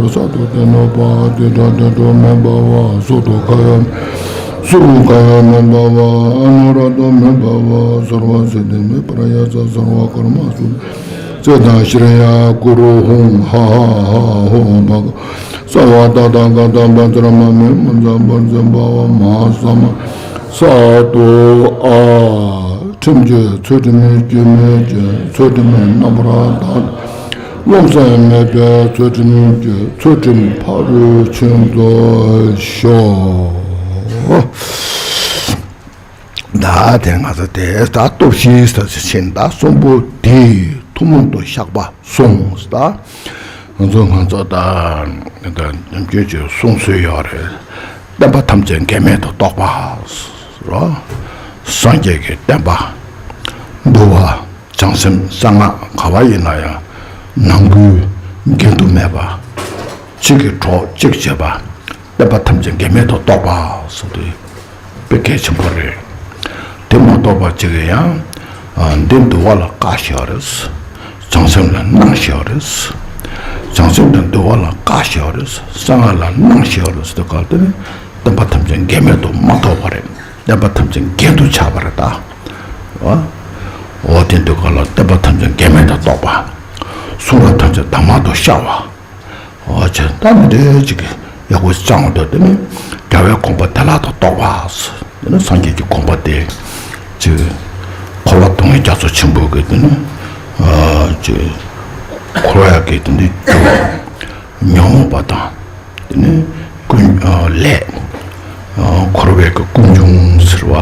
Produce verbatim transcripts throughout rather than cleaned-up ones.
ས་ཏོ་ཏེ་ནོ་པ་ཏེ་ཏྲ་ཏེ་ཏྲོ་མེ་བྷ་བ་སོ་ཏོ་ཁ་ཡ་སུ་ཁ་ཡ་མེ་བྷ་བ་ཨ་ནོ་ར་ཏོ་མེ་བྷ་བ་སརྦ་སི་ཏི་མེ་པྲ་ཡ་ཙ་སརྦ་ཀརྨ་སུ་ཙེ་ཏ་ཤྲི་ཡ་གུ་རུ་ཧཱུྃ་ཧ་ཧ་ཧ་ཧོ་བྷ་ག་སརྦ་ཏ་ཐཱ་ག་ཏ་བཛྲ་མ་མེ་མུཉྩ་བཛྲ་བྷ་བ་མ་ཧཱ་ས་མ་ས་ཏོ་ཨ། ཁྲིམས་ཀྱི་ཚུལ་ཁྲིམས་སྐྱེ་མེད་ཀྱི་ཚུལ་ཁྲིམས་རྣམ་པར་དག་རློམ་སེམས་མེད་པའི་ཚུལ་ཁྲིམས་ཀྱི་ཚུལ་ཁྲིམས་ཕ་རོལ་ཕྱིན་དུ་ཤོག་ད་དེ་ང་ཚོ་དེ་ད་སྟོབས་བཞི་ཟེར་ཕྱིན་ད་གསུམ་པོ་དེ་ཐུན་མོང་དུ་བཞག་པ་གསུངས་ད། ང་ཚོ་ང་ཚོ་ད་ད་ཉམས་ཆོས་ཀྱི་གསུང་སྲོལ་ཡོད་རེད། བསྟན་པ་ཐམས་ཅད་འགལ་མེད་དུ་རྟོགས་པ་རོ། སངས་རྒྱས་ཀྱི་བསྟན་པ་འདུལ་བ་བྱང་སེམས་གསང་སྔགས་ག་བ་ཡིན་ན་ཡང་ནང་ཁུལ་འགལ་འདུ་མེད་པ། གཅིག་གིས་གྲོགས་གཅིག་བྱེད་པ། བསྟན་པ་ཐམས་ཅད་འགལ་མེད་དུ་རྟོགས་པ་སོགས་དེ་དཔེ་གལ་ཆེན་པོ་རེད། དེ་མ་རྟོགས་པ་གཅིག་གིས་ཡང་འདི་འདུལ་བ་ལ་བཀག་བཞག་རེད། བྱང་སེམས་ལ་སྣང་བཞག་རེད། བྱང་སེམས་དང་འདུལ་བ་ལ་བཀག་བཞག་རེད། གསང་སྔགས་ལ་སྣང་བཞག་རེད་ཟེར་དུས་སྐབས་དེ་ནི་བསྟན་པ་ཐམས་ཅད་འགལ་མེད་དུ་མ་རྟོགས་པ་རེད། བསྟན་པ་ཐམས་ཅད་འགལ་དུ་ཆགས་པ་རེད་ད། འོ་དེ་འདུལ་བ་ལ་བསྟན་པ་ཐམས་ཅད་འགལ་མེད་དུ་རྟོགས་པ། གསུང་རབ་ཐམས་ཅད་གདམས་ངག་ཏུ་ཤར་བ། འོ་ཅེ་ད་མི་འདྲ་ཅིག་ཡག་པོ་བཅངས་འདུག་དེ་ནི་རྒྱལ་བའི་དགོངས་པ་བདེ་བླག་ཏུ་རྟོགས་པ། དེ་ནི་སངས་རྒྱས་ཀྱི་དགོངས་པ་དེ་ཅིག་འཁོར་བ་སྡུག་བསྔལ་རྒྱ་མཚོ་ཆེན་པོ་གི་དེ་ནི་ཅིག་འཁོར་བ་གི་དེ་འདི་ཉོན་མོངས་པ་དང་། དེ་ནས་ཀུན་ལས་འཁོར་བའི་གི་ཀུན་འབྱུང་ཟེར་བ།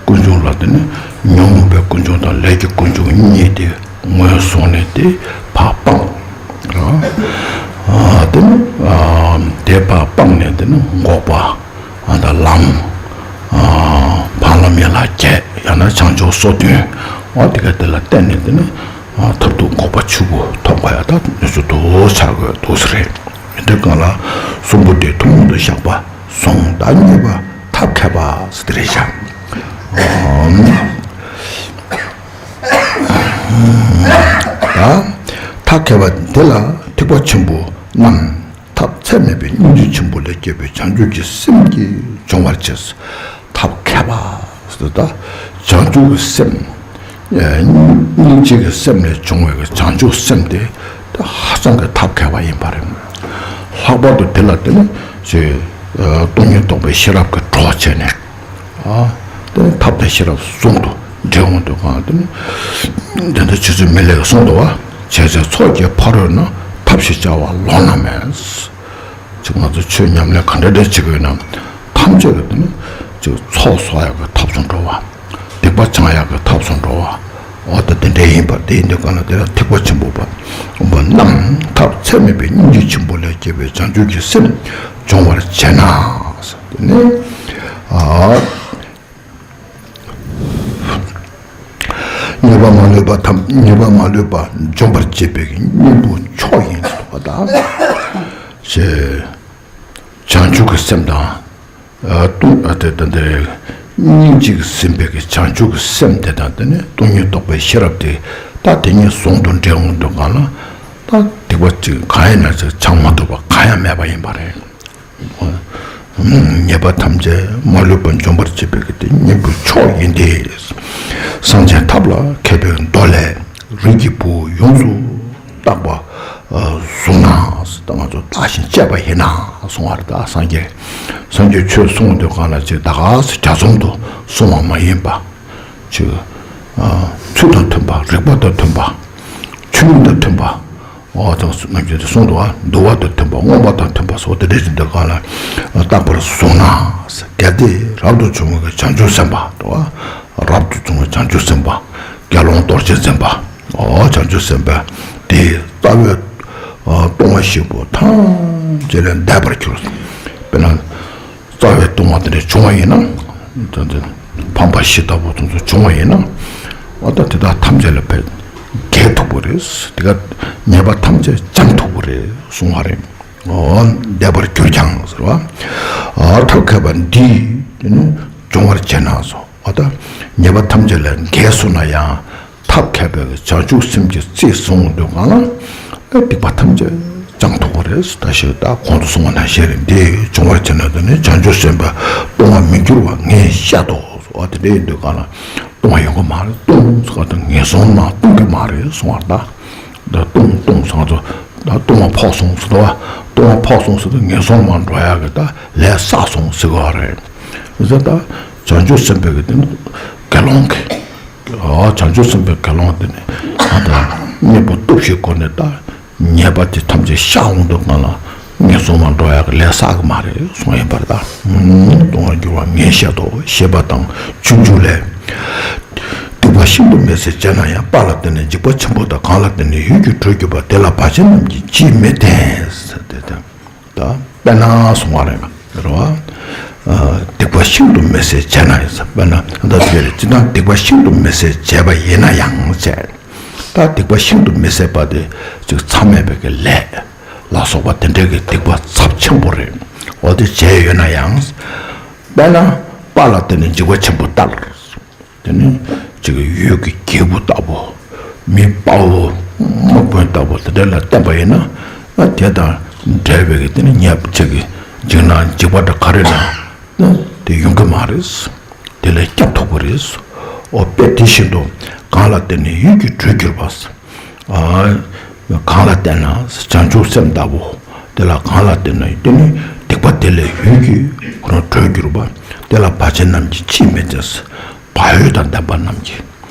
ཀུན་འབྱུང་ལ་དེ་ནས་ཉོན་མོངས་པའི་ཀུན་འབྱུང་དང་ལས་ཀྱི་ཀུན་འབྱུང་གཉིས་དེ་ངོས་བཟུང་ནས་དེ་ཕར་སྤངས། དེ་ནས་དེ་ཕར་སྤངས་ནས་དེ་ནས་འགོག་པ་དང་ལམ། བར་ལམ་ཡན་ལག་བརྒྱད་ཡང་ན་བྱང་ཆུབ་སོ་བདུན། འོ་དེ་ག་དེ་ལ་བརྟེན་ནས་དེ་ནས་མཐར་ཐུག་འགོག་པ་ཆེན་པོ་ཐོབ་པ་ཡང་ད་ནུས་སུ་དུ་ཆགས་དགོས་འདུག་ཟེར་རེད། དེ་གང་ལ་གསུམ་པོ་དེ་ཐུན་མོང་དུ་བཞག་པ་གསུངས། ད་གཉིས་པ་ཐབས་མཁས་པ་ཟེར་དེ་རེད་བཞག་ད་ཐབས་མཁས་པ་དེ་ལ་ཐེག་པ་ཆེན་པོ་རྣམས་ཐབས་ཚད་མེད་པའི་སྙིང་རྗེ་ཆེན་པོ་ལས་སྐྱེས་པའི་བྱང་ཆུབ་ཀྱི་སེམས་ཀྱིས་སྦྱོང་བར་བྱེད། ཐབས་མཁས་པ་ཟེར་ད་བྱང་ཆུབ་ཀྱི་སེམས། སྙིང་རྗེ་གི་སེམས་ལས་བྱུང་བའི་བྱང་ཆུབ་སེམས་དེ་ད་ཧ་ཅང་གི་ཐབས་མཁས་པ་ཡིན་པ་རེད། ལྷག་པར་དུ་དེ་ལ་བརྟེན་ནས་ཅིག་སྟོང་ཉིད་རྟོགས་པའི་ཤེས་རབ་ཀྱི་གྲོགས་བྱས་ནས། དེ་ནས་ཐབས་དང་ཤེས་རབ་ཟུང་དུ་འབྲེལ་འོང་དུས་གང་དེ་ནི་དེ་འདྲ་ཆོས་ཚུལ་མི་ལས་གསུངས་འདུག་བ། བྱས་ཚེ་ཚོགས་ཀྱི་ཕ་རོལ་ན། ཐབས་ཞེས་བྱ་བ་ལོགས་ན་མེད། ཅིག་ང་ཚོ་ཆོས་ཉམས་ལེན་ག་འདྲ་འདྲ་བྱེད་དགོས་ན། ཐམས་ཅད་ཀྱི་དེ་ནི་ཅིག་ཚོགས་གསོག་ཡག་གི་ཐབས་སུ་འགྲོ་བ། སྡིག་པ་སྦྱང་ཡག་གི་ཐབས་སུ་འགྲོ་བ། འོ་ད་དེ་འདྲ་ཡིན་པ་དེ་ཡིན་དུས་གང་ལ་དེ་ལ་ཐེག་པ་ཆེན་པོ་པ་རྣམས་ཐབས་ཚད་མེད་པའི་སྙིང་རྗེ་ཆེན་པོ་ལས་སྐྱེས་པའི་བྱང་ཆུབ་ཀྱི་སེམས་སྦྱོང་བར་བྱེད་ན། དེ་ནི་ཉེས་པ་མ་ལུས་པ་ཐམས་ཉེས་པ་མ་ལུས་པ་འཇོམས་པར་བྱེད་པའི་སྙིང་པོ་མཆོག་ཡིན་པ་དང་། ཞེས་བྱང་ཆུབ་ཀྱི་སེམས་དང་། ཨ་ཏུ་ཨ་དེ་དང་དེ་སྙིང་རྗེ་ཟིན་པའི་གི་བྱང་ཆུབ་ཀྱི་སེམས་དེ་དང་དེ་ནི་སྟོང་ཉིད་རྟོགས་པའི་ཤེས་རབ་དེ་ད་དེ་གཉིས་ཟུང་དུ་འབྲེལ་འོང་དུས་གང་ལ་ད་སྡིག་པ་ཅིག་གང་ཡིན་ན་ཅིག་བྱང་མ་ཐུབ་པ་གང་ཡང་མེད་པ་ཡིན་པ་རེད། ཉེས་པ་ཐམས་ཅད་མ་ལུས་པ་འཇོམས་པར་བྱེད་པའི་གི་དེ་སྙིང་པོ་མཆོག་ཡིན་ཏེ། གསང་ཆེན་ཐབས་ལ་མཁས་པའི་མདོ་ལས། རིགས་ཀྱི་བུ་ཡོངས་སུ་བརྟག་པ་བཟུང་ན། ད་ང་ཚོ་བརྟག་ཅིང་དཔྱད་པ་ཡིན་ན་གསུང་བར་ད་སངས་རྒྱས། སངས་རྒྱས་ཆོས་གསུང་དུས་གང་ལ་ཅིག་ད་ག་སེ་རྒྱ་མཚོ་དུ་གསུང་བ་མ་ཡིན་པ། ཅིག་ཚུལ་དང་མཐུན་པ་རིགས་པ་དང་མཐུན་པ། ཆོས་ཉིད་དང་མཐུན་པ། འོ་ད་ནམ་རྒྱུན་དུ་གསུང་དུ་བ་འདུལ་བ་དང་མཐུན་པ་མངོན་པ་དང་མཐུན་པ་སོགས་དེ་འདྲ་ཅིག་འདི་གང་ལ་བརྟག་པར་བཟུང་ན། གལ་ཏེ་རབ་ཏུ་བྱུང་བའི་བྱང་ཆུབ་སེམས་དཔའ་དུ་བ། རབ་ཏུ་བྱུང་བའི་བྱང་ཆུབ་སེམས་དཔའ། དགེ་སློང་རྡོ་རྗེ་འཛིན་པ། འོ་བྱང་ཆུབ་སེམས་དཔའ་དེའི་རྩ་བའི་ཨ་ལྟུང་བ་བཞི་པོ་ཐམས་ཅད་ལས་འདས་པར་གྱུར། དཔེར་ན་རྩ་བའི་ལྟུང་བ་དེ་འདྲ་བྱུང་བ་ཡིན་ན། ད་ལྟ་ཕམ་པ་བཞི་ལྟ་བུ་དེ་ཚོ་བྱུང་བ་ཡིན་ན། འོ་ད་དེ་དག་ཐམས་ཅད་ལས་ཕར་རྒྱལ་ཐུབ་པ་རེད། དེ་ག་ཉེས་པ་ཐམས་ཅད་སྦྱང་ཐུབ་པ་རེད་གསུང་བ་རེད། འོ་འདས་པར་གྱུར་ཀྱང་ཟེར་བ། ཨ་ཐབས་མཁས་པ་འདིས་དེ་ནི་སྦྱོང་བར་བྱེད་ན་སོ། འོ་ད་ཉེས་པ་ཐམས་ཅད་ལས་རྒྱལ་སོང་ན་ཡང་ཐབས་མཁས་པའི་བྱང་ཆུབ་སེམས་ཀྱི་རྩིས་བཟུང་དུས་གང་ལ་ཨ་སྡིག་པ་ཐམས་ཅད་ བཏང་ཐུབ་པ་རེད། ད་ཞིག་ད་གོང་དུ་གསུངས་པ་ནང་བཞིན་རེད། འདི་བྱུང་བར་བྱས་ན་དེ་ནི་བྱང་ཆུབ་སེམས་དཔའི་ལྟུང་བ་མི་འགྱུར་བ་ངས་བཤད་དོ། འོ་དེ་འདྲ་ཡིན་དུས་གང་ལ་ལྟུང་བ་ཡོང་གི་མ་རེད། ལྟུང་ཟེར་བ་དང་ངན་སོང་ནང་ལྟུང་གི་མ་རེད་གསུང་བ། ད་ད་ལྟུང་ལྟུང་ཟེར་བ་ད་ལྟུང་བ་ཕོག་སོང་ཟེར་བ། ལྟུང་བ་ཕོག་སོང་ཟེར་དུས་ངན་སོང་མར་འགྲོ་ཡག་གི་ད་ལས་བསགས་སོང་ཟེར་བ་རེད། ཟེར་ད་བྱང་ཆུབ་སེམས་དཔའི་གི་དེ་ནི་དགེ་སློང་གི་ཨ་བྱང་ཆུབ་སེམས་དཔའི་དགེ་སློང་དེ་ནི་ཨ་ད་གཉེན་པོ་སྟོབས་ཤིག་སྒོ་ནས་ད་ཉེས་པ་དེ་ཐམས་ཅད་བཤགས་འོང་དུས་གང་ལ་ངན་སོང་མར་འགྲོ་ཡག་གི་ལས་བསགས་གི་མ་རེད་གསུངས་ཡིན་པར་ད། ལྟུང་བར་འགྱུར་བ་ངས་བཤད་དོ། ཞེས་པ་དང་སྤྱོད་འཇུག་ལས། སྡིག་པ་ཤིན་ཏུ་མི་བཟད་བྱས་ན་ཡང་། དཔའ་ལ་བརྟེན་ནས་འཇིགས་པ་ཆེན་པོ་དང་། གང་ལ་བརྟེན་ནས་ཡུད་ཀྱིས་གྲོལ་གྱུར་པ། དེ་ལ་བར་ཆད་རྣམས་ཀྱིས་ཅིས་མི་བདེན། ཟེར་ཏེ་དང་། ད་དཔེར་ན་གསུང་བ་རེད་རེད་བ། ཨ་སྡིག་པ་ཤིན་ཏུ་མི་བཟད་བྱས་ན་ཡང་ཟེར། དཔེར་ན་ད་དེ་རེད། ཅི་ལྟར་སྡིག་པ་ཤིན་ཏུ་མི་བཟད་བྱས་པ་ཡིན་ན་ཡང་བྱས། ད་སྡིག་པ་ཤིན་ཏུ་མི་བཟད་པ་དེ་ཅིག་མཚམས་མེད་པའི་གི་ལས་ལ་སོགས་པ་དེ་འདྲའི་གི་སྡིག་པ་ཚབས་ཆེན་པོ་རེད། འོ་དེ་བྱས་ཡོད་ན་ཡང་། དཔེར་ན་དཔའ་ལ་བརྟེན་ནས་འཇིགས་པ་ཆེན་པོ་ལྟར། དེ་ནི་ཅིག་ཡུལ་གྱི་རྒྱལ་པོ་ལྟ་བུ། མི་དཔའ་བོ་དམག་དཔོན་ལྟ་བུ་དེ་འདྲ་ལ་བརྟེན་པ་ཡིན་ན། ཨ་དེ་དང་འབྲེལ་བའི་གི་དེ་ནི་ཉེས་པ་ཅིག་གི་འཇིགས་སྣང་འཇིགས་པ་འདྲ་ག་རེ་ན་དེ་ཡོང་གི་མ་རེད། དེ་ལས་སྐྱབས་ཐུབ་པ་རེད། འོ་དཔེ་དེ་བཞིན་དུ་གང་ལ་བརྟེན་ནས་ཡུད་ཀྱིས་གྲོལ་གྱུར་པ། ཨ་གང་ལ་བརྟེན་ན་བྱང་ཆུབ་སེམས་ལྟ་བུ། དེ་ལ་གང་ལ་བརྟེན་ན་དེ་ནི་སྡིག་པ་དེ་ལས་ཡུད་ཀྱིས་ཁོ་རང་གྲོལ་གྱུར་པ། དེ་ལ་བར་ཆད་རྣམས་ཀྱིས་ཅིས་མི་བདེན། བག་ཡོད་དང་ལྡན་པ་རྣམས་ཀྱིས།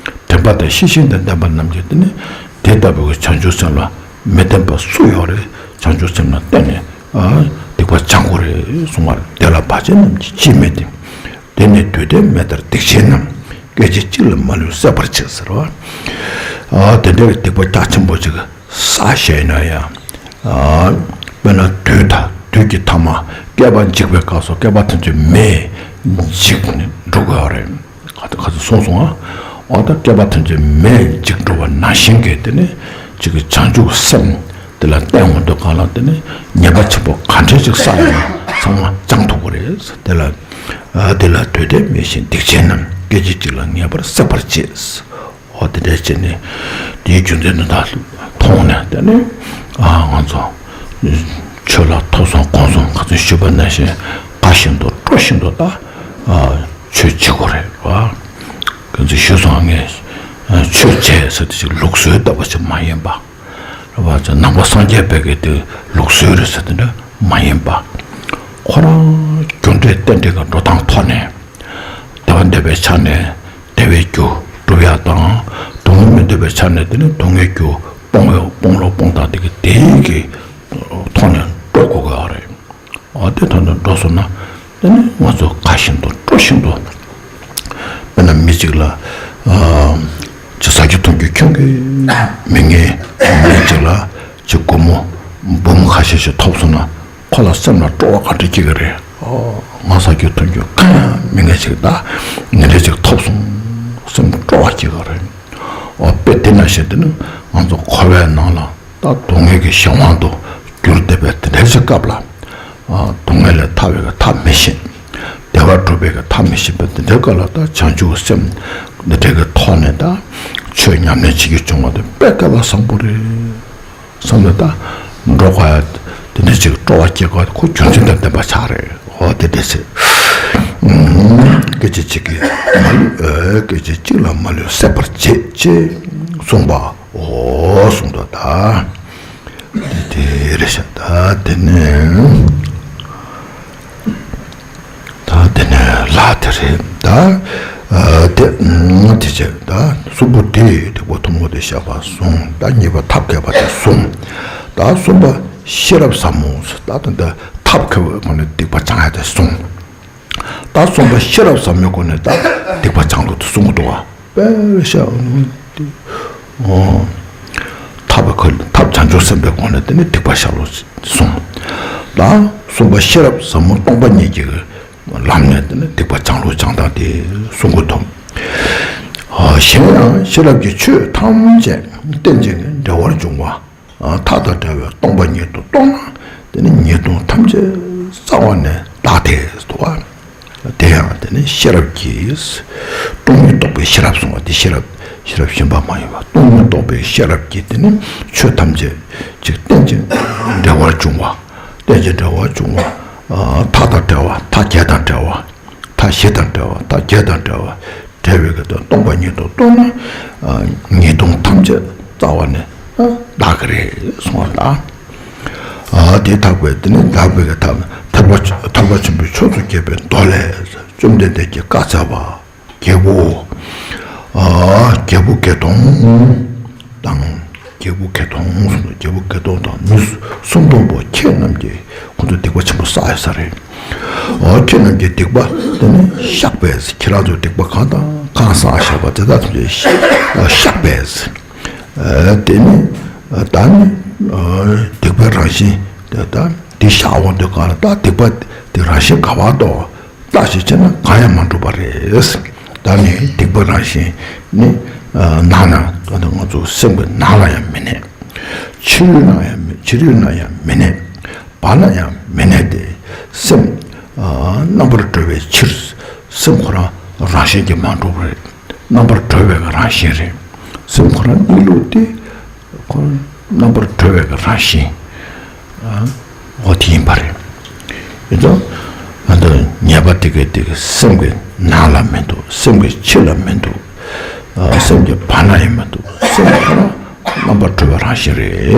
དྲན་པ་དང་ཤེས་བཞིན་དང་ལྡན་པ་རྣམས་ཀྱིས་དེ་ནི་དེ་ལྟ་བུའི་བྱང་ཆུབ་སེམས་ལ་མི་ལྡན་པ་སུ་ཡོད་རེད། བྱང་ཆུབ་སེམས་ལ་བརྟེན་ནས་ཨ་སྡིག་པ་སྦྱང་དགོས་རེད་གསུངས་པ་རེད། དེ་ལ་བར་ཆད་རྣམས་ཀྱིས་ཅིས་མི་བདེན། དེ་ནི་དུས་མཐའི་མེ་ལྟར་སྡིག་ཆེན་རྣམས། སྐད་ཅིག་གཅིག་ལ་མ་ལུས་སྲེག་པར་བྱེད་ཟེར་བ། ཨ་དེ་འདྲའི་སྡིག་པ་རྒྱ་ཆེན་པོ་ཅིག་བསགས་བཞག་ན་ཡང་། ཨ་དཔེར་ན་དུས་དང་དུས་ཀྱི་ཐ་མ་བསྐལ་པ་འཇིག་པའི་སྐབས་སུ་བསྐལ་པ་ཐམས་ཅད་མེས་འཇིག་ནས་འགྲོ་དགོས་པ་རེད། ག་ཚོད་ག་ཚོད་སོང་སོང་ཨ། འོ་ད་བསྐལ་པ་ཐམས་ཅད་མེས་འཇིག་འགྲོ་བ་ནང་བཞིན་གྱི་དེ་ནི་ཅིག་གི་བྱང་ཆུབ་སེམས་དེ་ལ་བརྟེན་འོང་དུས་གང་ལ་དེ་ནི་ཉེས་པ་ཆེན་པོ་ག་འདྲ་ཅིག་བསགས་ཡོད་ན་ཚང་མ་སྦྱང་ཐུབ་ཀྱི་རེད། དེ་ལ་ཨ་དེ་ལ་དུས་མཐའི་མེ་བཞིན་སྡིག་ཆེན་རྣམས། སྐད་ཅིག་གཅིག་ལ་ངེས་པར་སྲེག་པར་བྱེད། འོ་དེ་འདྲ་བྱས་ནས་དེའི་རྒྱུ་མཚན་དེ་དག་མཐོང་ནས་དེ་ནི་ཨ་ང་ཚོ་ཆོས་ལ་ཐོབ་སོང་གོམས་སོང་ག་ཚོད་ཞུས་པ་ནང་བཞིན་དགའ་བཞིན་དུ་སྤྲོ་བཞིན་དུ་ད་ཨ་ཆོས་བྱེད་དགོས་རེད་བ། ག་ཚོད་ཞུས་སོང་ངས་ཨ་ཆོས་བྱེད་ཟེར་དེ་ཅིག་ལུགས་སྲོལ་ལྟ་བུ་ཞིག་མ་ཡིན་པ། རེད་བ། ནང་པ་སངས་རྒྱས་པའི་གི་དེ་ལུགས་སྲོལ་རེད་ཟེར་དེ་འདྲ་མ་ཡིན་པ། ཁོ་རང་རྒྱུ་འབྲས་རྟེན་འབྲེལ་གྱི་འགྲོ་སྟངས་ཐོག་ནས་བདེ་བ་འདོད་པའི་ཆ་ནས་བདེ་བའི་རྒྱུ་སྒྲུབ་ཡག་དང་། སྡུག་བསྔལ་མི་འདོད་པའི་ཆ་ནས་དེ་ནི་སྡུག་བསྔལ་རྒྱུ་སྤོང་བའི་སྤོང་ལོ་སྤོང་སྟངས་དེ་གི་དེའི་གི་ཐོག་ནས་འགྲོ་དགོས་ཀྱི་ཡོད་རེད། འོ་དེ་ཐོག་ནས་འགྲོ་སོང་ན་དེ་ནི་ང་ཚོ་དགའ་བཞིན་དུ་སྤྲོ་བཞིན་དུ། དཔེར་ན་མི་གཅིག་ལ་ཨ་ཅིག་ཟ་རྒྱུ་འཐུང་རྒྱུ་ཁྱོན་གྱིས་མི་ངེས་མི་གཅིག་ལ་ཅིག་སྒོར་མོ་འབུམ་ཁ་ཤས་ཤིག་ཐོབ་སོང་ན་ཁོ་ལ་སེམས་ལ་སྤྲོ་བ་ག་འདྲ་སྐྱེ་གི་རེད། ཨོ་ང་ཟ་རྒྱུ་འཐུང་རྒྱུ་གང་ཡང་མི་ངེས་ཅིག་ད་ངན་འབྲས་ཅིག་ཐོབ་སོང་སེམས་སྤྲོ་བ་སྐྱེ་གི་རེད། ཨོ་དཔེ་དེ་ན་བཤད་དེ་ནི་ང་ཚོ་འཁོར་བའི་ནང་ལ་ད་སྡུག་བསྔལ་གྱི་གཞན་དབང་དུ་གྱུར་བསྡད་པའི་དེ་འདྲའི་ཅིག་སྐབས་ལ། ཨ་སྡུག་བསྔལ་ལས་ཐར་བའི་གི་ཐབས་མི་ཤེས། བདེ་བ་སྒྲུབ་པའི་གི་ཐབས་མི་ཤེས་པ་འདི་འདྲའི་སྐབས་ལ་ད་བྱང་ཆུབ་སེམས་འདི་འདྲའི་གི་ཐོག་ནས་ད་ཆོས་ཉམས་ལེན་བྱེད་རྒྱུ་བྱུང་བ་དེ་དཔེ་སྐལ་བ་བཟང་པོ་རེད་བསམ་ནས་ད་འགྲོ་དགོས་ཡ་དེ་འདྲ་ཅིག་སྤྲོ་བ་སྐྱེ་དགོས་ཁོ་རྒྱུ་མཚན་དང་ལྡན་པ་ཆགས་རེད། འོ་དེ་འདྲ་ཟེར། སྐད་ཅིག་གཅིག་གིས་མ་ལུས་སྐད་ཅིག་གཅིག་ལ་མ་ལུས་སྲེག་པར་བྱེད་ཅེས་གསུངས་པ། འོ་གསུངས་ཏོ་ད། དེ་དེ་རེད་ཤག་ད་དེ་ནས་ད་དེ་ནས་ལ་དེ་རེད་ད། ཨ་དེ་དེ་བྱས་ད་གསུམ་པོ་དེ་སྡིག་པ་ཐུན་མོང་དུ་བཤགས་པ་གསུམ། ད་གཉིས་པ་ཐབས་མཁས་པ་དེ་གསུམ། ད་གསུམ་པ་ཤེས་རབ་ཟབ་མོ་ད་དེ་འདྲ་ཐབས་མཁས་པའི་སྒོ་ནས་སྡིག་པ་སྦྱང་ཡ་དེ་གསུམ། ད་གསུམ་པ་ཤེས་རབ་ཟབ་མོའི་སྒོ་ནས་ད་སྡིག་པ་སྦྱང་ལུགས་དེ་གསུང་གི་འདུག་བ། དཔེ་བཤད་འོ། ཐབས་ཁ་ཐབས་བྱང་ཆུབ་སེམས་དཔའི་སྒོ་ནས་དེ་ནི་སྡིག་པ་བཤགས་ལུགས་གསུངས། ད་གསུམ་པ་ཤེས་རབ་ཟབ་མོ་སྟོང་པ་ཉིད་ཀྱི་ལམ་ནས་དེ་ནི་སྡིག་པ་སྦྱང་ལུགས་སྦྱང་སྟངས་དེ་གསུང་གི་འདུག་གཞན་ཡང་ཤེས་རབ་ཀྱི་ཆོས་ཐམས་ཅད་རྟེན་ཅིང་འབྲེལ་བར་འབྱུང་བ། མཐའ་དང་བྲལ་བའི་སྟོང་པ་ཉིད་དུ་རྟོགས་ན་དེ་ནི་ཉེས་ལྟུང་ཐམས་ཅད་རྩ་བ་ནས་དག་སྟེ་འདུག་བ། དེ་ཡང་དེ་ནི་ཤེས་རབ་ཀྱིས་སྟོང་ཉིད་རྟོགས་པའི་ཤེས་རབ་གསུངས་པ་དེ་ཤེས་རབ་ ཤེས་རབ་ཞེན་པ་མ་ཡིན་པ་སྟོང་ཉིད་རྟོགས་པའི་ཤེས་རབ་ཀྱིས་དེ་ནི་ཆོས་ཐམས་ཅད་ཅིག་རྟེན་ཅིང་འབྲེལ་བར་འབྱུང་བ། རྟེན་ཅིང་འབྲེལ་བར་འབྱུང་བ། མཐའ་དང་བྲལ་བ། མཐའ་བརྒྱད་དང་བྲལ་བ། མཐའ་བཞི་དང་བྲལ་བ། མཐའ་བརྒྱད་དང་བྲལ་བ། བྲལ་བའི་གི་དོན་སྟོང་པ་ཉིད་དུ་རྟོགས་ན། ཉེས་ལྟུང་ཐམས་ཅད་རྩ་བ་ནས་དག་གི་རེད་གསུངས་པ་དང་། དེ་དག་པས་དེ་ནི་དག་པའི་གི་ཐབས་ཐར་པ་ཐར་པ་ཆེན་པོའི་མཆོག་ཏུ་གྱུར་པའི་མདོ་ལས། བཅོམ་ལྡན་འདས་ཀྱིས་བཀའ་སྩལ་པ། རྒྱལ་པོ། རྒྱལ་པོ་དགེ་མཐོང་དང་། རྒྱལ་པོ་དགེ་མཐོང་གསུངས། རྒྱལ་པོ་དགེ་མཐོང་དང་མི་སུམ་སྟོང་པོ་ཁྱེད་རྣམས་ཀྱིས་ཁོང་ཚོ་སྡིག་པ་ཆེན་པོ་བསགས་ཡོད་ས་རེད། ཁྱེད་རྣམས་ཀྱིས་སྡིག་པ་དེ་ནི་བཤགས་པས། ཁྱེད་རང་ཚོ་སྡིག་པ་གང་དང་གང་བསགས་བཞག་པ་དེ་དག་ཐམས་ཅད་བཤགས་པས། དེ་ནི་ད་ནི་སྡིག་པའི་རང་བཞིན་དེ་ད་འདི་བཤགས་འོང་དུས་གང་ལ་ད་སྡིག་པ་དེ་རང་བཞིན་ག་བར་དུ། བརྟག་ཞིབ་བྱས་ན་གང་ཡང་མ་འགྲུབ་པ་རེད། ད་ནི་སྡིག་པ་རང་བཞིན་ནི་ནང་ན་ད་ནི་ང་ཚོ་སེམས་ཀྱི་ནང་ལ་ཡང་མི་གནས། ཕྱི་རོལ་ན་ཡང་མི་ཕྱི་རོལ་ན་ཡང་མི་གནས། བར་ན་ཡང་མི་གནས་ཏེ། སེམས་རྣམ་པར་གྲོལ་བའི་ཕྱིར། སེམས་ཁོ་རང་རང་བཞིན་གྱིས་མ་གྲུབ་པ་རེད། རྣམ་པར་གྲོལ་བའི་རང་བཞིན་རེད། སེམས་ཁོ་རང་གནས་ལུགས་དེ། ཁོ་རྣམ་པར་གྲོལ་བའི་རང་བཞིན། འོ་དེ་ཡིན་པ་རེད། ཡིན་ཙང་། ཨ་ད་ཉེས་པ་དེ་གའི་དེ་གའི་སེམས་ཀྱི་ནང་ལ་མི་འདུག་སེམས་ཀྱི་ཕྱི་ལ་མི་འདུག་སེམས་ཀྱི་བར་ན་ཡང་མི་འདུག་སེམས་ཁོ་ན་རྣམ་པར་གྲོལ་བའི་རང་བཞིན་རེད།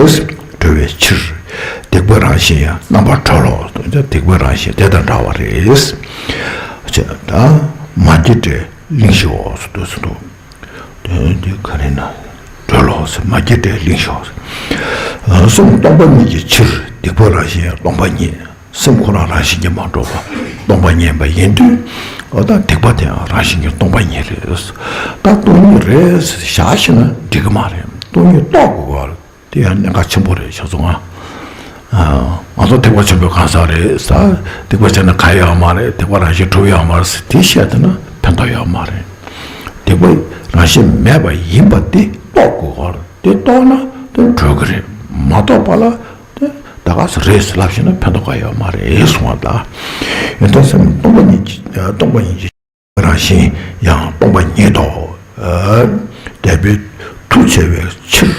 གྲོལ་བའི་ཕྱིར། སྡིག་པའི་རང་བཞིན་ཡང་རྣམ་པར་གྲོལ་ལོ། སྡིག་པའི་རང་བཞིན་དེ་དང་འདྲ་བ་རེད། ཅེས་ད་མ་སྐྱེས་དགྲའི་གླེང་གཞིའོ་ཟེར་འདུག་ཟེར་འདུག་དོན་འདི་ག་རེ་ན། གྲོལ་ལོ་ཟེར། མ་སྐྱེས་དགྲའི་གླེང་གཞིའོ་ཟེར། སེམས་སྟོང་པ་ཉིད་ཀྱི་ཕྱིར། སྡིག་པའི་རང་བཞིན་ཡང་སྟོང་པ་ཉིད། སེམས་ཁོ་རང་རང་བཞིན་གྱིས་མ་གྲུབ་པ་སྟོང་པ་ཉིད་ཡིན་པ་ཡིན་དུས། འོ་ད་སྡིག་པ་དེ་ཡང་རང་བཞིན་གྱིས་སྟོང་པ་ཉིད་རེད། ད་སྟོང་ཉིད་རེད་ཟེར་བཞག་ཤེས་ན་འགྲིག་གི་མ་རེད། སྟོང་ཉིད་རྟོགས་དགོས་པ་དེ་ཡང་གནད་འགག་ཆེན་པོ་རེད་ཤག་སོང་ང་། ང་ཚོ་སྡིག་པ་ཆེན་པོའི་གང་ཟག་རེད་ཟེར། སྡིག་པ་བྱས་ན་ག་ཡོད་མ་རེད། སྡིག་པ་རང་བཞིན་གྲུབ་ཡོད་མ་རེད་ཟེར་དེ་བཤད་ཐུབ་ན་ཕན་ཐོགས་ཡོད་མ་རེད། སྡིག་པ་རང་བཞིན་མེད་པ་ཡིན་པ་དེ་རྟོགས་དགོས་པ་རེད། དེ་རྟོགས་ན་དེ་གྲོལ་གི་རེད། མ་རྟོགས་པ་ལ་དེ་ད་ག་ཟེ་རེད་ཟེར་ལབ་ཤེས་ན་ཕན་ཐོགས་ག་ཡོད་མ་རེད་གསུངས་པ་ད། ཡོན་ཏན་སེམས་སྟོང་པ་ཉིད་ཀྱི་སྟོང་པ་ཉིད་ཀྱི་རང་བཞིན་ཡང་སྟོང་པ་ཉིད་དོ། དད་པའི་མཐུ་ཆེ་བའི་ཕྱིར།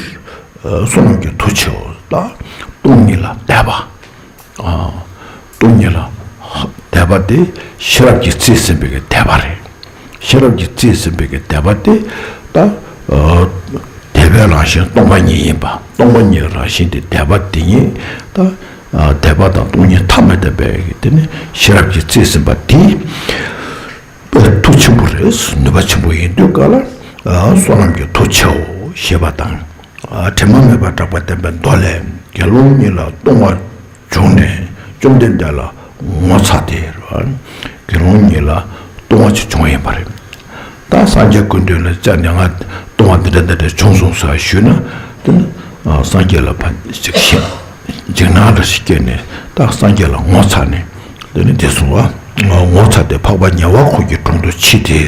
བསོད་ནམས་ཀྱི་མཐུ་ཆེའོ། ད་སྟོང་ཉིད་ལ་དད་པ། སྟོང་ཉིད་ལ་དད་པ་དེ་ཤེས་རབ་ཀྱིས་རྩིས་ཟིན་པའི་གི་དད་པ་རེད། ཤེས་རབ་ཀྱིས་རྩིས་ཟིན་པའི་གི་དད་པ་དེ་ད། དད་པའི་རང་བཞིན་སྟོང་པ་ཉིད་ཡིན་པ། སྟོང་པ་ཉིད་རང་བཞིན་དེ་དད་པ་དེ་ཉིད་ད། དད་པ་དང་སྟོང་ཉིད་ཐ་མལ་དད་པའི་གི་དེ་ནི་ཤེས་རབ་ཀྱིས་རྩིས་ཟིན་པ་དེ། མཐུ་ཆེན་པོ་རེད། ནུས་པ་ཆེན་པོ་ཡིན་དུས་ག་ལ། བསོད་ནམས་ཀྱི་མཐུ་ཆེའོ་ཞེས་པ་དང་། དྲི་མ་མེད་པར་གྲགས་པ་བསྟན་པའི་མདོ་ལས། དགེ་སློང་ཉིད་ལ་ལྟུང་བ་བྱུང་ནས་བཅོམ་ལྡན་འདས་ལ་ངོ་ཚ་སྟེ། དགེ་སློང་ཉིད་ལ་ལྟུང་བ་ཅིག་བྱུང་ཡིན་པ་རེད། ད་སངས་རྒྱས་སྐུ་མདུན་ལ་བཅར་ནས་ང་ལྟུང་བ་འདི་འདྲ་འདི་འདྲ་བྱུང་སོང་ཟེར་ཞུས་ན། དེ་ནི་སངས་རྒྱས་ལ་ཕར་ཅིག་ཞེ་འཇིགས་སྣང་འདྲ་ཞིག་སྐྱེས་ནས་ད་སངས་རྒྱས་ལ་ངོ་ཚ་ནས། དེ་ནི་དེ་གསུངས་པ། ངོ་ཚ་སྟེ་འཕགས་པ་ཉེ་བར་མཁོ་གི་དྲུང་དུ་མཆིས་ཏེ།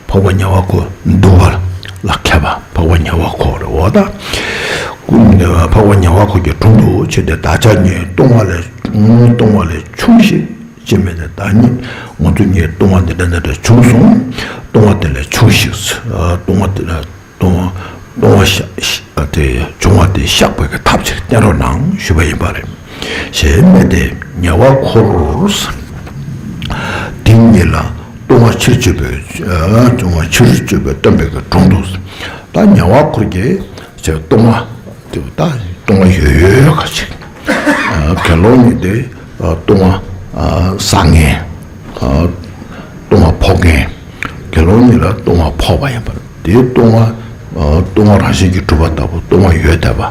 འཕགས་པ་ཉེ་བར་མཁོ་འདུལ་བ་ལ་མཁས་པ་འཕགས་པ་ཉེ་བར་མཁོ་རེད་འོ་ད། འཕགས་པ་ཉེ་བར་མཁོ་གི་དྲུང་དུ་མཆིས་ཏེ། བདག་ཅག་ཉིད་ལྟུང་བ་ལས་ལྟུང་བ་ལས་ཆུང་ཞིག་ཅི་མེད་དེ། བདག་ཉིད་ང་ཚོ་ཉིད་ལྟུང་བ་འདི་འདྲ་འདི་འདྲ་བྱུང་སོང་། ལྟུང་བ་དེ་ལས་ཆུང་ཞིག་ལྟུང་བ་དེ་ལས་ལྟུང་བ་ལྟུང་བ་བཤགས་དེ་བྱུང་བ་དེ་བཤགས་པའི་གི་ཐབས་ཅིག་བསྟན་རོགས་གནང་ཞུས་པ་ཡིན་པ་རེད། ཞེས་སྨྲས་ཏེ་ཉེ་བར་མཁོར། དེ་ཉིད་ལ་ལྟུང་བ་ཕྱིར་བཅོས་པའི་ལྟུང་བ་ཕྱིར་བཅོས་པའི་སྟོན་པའི་གི་དྲུང་དུ། ད་ཉེ་བར་མཁོར་གྱི་ལྟུང་བ་དེ་ད་ལྟུང་བ་ཡོད་ཡོད་ག་ཅིག་དགེ་སློང་ཉིད་དེ། ལྟུང་བ་བསགས་མཁན། ལྟུང་བ་ཕོག་མཁན། དགེ་སློང་ཉིད་ལ་ལྟུང་བ་ཕོག་པ་ཡིན་པར་དེའི་ལྟུང་བ། ལྟུང་བ་རང་བཞིན་གྱིས་གྲུབ་པ་ལྟ་བུ་ལྟུང་བ་ཡོད་བསྡད་པ།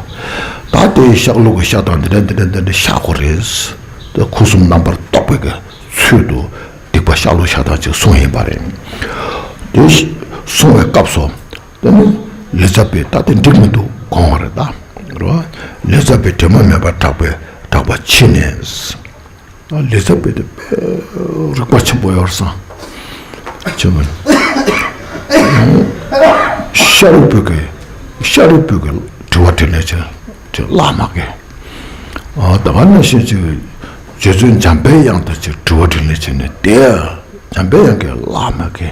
ད་དེའི་བཤགས་ལུགས་ཀྱི་བཤགས་སྟངས་འདི་འདྲ་འདི་འདྲ་འདི་འདྲ་བཤགས་དགོས་རེད། དེ་ཁུ་སིམ་རྣམ་པར་རྟོག་པའི་གི་ཚུལ་དུ་སྡིག་པ་བཤགས་ལུགས་བཤགས་སྟངས་ཅིག་གསུངས་ཡིན་པ་རེད། དེ་གསུངས་པའི་སྐབས་སུ། དེ་ནི་ལི་ཙ་པས་ད་དེ་འགྲིག་མི་འདུག་དགོངས་པ་རེད་ད། རེད་བ། ལི་ཙ་པས་དྲི་མ་མེད་པར་གྲགས་པའི་གྲགས་པ་ཕྱི་ནས། ལི་ཙ་པས་དེ་དཔེ་རིག་པ་ཆེན་པོ་ཡོད་བསམ། ཆེན་པོ། ཤ་རུས་པོ་གི་ཤ་རུས་པོ་གི་དྲི་བ་དྲིས་ལན་བྱས་དེ་བརླག་མ་གི། ད་ག་ནང་བཞིན་ཅིག་རྗེ་བཙུན་འཇམ་པའི་དབྱངས་དང་ཅིག་དྲི་བ་དྲིས་ལན་བྱས་ནས་དེ་འཇམ་པའི་དབྱངས་ཀྱིས་བརླག་མ་གི།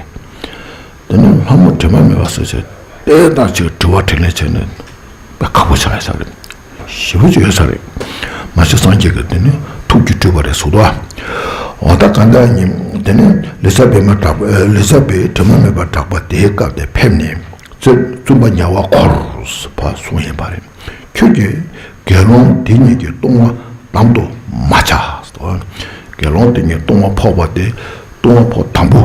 དེ་ནས་ལྷ་མོ་དྲི་མ་མེད་པ་ཟེར་བྱས། ཏེ་ད་ཅིག་དྲི་བ་དྲིས་ལན་བྱས་ནས་དཔེ་ཁག་པོ་ཆགས་ཡོད་ས་རེད། ཞེ་པོ་ཅིག་ཡོད་ས་རེད། མ་གཞི་སངས་རྒྱས་ཀྱིས་དེ་ནི་ཐུགས་ཀྱི་སྤྲུལ་པ་རེད་ཟེར་འདུག་ཨ། འོ་ད་གང་ལྟར་ཡིན་དེ་ནི་ལི་ས་བེ་མ་གྲགས་པ་ལི་ས་བེ་དྲི་མ་མེད་པ་གྲགས་པ་དེའི་སྐབས་དེར་ཕེབས་ནས་བཙུན་བཙུན་པ་ཉེ་བར་འཁོར་ཕར་གསུངས་ཡིན་པ་རེད། ཁྱོད་ཀྱིས་དགེ་སློང་དེ་ཉིད་ཀྱི་ལྟུང་བ་དམ་དུ་མ་བྱ། དགེ་སློང་དེ་ཉིད་ལྟུང་བ་ཕོག་པ་དེ་ལྟུང་བ་ཕོག་དང་པོ་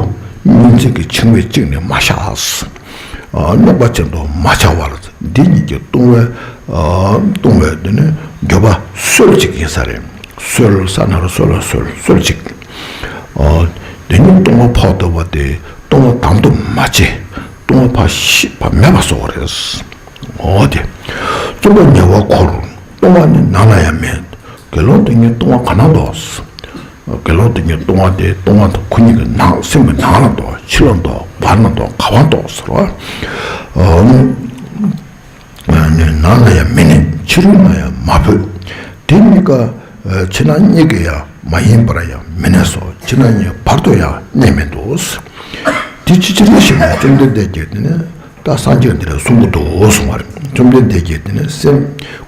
སྨིན་བྱེད་ཀྱི་འཆིང་བས་བཅིངས་ནས་མ་བཞག། རྙོག་པ་ཅན་དུ་མ་བྱ་བར་འདི་ཉིད་ཀྱི་ལྟུང་བའི་ལྟུང་བའི་དེ་ནི་འགྱོད་པ་གསོལ་ཅིག་ཡིན་ས་རེད། གསོལ་ས་ན་རུ་གསོལ་ལ་གསོལ་གསོལ་ཅིག་དེ་ཉིད་ལྟུང་བ་ཕོག་ཐུབ་པ་དེ་ལྟུང་བ་དམ་དུ་མ་བྱེད། ལྟུང་བ་ཕར་ཤི་ཕར་མེད་པ་བཟོ་བ་རེད། འོ་དེ། བཙུན་པ་ཉེ་བར་འཁོར། ལྟུང་བ་ནི་ནང་ན་ཡང་མེད། དགེ་སློང་དེ་ཉིད་ལྟུང་བ་ག་ན་འདུག་དགེ་སློང་དེ་ཉིད་ལྟུང་བ་དེ་ལྟུང་བ་དང་ཁོ་གཉིས་ཀྱི་ནང་སེམས་ཀྱི་ནང་ལ་འདུག་ཕྱི་ལ་འདུག་བར་ན་འདུག་ག་བ་འདུག་ཟེར་བ། ནང་ན་ཡང་མི་གནས། ཕྱི་རོལ་ན་ཡང་མ་བུད། དེ་གཉིས་ཀ་ཕྱི་ནང་གཉིས་ཀ་ཡང་མ་ཡིན་པར་ཡང་མི་གནས་སོ། ཕྱི་ནང་གཉིས་བར་དུ་ཡང་གནས་མི་འདུག་དེ་ཅི་ཕྱིར་ཞེ་ན་བཅོམ་ལྡན་འདས་ཀྱིས་དེ་ནི། ད་སངས་རྒྱས་འདི་ལ་གསུང་གི་འདུག་གསུང་བ་རེད། བཅོམ་ལྡན་འདས་ཀྱིས་དེ་ནི་སེམས་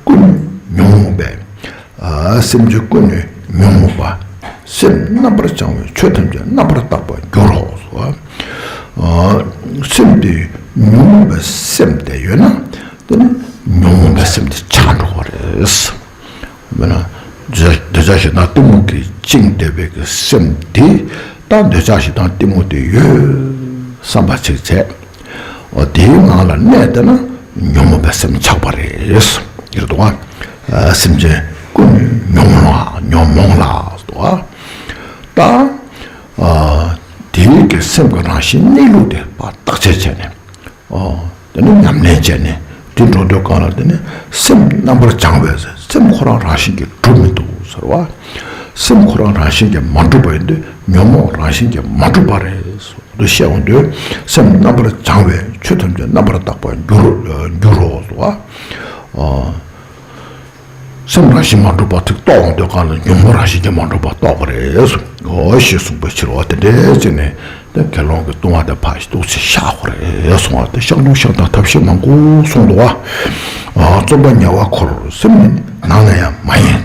ཀུན་ཉོན་མོངས་པས། སེམས་ཀྱི་ཀུན་ནས་ཉོན་མོངས་པ། སེམས་རྣམ་པར་བྱང་བས་ཆོས་ཐམས་ཅད་རྣམ་པར་དག་པར་འགྱུར་རོ། སེམས་དེ་ཉོན་མོངས་པའི་སེམས་དེ་ཡོད་ན་དེ་ནི་ཉོན་མོངས་པའི་སེམས་དེ་ཆགས་འགྲོ་བ་རེད། མིན་ན། འདོད་ཆགས་ཞེ་སྡང་གཏི་མུག་གིས་བཅིངས་བསྡད་པའི་གི་སེམས་དེ། ད་འདོད་ཆགས་ཞེ་སྡང་གཏི་མུག་དེ་ཡོད་བསམ་པ་ཅིག་བྱས། འོ་དེའི་ངང་ལ་གནས་བསྡད་ན་ཉོན་མོངས་པའི་སེམས་ཆགས་པ་རེད། ཡིར་དུ་བ། སེམས་ཅན་ཀུན་ཉོན་མོངས་ལ་ཉོན་མོངས་ལ་དུ་བ། ད། དེའི་གི་སེམས་ཀྱི་རང་བཞིན་གནས་ལུགས་དེ་བརྟག་དཔྱད་བྱས་ནས། ཨོ། དེ་ནི་ཉམས་ལེན་བྱས་ནས་དེ་འགྲོ་དུས་གང་ལ་དེ་ནི་སེམས་རྣམ་པར་བྱང་བས་སེམས་ཁོ་རང་རང་བཞིན་གྱིས་གྲུབ་མི་འདུག་ཟེར་བ། སེམས་ཁོ་རང་རང་བཞིན་གྱིས་མ་གྲུབ་པ་ཡིན་དུས་ཉོན་མོངས་རང་བཞིན་གྱིས་མ་གྲུབ་པ་རེད་ཟེར་དུ་བཤད་འོང་དུས་སེམས་རྣམ་པར་བྱང་བས་ཆོས་ཐམས་ཅད་རྣམ་པར་དག་པར་འགྱུར་འགྱུར་རོ་ཟེར་བ། ཨོ། སེམས་རང་བཞིན་མ་གྲུབ་པ་ཚིག་རྟོགས་འོང་དུས་གང་ལ་ཉོན་མོངས་རང་བཞིན་གྱིས་མ་གྲུབ་པ་རྟོགས་པ་རེད་གསུངས། འོ་ཞེས་གསུངས་པའི་ཕྱིར་རོ། དེ་འདྲའི་ཚེ་ནས་དེ་དགེ་སློང་གི་ལྟུང་བ་དེ་ཕར་ཏོག་ཙམ་བཤགས་དགོས་རེད་གསུངས་པ་དེ་བཤགས་ལུགས་བཤགས་སྟངས་ཐབས་ཤེས་མང་པོ་གསུངས་འདུག་བ། བཙུན་པ་ཉེ་བར་འཁོར། སེམས་ནི་ནང་ན་ཡང་མ་ཡིན།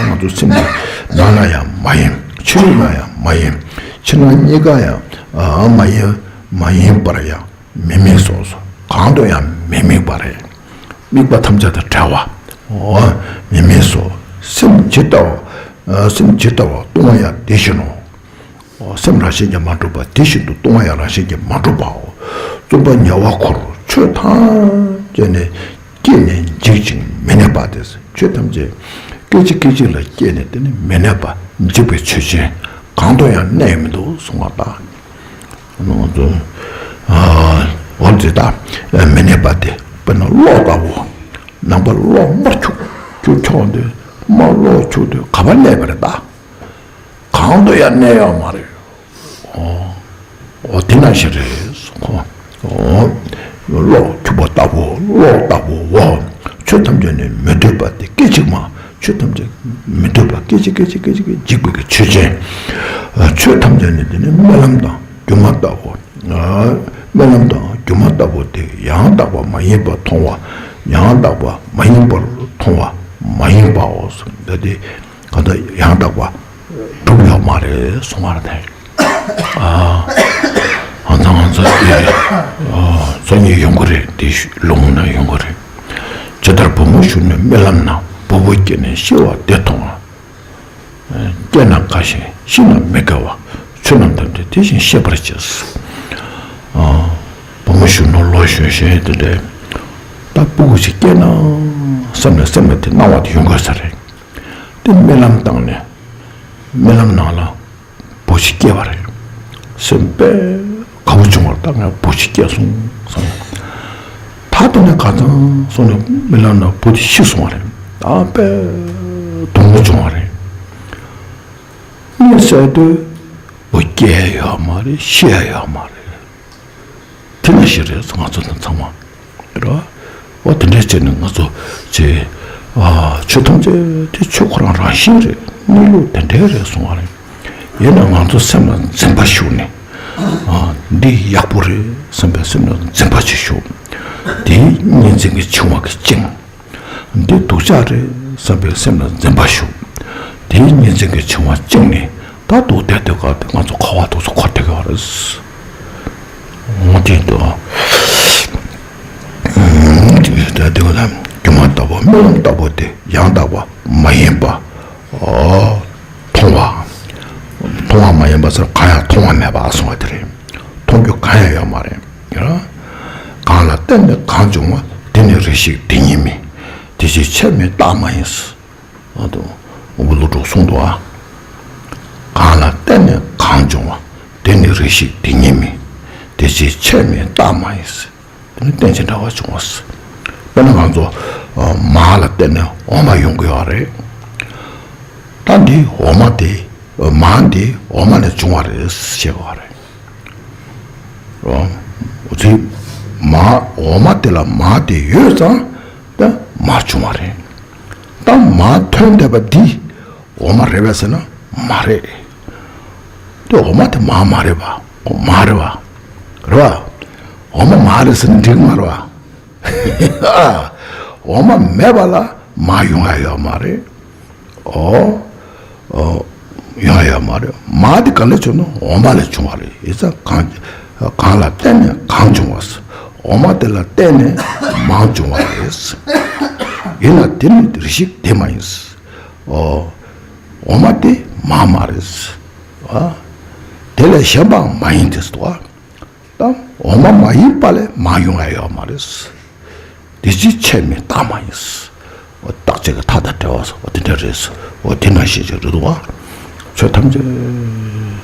ང་ཚོ་སེམས་ནི་ནང་ན་ཡང་མ་ཡིན། ཕྱི་རོལ་ན་ཡང་མ་ཡིན། ཕྱི་ནང་གཉིས་ཀ་ཡང་མ་ཡིན། མ་ཡིན་པར་ཡང་མི་དམིགས་སོ། གང་དུ་ཡང་མི་དམིགས་པ་རེད། དམིགས་པ་ཐམས་ཅད་དང་བྲལ་བ། འོ། མི་དམིགས་སོ། སེམས་ཇི་ལྟ་བ། སེམས་ཇི་ལྟ་བ་ལྟུང་བ་ཡང་དེ་བཞིན་ནོ། འོ། སེམས་རང་བཞིན་གྱིས་མ་གྲུབ་པ་དེ་བཞིན་དུ་ལྟུང་བ་ཡང་རང་བཞིན་གྱིས་མ་གྲུབ་པའོ། བཙུན་པ་ཉེ་བར་འཁོར། ཆོས་ཐམས་ཅད་ནི་སྐྱེས་ནས་འཇིག་ཅིང་མི་གནས་པ་སྟེ། ཆོས་ཐམས་ཅད་སྐད་ཅིག་སྐད་ཅིག་ལ་སྐྱེས་ནས་དེ་ནི་མི་གནས་པ་འཇིག་པའི་ཆོས་ཅན། གང་དུ་ཡང་གནས་མི་འདུག་གསུངས་པ་ལྟར། ང་ཚོ། ཨ། འོ་དེ་དག་མི་གནས་པ་དེ་དཔེར་ན་གློག་ལྟ་བུ། ནམ་མཁའ་གློག་དམར་ཆུག་ཆུག་ཆོག་འདི་དམར་གློག་ཆུག་དུས་ག་པར་གནས་པ་རེད་ད། གང་དུ་ཡང་གནས་ཡོད་མ་རེད། འོ། འོ་དེ་ནང་བཞིན་རེད་གསུངས་གོ། འོ། གློག་འཁྱུག་པ་ལྟ་བུ་གློག་ལྟ་བུའོ། ཆོས་ཐམས་ཅད་ནི་མི་སྡོད་པ་དེ་སྐད་ཅིག་མ། ཆོས་ཐམས་ཅད་མི་སྡོད་པ་སྐད་ཅིག་སྐད་ཅིག་སྐད་ཅིག་གིས་འཇིག་པའི་གི་ཆོས་ཅན། ཆོས་ཐམས་ཅད་ནི་དེ་ནི་རྨི་ལམ་དང་སྒྱུ་མ་ལྟ་བུ། རྨི་ལམ་དང་སྒྱུ་མ་ལྟ་བུ་དེ་ཡང་དག་པ་མ་ཡིན་པར་མཐོང་བ། ཡང་དག་པ་མ་ཡིན་པར་མཐོང་བ་མ་ཡིན་པའོ། འདི་དེ་གང་ལྟར་ཡང་དག་པ་གྲུབ་ཡོད་མ་རེད་གསུང་བར་ཐལ། ཨ། ང་ཚོ་ང་ཚོ་དེ་སང་ཉིན་ཡོང་གི་རེད། དེ་ལུང་ན་ཡོང་གི་རེད། ཇི་ལྟར་བུ་མོ་ཞུགས་ནས་རྨི་ལམ་ན། བུ་བོ་སྐྱེས་ནས་ཤི་བ་དེ་མཐོང་བ། སྐྱེས་ན་དགའ་ཞིང་ཤི་ན་མི་དགའ་བ། ཆོས་རྣམས་ཐམས་ཅད་དེ་བཞིན་ཤེས་པར་བྱས། ཨ། བུ་མོ་ཞུགས་ནས་ལོ་གཞོན་གཞོན་དེ་འདྲའི་ད་སྤུ་གུ་ཞིག་སྐྱེས་ན་བསམ་ནས་སེམས་ལ་དེ་སྣང་བ་དེ་ཡོང་དགོས་ས་རེད། དེ་རྨི་ལམ་བཏང་ནས་རྨི་ལམ་ནང་ལ། བུ་ཞིག་སྐྱེས་པ་རེད། སེམས་དཔེ་དགའ་བོ་བྱུང་བར་ད་ངས་བུ་ཞིག་སྐྱེས་སོང་བསམ། ད་དེ་ནས་ཁ་སང་སོང་ནས་རྨི་ལམ་ན་བུ་དེ་ཤི་སོང་བ་རེད། ད་དཔེ་སྡུག་མོ་བྱུང་བ་རེད། གཉིད་སད་དུས་བུ་སྐྱེས་ཡོད་མ་རེད། ཤི་ཡོད་མ་རེད། དེ་ནང་བཞིན་རེད་ང་ཚོ་དང་ཚང་མ། རེད་བ། འོ་དེ་འདྲས་བྱས་ནས་ང་ཚོ་ཚེ། ཨ། ཆོས་ཐམས་ཅད་དེ་ཆོས་ཁོ་རང་རང་བཞིན་རེད། གནས་ལུགས་དེ་འདྲས་རེད་གསུང་བ་རེད། ཡིན་ན་ང་ཚོ་སེམས་ལ་འཛིན་པ་ཞུགས་ནས། ཨ། འདི་ཡག་པོ་རེད་བསམ་པའི་སེམས་ལ་འཛིན་པ་ཅིག་ཞུགས། དེའི་གཉིས་འཛིན་གྱི་འཆིང་བ་གིས་བཅིངས། འདི་སྡུག་ཅག་རེད་བསམ་པའི་སེམས་ལ་འཛིན་པ་ཞུགས། དེའི་གཉིས་འཛིན་གྱི་འཆིང་བ་བཅིངས་ནས་ད་སྡུག་བསྡད་དུས་ག་དེ་ང་ཚོ་འཁོར་བ་དུག་སོ་འཁོར་བསྡད་ཀྱི་ཡོད་རེད། འོ་དེ་འདུག་ཨ། དེ་དེ་ལ་སྒྱུ་མ་ལྟ་བུ་རྨི་ལམ་ལྟ་བུ་དེ་ཡང་དག་པ་མ་ཡིན་པ། ཨོ། མཐོང་བ། མཐོང་བ་མ་ཡིན་པ་ཟེར་གང་ཡང་མཐོང་བ་མེད་པ་གསུང་བ་དེ་རེད། མཐོང་རྒྱུ་གང་ཡང་ཡོད་མ་རེད། གང་ལ་བརྟེན་ནས་གང་བྱུང་བ་དེ་ནི་རེ་ཞིག་དེ་ཉིད་མིན། དེ་ཕྱིར་ཆད་མེད་རྟགས་མ་ཡིན། ཨ་དོ། དབང་པོ་ཀླུ་སྒྲུབ་གསུངས་འདུག་ཨ། གང་ལ་བརྟེན་ནས་གང་བྱུང་བ་དེ་ནི་རེ་ཞིག་དེ་ཉིད་མིན། དེ་ཕྱིར་ཆད་མེད་རྟགས་མ་ཡིན། དེ་ནི་རྟེན་ཅིང་འབྲེལ་བར་འབྱུང་བ། དཔེར་ན་ང་ཚོ་མར་ལ་བརྟེན་ནས་འོ་མ་ཡོང་གི་ཡོད་རེད། ད་འདི་འོ་མ་དེ་མར་འདི་འོ་མ་ནས་བྱུང་བ་རེད་ཞེས་པ་རེད། འོ་ཙི་མར་འོ་མ་དེ་ལ་མར་དེ་ཡོད་ཙང་ད་མར་བྱུང་བ་རེད། ད་མར་ཐོན་བསྡད་པ་འདི་འོ་མ་རེད་པས་ཟེར་ན་མ་རེད། དེ་འོ་མ་དེ་མར་མ་རེད་པ། འོ་མ་རེད་པ། རེད་པ། འོ་མ་མར་རེད་ཟེར་ན་འགྲིག་མ་རེད་པ། འོ་མ་མེད་པ་ལ་མར་ཡོང་ཡ་ཡོད་མ་རེད། འོ། འོ། ཡོང་ཡ་ཡོད་མ་རེད། མར་དེ་ག་ལས་བྱུང་ན་འོ་མ་ལས་བྱུང་བ་རེད། ཡིན་ཙང་གང་། གང་ལ་བརྟེན་ནས་གང་བྱུང་བ། འོ་མ་དེ་ལ་བརྟེན་ནས་མར་བྱུང་བ་རེད། ཡིན་ན་དེ་ནི་རེ་ཞིག་དེ་མ་ཡིན། འོ། འོ་མ་དེ་མར་མ་རེད། ཨ། དེ་ལས་གཞན་པའང་མ་ཡིན་ཏེ་སོ། ད་འོ་མ་མ་ཡིན་པ་ལས་མར་ཡོང་ཡ་ཡོད་མ་རེད། དེ་ཕྱིར་ཆད་མེད་རྟགས་མ་ཡིན། འོ་རྟག་ཆད་ཀྱི་མཐའ་དང་བྲལ་བ་སོགས་དེ་འདྲ་རེད། འོ་དེ་འདྲ་ཞིག་ཅིག་རེད་འདུག་བ། ཆོས་ཐམས་ཅད་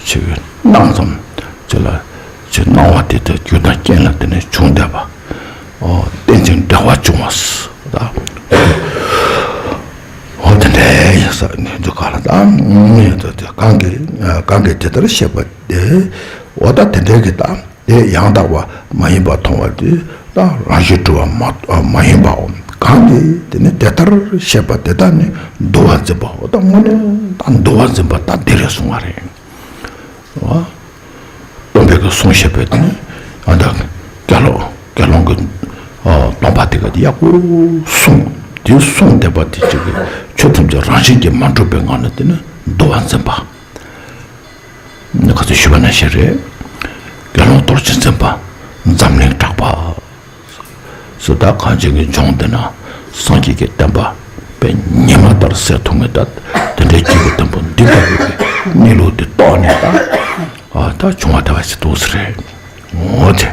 ཆེ་བའི་སྣང་ཙམ་ཅིག་ལ་ཅིག་སྣང་བ་དེ་དག་རྒྱུ་དང་རྐྱེན་ལ་བརྟེན་ནས་བྱུང་བསྡད་པ། འོ་རྟེན་ཅིང་འབྲེལ་བར་འབྱུང་བ། ད་འོ་དེ་འདྲ་ཡིན་ས་ནི་འདུག་ག་ལ། ད་ངས་ད་དེ་གང་གིས་གང་གིས་དེ་ལྟར་བཤད་པ་དེ། འོ་ད་དེ་འདྲའི་གི་ད་དེ་ཡང་དག་པ་མ་ཡིན་པ་མཐོང་བ་དེ་ད་རང་བཞིན་གྲུབ་པ་མ་མ་ཡིན་པའོ། གང་གིས་དེ་ནི་དེ་ལྟར་བཤད་པ་དེ་དག་ནི་འདུལ་བ་འཛིན་པའོ། ད་དངོས་གནས་ད་འདུལ་བ་འཛིན་པ་ད་འདི་རེད་གསུང་བ་རེད། སྟོན་པའི་གི་གསུང་བཤད་པའི་དེ་ནི་ཨ་ད་དགེ་སློང་དགེ་སློང་གི་སྟོན་པ་དེ་ག་དེ་ཡག་པོ་གསུངས། དེ་གསུངས་བསྡད་པ་དེ་གཅིག་གི་ཆོས་ཐམས་ཅད་རང་བཞིན་གྱིས་མ་གྲུབ་པའི་ངང་ནས་དེ་ནི་འདུལ་བ་འཛིན་པ། ཁ་ཚོས་ཞུས་པ་ནང་བཞིན་རེད། དགེ་སློང་རྡོ་རྗེ་འཛིན་པ། འཛམ་གླིང་གྲགས་པ། སུ་དག་གངས་ཅན་གྱི་ལྗོངས་འདི་ན། སངས་རྒྱས་ཀྱི་བསྟན་པ་དཔེ་ཉི་མ་ལྟར་གསལ་ཐུབ་མེད་ད། དེ་འདྲའི་སྐྱེས་བུ་དམ་པ་འདི་ལྟ་བུའི་གནས་ལུགས་འདི་རྟོགས་ནས་ད། ཨ་ད་བྱུང་བ་དེ་བ་ཞིག་འདུག་ཟེར་རེད། འོ་དེ།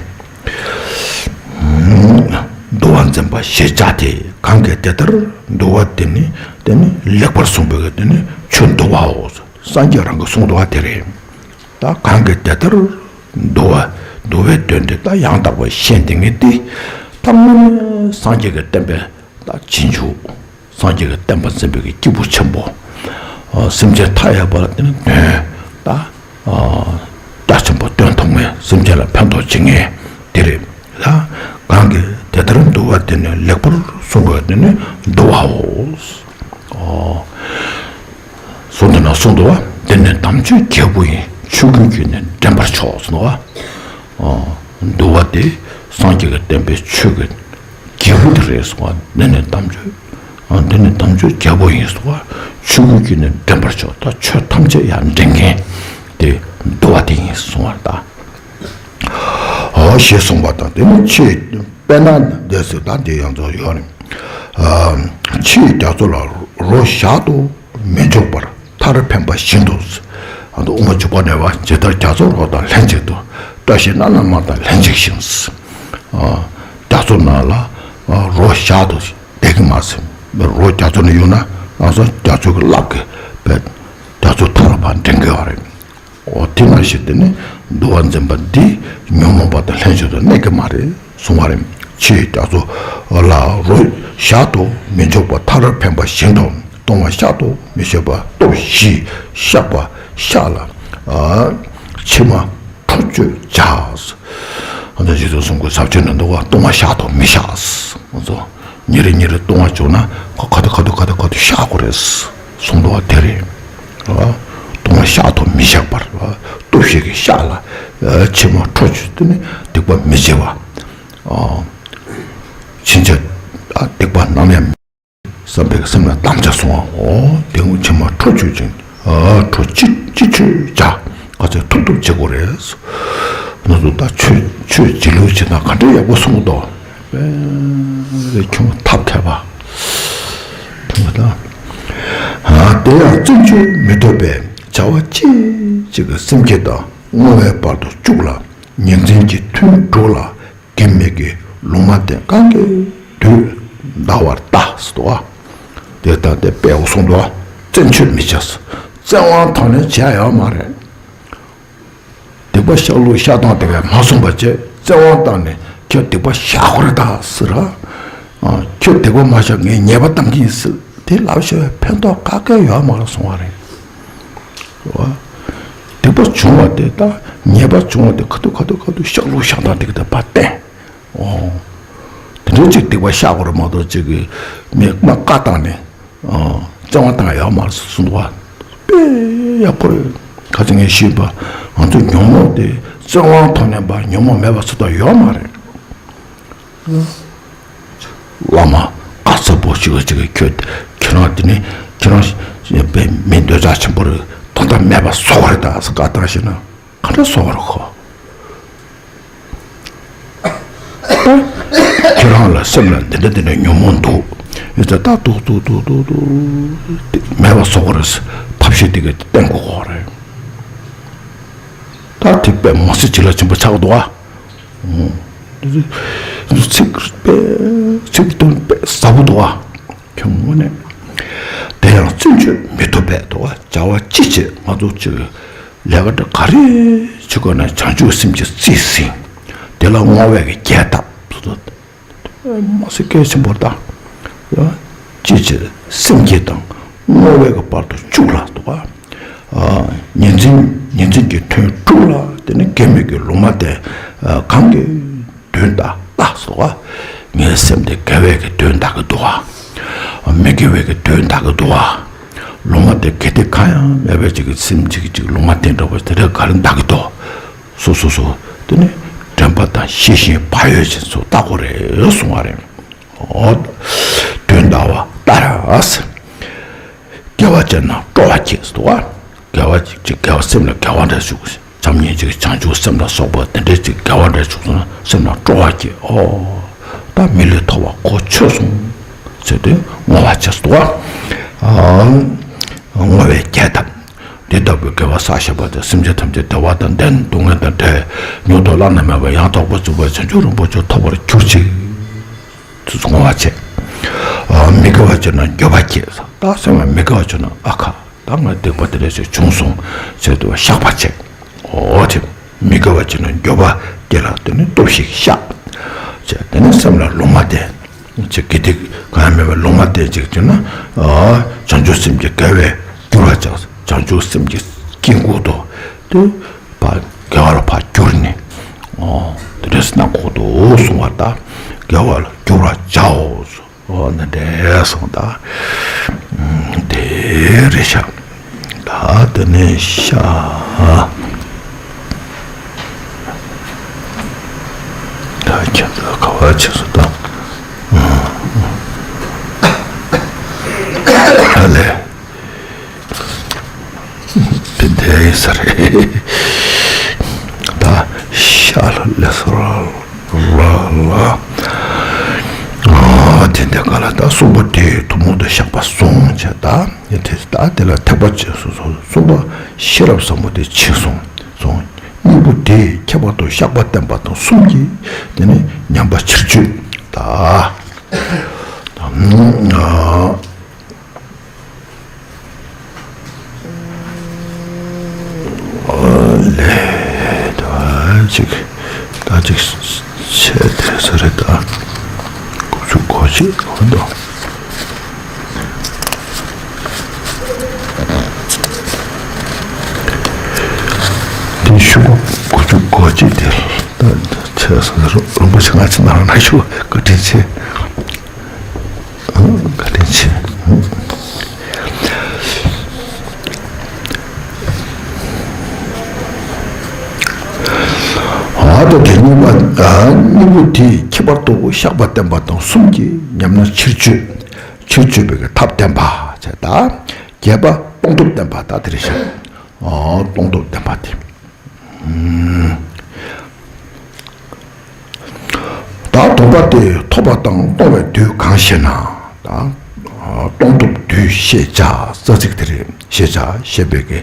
འདུལ་བ་འཛིན་པ་ཞེས་བྱ་སྟེ། གང་གིས་དེ་ལྟར་འདུལ་བ་འདི་ནི་དེ་ནི་ལེགས་པར་གསུངས་པའི་དེ་ནི་ཆོས་འདུལ་བའོ། སངས་རྒྱས་རང་གིས་གསུངས་འདུལ་བ་དེ་རེད། ད་གང་གིས་དེ་ལྟར་འདུལ་བ་འདུལ་བའི་དོན་དེ་ད་ཡང་དག་པར་ཤེས་འདི་ངེས་ཏེ། ད་དངོས་གནས་སངས་རྒྱས་ཀྱི་བསྟན་པའི་ད་རྗེས་འཇུག་སངས་རྒྱས་ཀྱི་བསྟན་པ་འཛིན་པའི་གི་སྐྱེས་བུ་ཆེན་པོ། ཨ་སེམས་ཅན་མཐའ་ཡས་པ་ལ་དེ་ནི་དོན་ད། ཨ་རྒྱ་ཆེན་པོ་སྟོན་ཐུབ་མཁན་སེམས་ཅན་ལ་ཕན་ཐོགས་བྱེད་མཁན་དེ་རེད། ད་གང་གིས་དེ་ལྟར་འདུལ་བ་དེ་ནི་ལེགས་པར་གསུངས་པ་དེ་ནི་འདུལ་བའོ། ཨོ། གསུངས་དེ་ན་གསུངས་འདུལ་བ་འདི་ནི་དམ་ཆོས་རྒྱལ་པོ་ཡིན། ཆོས་ཀུན་གྱིས་ནི་འདྲེན་པར་ཤོག་གསུངས་འདུལ་བ། ཨོ། འདུལ་བ་དེ་སངས་རྒྱས་ཀྱི་བསྟན་པའི་ཆོས་ཀྱི་རྒྱལ་པོ་དེ་རེད་གསུངས་པ། འདི་ནི་དམ་ཆོས། ཨ་འདི་ནི་དམ་ཆོས་རྒྱལ་པོ་ཡིན་གསུངས་པ། ཆོས་ཀུན་གྱིས་ནི་འདྲེན་པར་ཤོག་ད་ཆོས་ཐམས་ཅད་ཡང་འདྲེན་མཁན་དེ་འདུལ་བ་དེ་ཡིན་གསུངས་པ་ད། ཨོ་ཞེས་གསུངས་པ་དང་། དེ་ནི་ཆོས་དཔེར་ན་འདི་ཟེར་ད་འདི་ཡང་ཚོ་ཡོད་རེད། ཨ་ཕྱིའི་རྒྱ་མཚོ་ལ་རོ་བཞག་ཏུ་མི་འཇུག་པར་མཐར་ཕན་པ་བཞིན་དུ། ཨ་ནི་དབུ་མ་འཇུག་པ་ནས་བ་ཇི་ལྟར་རྒྱ་མཚོར་རོ་དང་ལྷན་ཅིག་ཏུ། བཀྲ་ཤིས་སྣ་ནམ་མ་དང་ལྷན་ཅིག་བཞིན། ཨ་རྒྱ་མཚོ་ནང་ལ་ཨ་རོ་བཞག་ཏུ་བསྡད་ཀྱི་མ་ཟད་རོ་རྒྱ་མཚོ་ནས་གཡུག་ན་ང་ཚོ་རྒྱ་མཚོ་གི་རླབས་ཀྱིས་བས་རྒྱ་མཚོ་མཐའ་ལ་ཕར་འདྲེན་གྱི་ཡོད་རེད། འོ་དེ་མ་གཞི་དེ་ནི་འདུལ་བ་འཛིན་པ་འདི་ཉོན་མོངས་པ་དང་ལྷན་ཅིག་ཏུ་གནས་ཀྱི་མ་རེད་གསུང་བ་རེད། ཕྱིའི་རྒྱ་མཚོ་ལ་རོ་བཞག་ཏུ་མི་འཇུག་པ་མཐར་ཕན་པ་བཞིན་དུ། ལྟུང་བ་བཤགས་ཏུ་མི་བྱེད་པ་སྟོབས་བཞི་བཤགས་པ་བཤགས་ལ། ཨ་མཆི་མ་འཕྲོ་གཅོད་བྱ། ཨ་ནི་རྗེ་བཙུན་གསུང་གི་ཟབ་ཆོས་ནང་འདུག་བ། ལྟུང་བ་བཤགས་ཏུ་མི་བཤགས། ང་ཚོ་ཉིན་རེ་ཉིན་རེ་ལྟུང་བ་བྱུང་ན་ཁོ་ག་དུས་ག་དུས་ག་དུས་ག་དུས་བཤགས་དགོས་རེད་གསུངས་འདུག་བ། དེ་རེད། ལྟུང་བ་བཤགས་ཏུ་མི་བཤགས་པར་སྟོབས་བཞི་གིས་བཤགས་ལ། མཆི་མ་འཕྲོ་གཅོད་དེ་ནི་སྡིག་པ་མི་བྱེད་པ། ཨ་ ཕྱིན་ཆད་སྡིག་པ་ནམ་ཡང་བསམ་པའི་སེམས་ལ་དམ་བཅའ་སོང་བ། འོ་དེ་སྔོན་ཕྱི་མ་ཁྲོ་ཆོས་ཅན། ཨ་ཁྲོ་ཅི་ཅི་ཆོས་བྱ་ག་ཚོད་ཐུབ་ཐུབ་བྱེད་དགོས་རེད། ང་ཚོ་ད་ཆོས་ཆོས་བྱེད་ལུགས་བྱེད་སྟངས་ག་འདྲ་ཡག་པོ་གསུངས་འདུག་དཔེ་ཁྱོད་ཐབས་མཁས་པ། ཐུབ་པ་དང་། དེ་ཡང་བརྩོན་འགྲུས་མི་ཐུབ་པས། བྱ་བ་གཅིག་གཅིག་གི་སེམས་བསྐྱེད་དང་བསྔོ་བའི་བར་དུ་བཅུག་ལ། ཉིན་མཚན་གྱི་ཐུན་དྲུག་ལ། དགེ་མི་དགེ་ལུང་མ་བསྟན་གང་གི་དུས་འདའ་བར་ལྟ་ཟེར་དོ། དེ་ལྟར་དེ་དཔེ་འོ་གསུངས་འདུག་བ། བཙན་ཆོད་མི་བྱ། བཙན་དབང་ཐོག་ནས་བྱས་ཡོད་མ་རེད། སྡིག་པ་བཤགས་ལུགས་བཤགས་སྟངས་དེ་གས་མ་གསུངས་པ་བྱས་བཙན་དབང་བཏང་ནས་ཁྱོད་སྡིག་པ་བཤགས་དགོས་རེད་ད་ཟེར། ཨ། ཁྱོད་སྡིག་པ་མ་བཤགས་ངས་ཉེས་པ་བཏང་གི་ཡིན་ཟེར་དེ་ལབ་བཤད་པའི་ཕན་ཐོགས་ག་གེ་ཡོད་མ་རེད་གསུང་བ་རེད། བ། སྡིག་པ་བྱུང་བ་དེ་དང་ཉེས་པ་བྱུང་བ་དེ་ཁ་ཐུག་ཁ་ཐུག་ཁ་ཐུག་བཤགས་ལུགས་བཤགས་སྟངས་དེ་ག་དེ་ཕར་བསྟན། ཨོ། དེ་འདྲའི་ཅིག་སྡིག་པ་བཤགས་དགོས་རེད་མ་གཏོགས་ཅིག་གི་མི་མ་བཀའ་བཏང་ནས་ཨོ་བཙན་དབང་བཏང་ཡོད་མ་རེད་གསུངས་འདུག་བ། དཔེ་ཡག་པོ་རེད། ཁ་ཅིག་ངས་ཤེས་པ་ང་ཚོ་ཉོན་མོངས་དེ་བཙན་དབང་ཐོག་ནས་པ་ཉོན་མོངས་མེད་པ་ཚོ་དང་ཡོད་མ་རེད། བླ་མ་དཀའ་ཚེགས་པོ་ཞིག་ཅིག་གིས་ཁྱོད་ཁྱེད་རང་དེ་ནི་ཁྱེད་རང་དཔེ་མི་འདོད་ཆགས་ཆེན་པོ་རེད། དོན་དག་མེད་པ་བཟོ་བ་རེད་ད་ཟེར་བཀའ་བཏང་ཤེ་ན་ག་འདྲ་བཟོ་བ་རེད་ཁོ། ཁྱེད་རང་ལ་སེམས་ལ་འདི་འདྲ་འདི་འདྲ་ཉོན་མོངས་འདུག་ཡོད་ཚད་ད་ཏོག་ཏོག་ཏོག་ཏོག་ཏོག་མེད་པ་བཟོ་བ་རེད་ཟེར་ཐབས་ཤེས་དེ་ག་བསྟན་དགོས་ཁོ་རེད། ད་དེ་དཔེ་མ་སྲིད་བྱི་ལ་ཆེན་པོ་ཆགས་འདུག་ཨ། ཚིག་དཔེ་ཚིག་དོན་དཔེ་ཟབ་པོ་འདུག་ཨ། ཁྱོད་དངོས་གནས། དེ་ཡང་བརྩོན་འགྲུས་མི་ཐུབ་པས་འདུག་ཨ། བྱ་བ་ཅི་བྱེད་ང་ཚོ་ཅིག་ལས་ཀ་འདྲ་ག་རེ་བྱེད་དགོས་ན་བྱང་ཆུབ་སེམས་ཀྱིས་རྩིས་ཟིན། དེ་ལ་བསྔོ་བས་ཀྱི་རྒྱས་བཏབ། མ་སྲིད་གལ་ཆེན་པོ་རེད་ད། ཅི་བྱེད་སེམས་བསྐྱེད་དང་བསྔོ་བའི་གི་བར་དུ་བཅུག་ལ་འདུག་ག་ཉིན་མཚན་ཉིན་མཚན་གྱི་ཐུན་དྲུག་ལ་དེ་ནི་དགེ་མི་དགེ་ལུང་མ་བསྟན། གང་གི་དོན་དག་ལྟ་འདུག་ག་ངའི་སེམས་དེ་དགེ་བའི་གི་དོན་དག་གི་འདུག་ག་མི་དགེ་བའི་གི་དོན་དག་གི་འདུག་ག་ལུང་མ་བསྟན་གལ་ཏེ་གང་ཡང་མེད་པའི་ཅིག་གི་སེམས་ཅིག་ཅིག་ལུང་མ་བསྟན་འདྲ་བ་དེ་འདྲ་ག་རེ་འདག་གི་འདུག་སོ་སོ་སོ། དེ་ནི་དྲན་པ་དང་ཤེས་བཞིན་བག་ཡོད་ཅན་སོགས་བལྟ་དགོས་རེད་གསུང་བ་རེད། འོ། དོན་དག་བལྟ་ར་ཟེར། དགེ་བ་བྱས་ན་སྤྲོ་བ་སྐྱེ་ཟེར་བ། དགེ་བ་ཅིག་ཅིག་དགེ་བ་སེམས་ལ་དགེ་བ་འདྲ་བྱུང་། བྱམས་སྙིང་རྗེ་བྱང་ཆུབ་སེམས་ལ་སོགས་པ་དེ་འདྲའི་ཅིག་དགེ་བ་འདྲ་བྱུང་སོང་ན་སེམས་ལ་སྤྲོ་བ་སྐྱེ། འོ། ད་མི་ལུས་ཐོབ་པ་གོ་ཆོད་སོང་། ཟེར་ཏེ་བསྔོ་བ་བྱས་ཟེར་བ། བསྔོ་བས་རྒྱས་བཏབ། འདི་ལྟ་བུའི་དགེ་བ་བསགས་བཞག་པ་དེ་སེམས་ཅན་ཐམས་ཅད་བདེ་བ་དང་ལྡན་སྡུག་བསྔལ་དང་བྲལ་མྱུར་དུ་བླ་ན་མེད་པ་ཡང་དག་པར་རྫོགས་པའི་བྱང་ཆུབ་རིན་པོ་ཆེ་ཐོབ་པར་གྱུར་ཅིག་དུ་བསྔོ་བ་བྱས། མི་དགེ་བ་བྱས་ན་འགྱོད་པ་སྐྱེས། ད་སེམས་ལ་མི་དགེ་བ་བྱུང་ན་ཨ་ཁ་ད་ང་སྡིག་པ་དེ་འདྲ་ཞིག་བྱུང་སོང་ཟེར་དུ་བཤགས་པ་བྱས། འོ་དེ་མི་དགེ་བ་བྱས་ན་འགྱོད་པ་སྐྱེས་ལ་དེ་ནི་སྟོབས་ཤིག་བཤགས་བྱས་དེ་ནི་སེམས་ལ་ལུང་མ་བསྟན། ཅིག་དགེ་སྡིག་གང་ཡང་མེད་པའི་ལུང་མ་བསྟན་ཅིག་བྱས་ན། བྱང་ཆུབ་སེམས་ཀྱི་དགེ་བས་བསྒྱུར་བར་བྱ། བྱང་ཆུབ་སེམས་ཀྱི་དཀྱིལ་འཁོར་དུ་དེ་ཕར་དགེ་བ་ལ་ཕར་བསྒྱུར་ནས། དེ་འདྲ་སེམས་ནང་ཁོག་ཏུ་གསུང་བ་དང་དགེ་བ་ལ་བསྒྱུར་བར་བྱའོ། འོ་ན་འདྲེ་གསུངས་ད། དེ་རེད་ཤག་ད་དེ་ནས་ཤ། ད་ཁྱེད་ཚོ་ག་བ་ཆེ་སོ་ད། ཨ་ལས། དེ་འདྲ་ཡིན་ས་རེད། ད་ཤ་ལ་ལས་སོ་ར་ལ་ལ། ཨ་དེ་འདྲ་ག་ལ་ད་གསུམ་པོ་དེ་ཐུན་མོང་དུ་བཤགས་པ་སོང་བྱས་ད། དེ་ད་དེ་ལ་ཐེག་པ་ཆེ་སོ་སོ་གསུམ་པ་ཤེས་རབ་ཟབ་མོ་དེ་ཆེ་སོང་སོང་། གཉིས་པོ་དེ་ཁྱད་པར་དུ་བཤགས་པ་བསྟན་པ་དང་གསུམ་གྱིས་དེ་ནི་ཉམས་པ་ཕྱིར་བཅོས་ད། ཨ། ལས་ད་ཅིག་ད་ཅིག་བྱས་ཏེ་ས་རེད་ད། དགུ་བཅུ་གོ་གཅིག་གོ་འདུག་དེ་ཤུ་གུ་དགུ་བཅུ་གོ་གཅིག་དེ་ད་བྱས་ས་རིན་པོ་ཆེ་ང་ཚོ་ནང་ན་ཤུ་བཀའ་དྲིན་ཆེ། བཀའ་དྲིན་ཆེ། ཨ། ད་ལྟ་དེ་གཉིས་པ། ཨ། གཉིས་པོ་དེ་ཁྱད་པར་དུ་བཤགས་པ་བསྟན་པ་དང་གསུམ་གྱིས་ཉམས་ན་ཕྱིར་བཅོས། ཕྱིར་བཅོས་པའི་གི་ཐབས་བསྟན་པ་བྱས། ད་བརྒྱད་པ་སྟོང་ཐུབ་བསྟན་པ། ད་དེ་རེད་ཤག་ཨ། སྟོང་ཐུབ་བསྟན་པ་དེ། ད་སྡོམ་པ་དེ་ཐོབ་པ་དང་གཏོང་བའི་དུས་གང་ཞེ་ན། ད་གཏོང་ཐུབ་དུས་ཤེས་བྱ། རྩ་ཚིག་དེ་རེད། ཤེས་བྱ་ཞེས་པའི་གི།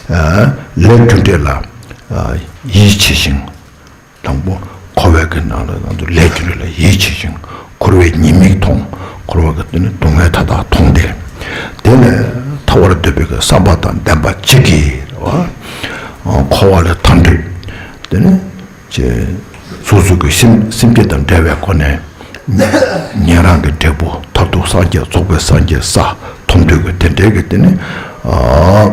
ཨ། ལས་རྒྱུ་འབྲས་ལ། ཨ། ཡིད་ཆེས་ཤིང་། དང་པོ་འཁོར་བའི་གི་ནང་ལ་ང་ཚོ་ལས་རྒྱུ་འབྲས་ལ་ཡིད་ཆེས་ཤིང་། འཁོར་བའི་ཉེས་དམིགས་མཐོང་། འཁོར་བ་གི་དེ་ནི་སྡུག་བསྔལ་མཐའ་དག་མཐོང་སྟེ། དེ་ནས་ཐར་བར་འདོད་པའི་གི་བསམ་པ་དང་ལྡན་པ་གཅིག་གིས། རེད་བ། འཁོར་བ་ལས་ཐར་འདོད། དེ་ནི་ཅེས། སོ་སོ་གི་སེམས་སེམས་བསྐྱེད་དང་འབྲེལ་བའི་སྒོ་ནས། ཉན་རང་གི་འབྲས་བུ་མཐར་ཐུག་སངས་རྒྱས། རྫོགས་པའི་སངས་རྒྱས་ས་ཐོབ་འདོད་ཀྱི་དེ་འདྲའི་གི་དེ་ནི། ཨ།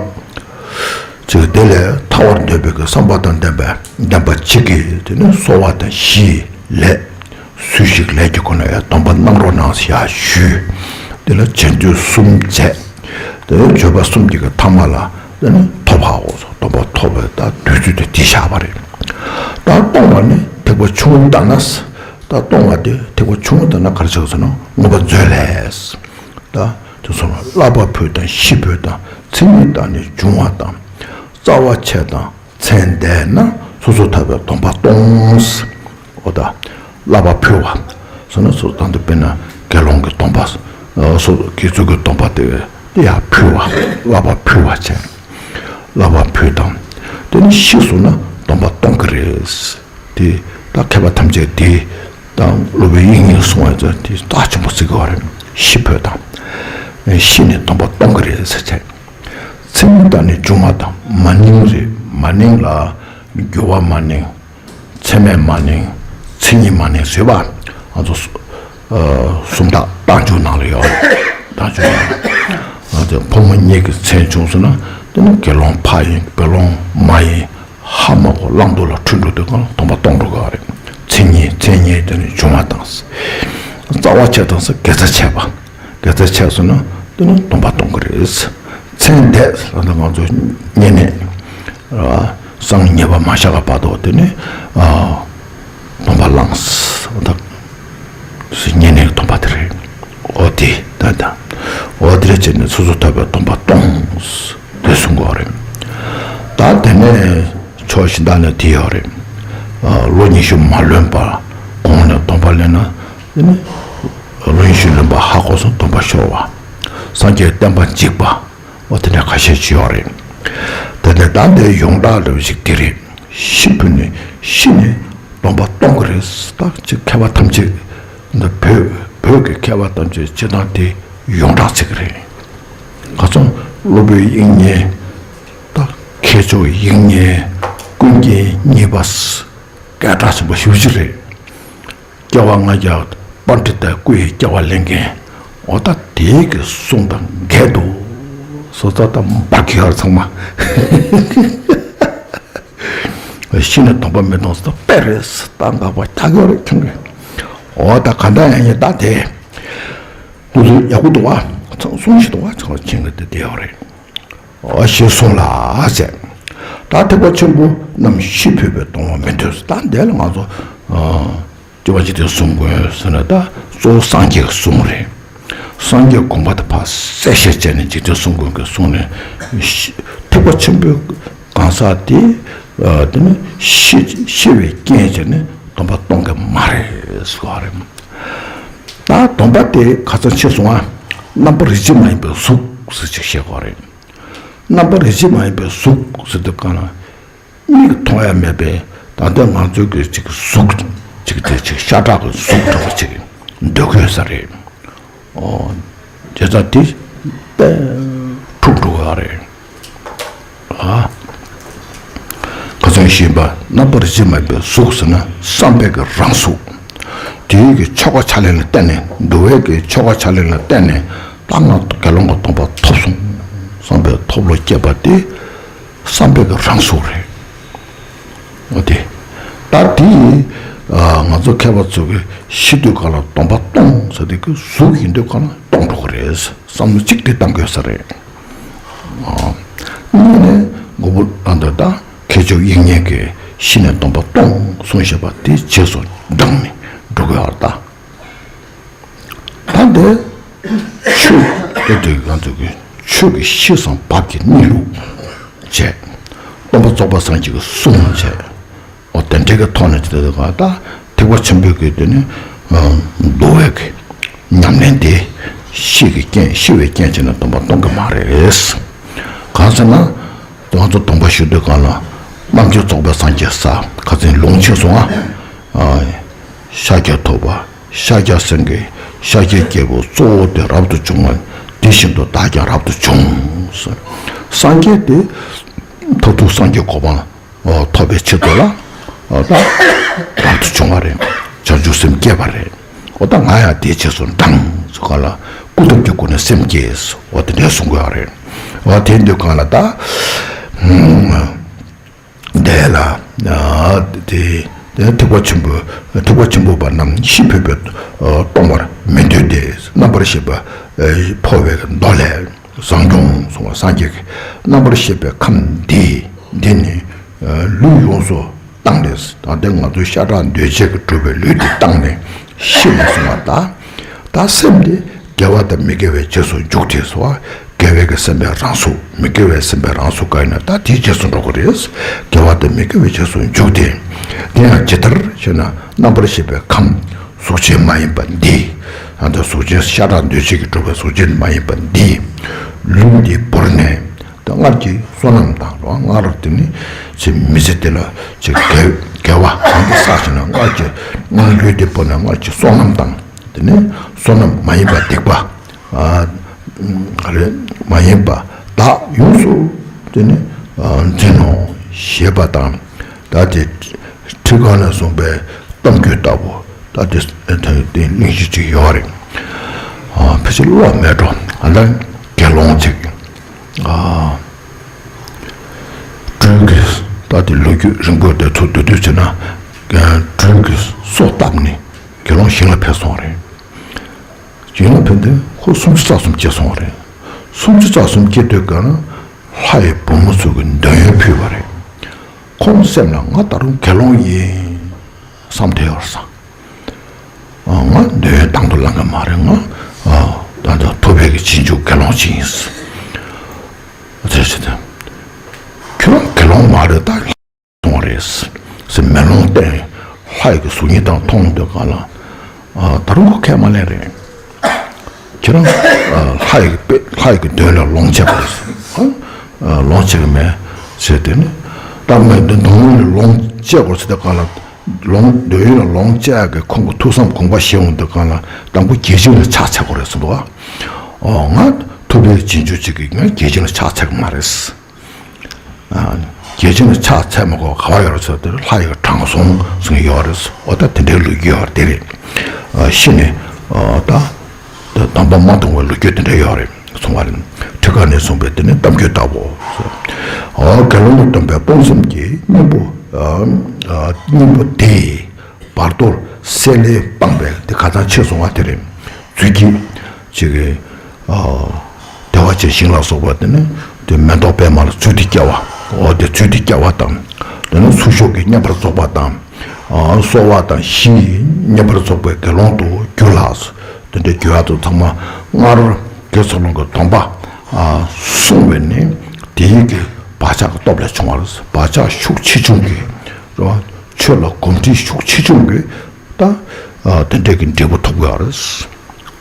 ཅིག་དེ་ལས་ཐར་བར་འདོད་པའི་གི་བསམ་པ་དང་ལྡན་པའི་ལྡན་པ་གཅིག་གིས་དེ་ནི་གསོལ་བ་དང་བཞིའི་ལས། སུ་ཞིག་ལས་ཀྱི་སྒོ་ནས་ཡང་སྡོམ་པ་གནང་རོགས་གནང་ཟེར་ཡར་ཞུས། དེ་ལ་རྗེས་ཟློས་གསུམ་མཛད། དེ་ནས་བརྗོད་པ་གསུམ་གྱི་གི་ཐ་མ་ལ་དེ་ནི་ཐོབ་པའོ། སྡོམ་པ་ཐོབ་པའི་ད་དུས་ཚོད་དེ་དེ་བཞག་པ་རེད། ད་གཏོང་བ་ནི་ཐེག་པ་ཆུང་ངུ་ལྟར་ན། ད་གཏོང་བ་དེ་ཐེག་པ་ཆུང་ངུ་ལྟར་ན་ག་རེ་བྱེད་དགོས་ཟེར་ན། མངོན་པ་མཛོད་ལས། ད་དེ་ཚོ་བསླབ་པ་ཕུལ་དང་ཤི་འཕོས་དང་མཚན་ཉིད་དང་ནི་འབྱུང་བ་དང་། རྩ་བ་ཆད་དང་མཚན་འདས་ན་སོ་སོར་ཐར་པའི་སྡོམ་པ་གཏོང་། འོ་ད་བསླབ་པ་ཕུལ་བ་ཟེར་ན། སོ་ད་འདི་དཔེར་ན་དགེ་སློང་གི་སྡོམ་པ། སོ་དགེ་ཚུལ་གྱི་སྡོམ་པ་དེ་ཡར་ཕུལ་བ། བསླབ་པ་ཕུལ་བ་བྱས། བསླབ་པ་ཕུལ་དང་། དེ་ནི་ཤི་སོང་ན་སྡོམ་པ་གཏོང་གི་རེད། དེ་ད་མཁས་པ་ཐམས་ཅད་དེ་ད་སློབ་དཔོན་དབྱིག་གཉེན་གསུང་བ་ཚོ་དེ་རྩ་ཆེན་པོ་བརྩི་གི་ཡོད་རེད། ཤི་འཕོས་དང་། ཤི་ནས་སྡོམ་པ་གཏོང་གི་རེད་ཟེར་བྱས། མཚན་ཉིད་དང་ནི་འབྱུང་བ་དང་། མ་ནིང་རེད། མ་ནིང་ལ་འགྱུར་བ་མ་ནིང་། མཚན་མེད་མ་ནིང་། མཚན་ཉིད་མ་ནིང་ཟེར་བ། ང་ཚོ་སུམ་རྟགས་རྟགས་འཇུག་ནང་ལ་ཡོད་རེད། རྟགས་འཇུག་ནང་ལ། ང་ཚོ་ཕོ་མོ་གཉིས་ཀྱི་མཚན་བྱུང་སོང་ན། དེ་ནི་དགེ་སློང་ཕ་ཡིན། དགེ་སློང་མ་ཡིན། ཧ་མ་གོ་བླང་དོར་ལ་འཁྲུལ་འགྲོ་དུས་གང་ལ་སྡོམ་པ་གཏོང་འགྲོ་གི་རེད། མཚན་ཉིད། མཚན་ཉིད་དེ་ནི་འབྱུང་བ་དང་། རྩ་བ་ཆད་དང་ཟེར་དགེ་རྩ་ཆད་པ། དགེ་རྩ་ཆད་སོང་ན་དེ་ནི་སྡོམ་པ་གཏོང་གི་རེད། མཚན་འདས་ཟེར་ན་ང་ཚོ་བསྙེན་གནས། སངས་རྒྱས་ཉེས་པ་མ་བཤགས་བར་དུ་དེ་ནི། ཨ། སྡོམ་པ་བླངས། འོ་ད་བསྙེན་གནས་སྡོམ་པ་དེ་རེད། འོ་དེ་ད་ད། འོ་དེ་རེད་བྱས་ནས་སོ་སོར་ཐར་པའི་སྡོམ་པ་གཏོང་། དེ་གསུང་གི་ཡོད་རེད། ད་དེ་ནས་ཕྱོགས་གཞན་དག་ནས་དེ་ཡོད་རེད། ཨ། ལོ་ཉི་ཤུ་མ་ལོན་པར་གོང་ནས་སྡོམ་པ་ལེན་ན། དེ་ནི་ལོ་ཉི་ཤུ་ལོན་པ་ཧ་གོ་སོང་སྡོམ་པ་ཤོར་བ། སངས་རྒྱས་བསྟན་པ་འཇིག་པ། འོ་དེ་འདྲ་ཁ་ཤས་ཅིག་ཡོད་རེད། དེ་ནས་ད་འདིའི་ཡོངས་གྲགས་ལབ་ཞིག་དེ་རེད། ཤི་འཕོས་ནས། ཤི་ནས་སྡོམ་པ་གཏོང་གི་རེད། ད་ཅིག་མཁས་པ་ཐམས་ཅད། འདི་བོད་བོད་ཀྱི་མཁས་པ་ཐམས་ཅད་སྤྱིར་བཏང་དེ་ཡོངས་གྲགས་བྱེད་ཀྱི་རེད། ཁ་སང་སློབ་དཔོན་དབྱིག་གཉེན། ད་མཁས་མཆོག་དབྱིག་གཉེན་ཀུན་མཁྱེན་གཉིས་པ། སྐད་གྲགས་ཆེན་པོ་ཞེ་པོ་ཅིག་རེད། སྐྱེ་བ་ལྔ་བརྒྱ་པཎྜི་ཏའི་སྐུ་ཡི་སྐྱེ་བ་ལེན་མཁན། འོ་ད་དེའི་གི་གསུང་དང་འགལ་འདུག། སོ་སོ་ད་འབར་གི་ཡོད་རེད་ཚང་མ། ཤི་ནས་སྡོམ་པ་མི་གཏོང་ཟེར་དཔེ་རེད། ད་འགག་པ་རྒྱག་གི་ཡོད་རེད་ཁྱོད་ཀྱིས། འོ་ད་ག་འདྲ་ཡང་ཡིན། ད་དེ་ཁོ་ཚོ་ཡག་པོ་འདུག་བ། ཚང་གསུང་ཞིག་འདུག་བ། ཚང་མ་མཁྱེན་གི་དེ་དེ་ཡོད་རེད། འོ་ཞེས་གསུངས་ལ་ཟེར། ད་ཐེག་པ་ཆེན་པོ་རྣམས་ཤི་འཕོས་པས་སྡོམ་པ་མི་འདོད། ད་འདི་ལ་ང་ཚོ། ཨ། སྐྱོབ་པ་འཇིག་རྟེན་གསུམ་མགོན་ཟེར་ན་ད་གཙོ་བོ་སངས་རྒྱས་ཀྱི་གསུང་རེད། སངས་རྒྱས་དགོངས་པ་དེ་ཕར་གསལ་བཤད་བྱས་ནས་འཇིག་རྟེན་གསུམ་མགོན་གྱི་གསུང་ནས། ཤི་ཐེག་པ་ཆེན་པོའི་གང་ཟག་དེ། ཨ། དེ་ནི་ཤི་ཤི་བའི་རྐྱེན་བྱས་ནས་སྡོམ་པ་གཏོང་གི་མ་རེད་ཟེར་བ་རེད། ད་སྡོམ་པ་དེ་ཁ་ཚང་ཕྱིན་སོང་ང་། རྣམ་པར་རིག་བྱེད་མ་ཡིན་པའི་གཟུགས་ཟེར་ཅིག་བཤད་དགོས་རེད། རྣམ་པར་རིག་བྱེད་མ་ཡིན་པའི་གཟུགས་ཟེར་དུས་གང་ལ། མིག་མཐོང་ཡ་མེད་པའི་ད་ལྟ་ང་ཚོའི་གི་ཅིག་གཟུགས་ཅིག་དེ་ཅིག་ཤ་ཁྲག་གི་གཟུགས་འདྲ་བ་ཅིག་འདོད་དགོས་ས་རེད། ཨོ། བྱས་ཙང་དེ་དཔེ་འཁྲུག་འགྲོ་གི་རེད། ཨ། ཁ་སང་ཞེས་པ་རྣམ་པར་རིག་བྱེད་མ་ཡིན་པའི་གཟུགས་ཟེར་ན་བསམ་པའི་གི་རང་གཟུགས། དེའི་གི་ཆོ་ག་ཕྱག་ལེན་ལ་བརྟེན་ནས། འདུལ་བའི་གི་ཆོ་ག་ཕྱག་ལེན་ལ་བརྟེན་ནས་ད་ང་དགེ་སློང་གི་སྡོམ་པ་ཐོབ་སོང་བསམ་པའི་ཐོབ་བློ་སྐྱེས་པ་དེ་བསམ་པའི་གི་རང་གཟུགས་རེད། འོ་དེ། ད་དེ། ཨ། ང་ཚོ་མཁས་པ་ཚོ་གི་ཤི་དུས་ག་ལ་སྡོམ་པ་གཏོང་ཟེར་དེ་གི་གཟུགས་ཡིན་དུས་ག་ལ་གཏོང་འགྲོ་གི་རེད། བསམ་བློ་གཅིག་དེ་བཏང་དགོས་ས་རེད། ཨ། གཉིས་ནས་མགོན་པོ་ཨ་ད་ད་མཁས་མཆོག་དབྱིག་གཉེན་གྱིས་ ཤི་ནས་སྡོམ་པ་གཏོང་གསུངས་བཞག་པ་དེ་རྗེས་སུ་འབྲངས་ནས་འགྲོ་དགོས་པར་གདའ། ད་འདི་ཆོས་ཀྱི་གང་དུ་གི་ཆོས་ཀྱི་གཤིས་སམ་བབ་ཀྱི་གནས་ལུགས་བྱས། སྟོན་པ་རྫོགས་པ་སངས་རྒྱས་ཀྱི་གསུང་བྱས། འོ་དེ་འདྲའི་གི་ཐོག་ནས་དེ་དག་ད་ཐེག་པ་ཆེན་པོའི་གི་དེ་ནི་འདུལ་བའི་གི་ཉམས་ལེན་དེ་ཤི་གི་རྐྱེན་ཤི་བའི་རྐྱེན་བྱས་ནས་སྡོམ་པ་གཏོང་གི་མ་རེད། གང་ཟེར་ན་ང་ཚོ་སྡོམ་པ་ཞུ་དུས་གང་ལ་རྣམ་མཁྱེན་རྫོགས་པའི་སངས་རྒྱས་ས་ཁ་ཚན་ལུང་ཆེ་སོང་ཨ། ཤཱཀྱ་ཐུབ་པ། ཤཱཀྱ་སེང་གེ། ཤཱཀྱའི་རྒྱལ་པོ་གཙོ་བོ་དེ་རབ་ཏུ་བྱུང་བ། དེ་བཞིན་དུ་བདག་ཀྱང་རབ་ཏུ་བྱུང་། སངས་རྒྱས་དེ་མཐར་ཐུག་སངས་རྒྱས་གོ་འཕང་ཐོབ་པའི་ཆེད་དུ་ལ་ད་རབ་ཏུ་བྱུང་བ་རེད། བྱང་ཆུབ་སེམས་བསྐྱེད་པ་རེད། འོ་ད་ང་ཡང་དེའི་རྗེས་སུ་འབྲངས་སོ་ག་ལ་སྐུ་སྟོབས་ཀྱི་སྒོ་ནས་སེམས་བསྐྱེད། འོ་དེ་འདྲའི་གསུང་དགོས་པ་རེད། འོ་དེ་འདུག་ག་ལ་ད། དེ་ལ། དེ་དེ་ཐེག་པ་ཆེན་པོ་ཐེག་པ་ཆེན་པོ་པ་རྣམས་ཤི་འཕོས་པས་སྟོང་པར་མི་འདོད་དེ། རྣམ་པར་ཤེས་པ་འཕོ་བའི་མདོ་ལས། བཟང་སྐྱོང་གསུང་བ་སངས་རྒྱས་ཀྱི་རྣམ་པར་ཤེས་པའི་ཁམས་འདི་འདི་ནི་ལུས་ཡོངས་སུ་བཏང་ནས། ད་ལྟའི་ང་ཚོའི་ཤ་ཁྲག་འདུས་བྱས་ཀྱིས་གྲུབ་པའི་ལུས་འདི་བཏང་ནས་ཤི་ནས་སོང་བ་ད། ད་སེམས་དེ་དགེ་བ་དང་མི་དགེ་བའི་རྗེས་སུ་འཇུག་དེ་སོ། དགེ་བའི་གི་སེམས་པའི་རང་གཟུགས། མི་དགེ་བའི་སེམས་པའི་རང་གཟུགས་ག་ཡིན་ན་ད་དེའི་རྗེས་སུ་འགྲོ་གི་རེད། དགེ་བ་དང་མི་དགེ་བའི་རྗེས་སུ་འཇུག་སྟེ། དེ་ཡང་ཇི་ལྟར་ཞེ་ན་རྣམ་པར་ཤེས་པའི་ཁམས་གཟུགས་ཅན་མ་ཡིན་པ་འདི། ཨ་ད་གཟུགས་ཅན་ཤ་ཁྲག་འདུས་བྱས་ཀྱིས་གྲུབ་པའི་གཟུགས་ཅན་མ་ཡིན་པ་འདི། ལུས་འདི་བོར་ནས་ད་སྔར་གྱི་བསོད་ནམས་དང་རོ། སྔར་དེ་ནི་ཚེ་མི་ཚེ་འདི་ལ་ཚེ་དགེ་དགེ་བ་གང་དུ་བསགས་ཞེ་ན་སྔར་གྱི་སྔར་ལུས་འདི་བོར་ནས་སྔར་གྱི་བསོད་ནམས་དང་། དེ་ནས་བསོད་ནམས་མ་ཡིན་པ་སྡིག་པ། ཨ་རེ་མ་ཡིན་པ་དག་ཡོངས་སུ་དེ་ནི་ཨ་འཛིན་ནོ་ཞེས་པ་དང་། ད་དེ་ཁྲི་ཁང་ནས་གསུངས་པའི་གཏམ་རྒྱུད་ལྟ་བུ་ད་དེ་དེ་གླེང་གཞི་ཅིག་ཡོད་རེད། ཨ་ཕལ་ཆེར་ཀློག་མེད་འགྲོ། ཨ་ད་དགེ་སློང་ཅིག་ཨ་སྦྲུལ་གྱི་ད་དེ་ལོ་རྒྱུས་རིང་པོ་དེ་ཚོ་བསྡུ་བསྡུ་བྱས་ན་སྦྲུལ་གྱི་སོ་བཏབ་ནས་དགེ་སློང་ཞིང་ལ་ཕེབས་སོང་རེད། ཞིང་ལ་ཕེབས་དུས་ཁོ་སུམ་ཅུ་རྩ་གསུམ་སྐྱེས་སོང་བ་རེད། སུམ་ཅུ་རྩ་གསུམ་སྐྱེས་དུས་ག་ན་ལྷ་ཡི་བུ་མོ་ཚོ་གི་འདོད་ཡོན་ཕུལ་བ་རེད། ཁོང་སེམས་ལ་ང་ད་རུང་དགེ་སློང་ཡིན་བསམ་བསྡད་ཡོད་རེད་ས། ཨ་ང་འདོད་ཡོན་དང་དུ་བླང་གི་མ་རེད། ང་ཨ་ད་ལྟ་ཐུབ་པའི་གི་རྗེས་འཇུག་དགེ་སློང་ཅིག་ཡིན་ཟེར་ཞེས་དང་། ཁྱོད་རང་དགེ་སློང་མ་རེད་ད། སོང་བ་རེད། ཟེར་མེ་ལོང་བསྟན། ལྷ་ཡི་གི་གཟུགས་བརྙན་དང་མཐོང་དུས་གང་ལ། ཨ་ད་རུང་ཁོ་ཁས་མ་ལེན་རེད། ཁྱེད་རང་ཨ་ལྷ་ཡི་གི་དཔེ་ལྷ་ཡི་གི་འདོད་ཡོན་ལ་ལོངས་སྤྱད་པ་རེད། ཨ་ལོངས་སྤྱད་གི་མེད་ཟེར་དེ་ནི། ད་མེད་དེ་འདོད་ཡོན་ལ་ལོངས་སྤྱད་དགོས་ཟེར་དུས་གང་ལ། ལོངས་འདོད་ཡོན་ལ་ལོངས་སྤྱད་ཡག་གི་ཁོང་གི་ཐུགས་བསམ་དགོངས་པ་བཞེས་འོང་དུས་གང་ལ་དང་པོ་དགེ་སྦྱོང་ལ་ཕྱག་འཚལ་དགོས་རེད་གསུངས་འདུག་ཨ། ཨོ་ང་ཐུབ་པའི་རྗེས་འཇུག་ཅིག་གིས་ང་དགེ་སྦྱོང་ལ་ཕྱག་འཚལ་གི་མ་རེད། ཨ་དགེ་སྦྱོང་ལ་ཕྱག་འཚལ་མ་དགོས་ག་བ་ཡོད་རེད་ཟེར་དུས་ལྷ་ཡི་གི་དྲང་སྲོང་ཟེར་གི་ཡོད་རེད། འོ་ད་དེ་འདྲའི་ལོ་རྒྱུས་ཡོད་རེད་དེ་རེད། ཨ་ཤི་ནས་ཨ་ད་ད་དམ་པ་མ་མཐོང་བའི་ལོ་རྒྱུས་དེ་འདྲ་ཡོད་རེད་གསུངས་པ་རེད། ཁྲི་ཁ་ནས་གསུངས་པའི་དེ་ནི་གཏམ་རྒྱུད་ལྟ་བུ། ཨོ་དགེ་སློང་དུ་སྟོན་པའི་སྤོང་གསུམ་གྱི་སྙིང་པོ་ཨ་ཨ་སྙིང་པོ་དེ། བར་དོར་སེལ་ལེ་སྤངས་པའི་དེ་ཁ་ཚང་ཆེ་སོང་བ་དེ་རེད། ཚུལ་གྱིས་ཅིག་གི་ཨ་བདེ་བ་ཅན་ཞིང་ལ་སོགས་པ་དེ་ནི་དེ་མེ་ཏོག་པད་མ་ལ་ཚུལ་དེ་སྐྱེ་བ། འོ་དེ་ཚུལ་དེ་སྐྱེ་བ་དང་། དེ་ནི་ཚུལ་ཤུགས་ཀྱིས་མཉམ་པར་རྫོགས་པ་དང་། ཨ་གསོལ་བ་དང་བཞི་ཡིས་མཉམ་པར་རྫོགས་པའི་དགེ་སློང་དུ་གྱུར་ལགས། དེ་འདྲའི་གྱུར་བ་དང་ཚང་མ་སྔར་དགེ་ཚུལ་སློང་གི་སྡོམ་པ་ཨ་བསྲུང་བས་ནི་དེའི་གི་བག་ཆགས་ཀྱི་སྟོབས་ལས་བྱུང་བ་རེད། བག་ཆགས་ཤུགས་ཆེ་ཆུང་གི་རེད་བ། ཆོས་ལ་གོམས་འདྲིས་ཤུགས་ཆེ་ཆུང་གིས་ད་ཨ་དེ་འདྲའི་གི་འབྲས་བུ་ཐོབ་དགོས་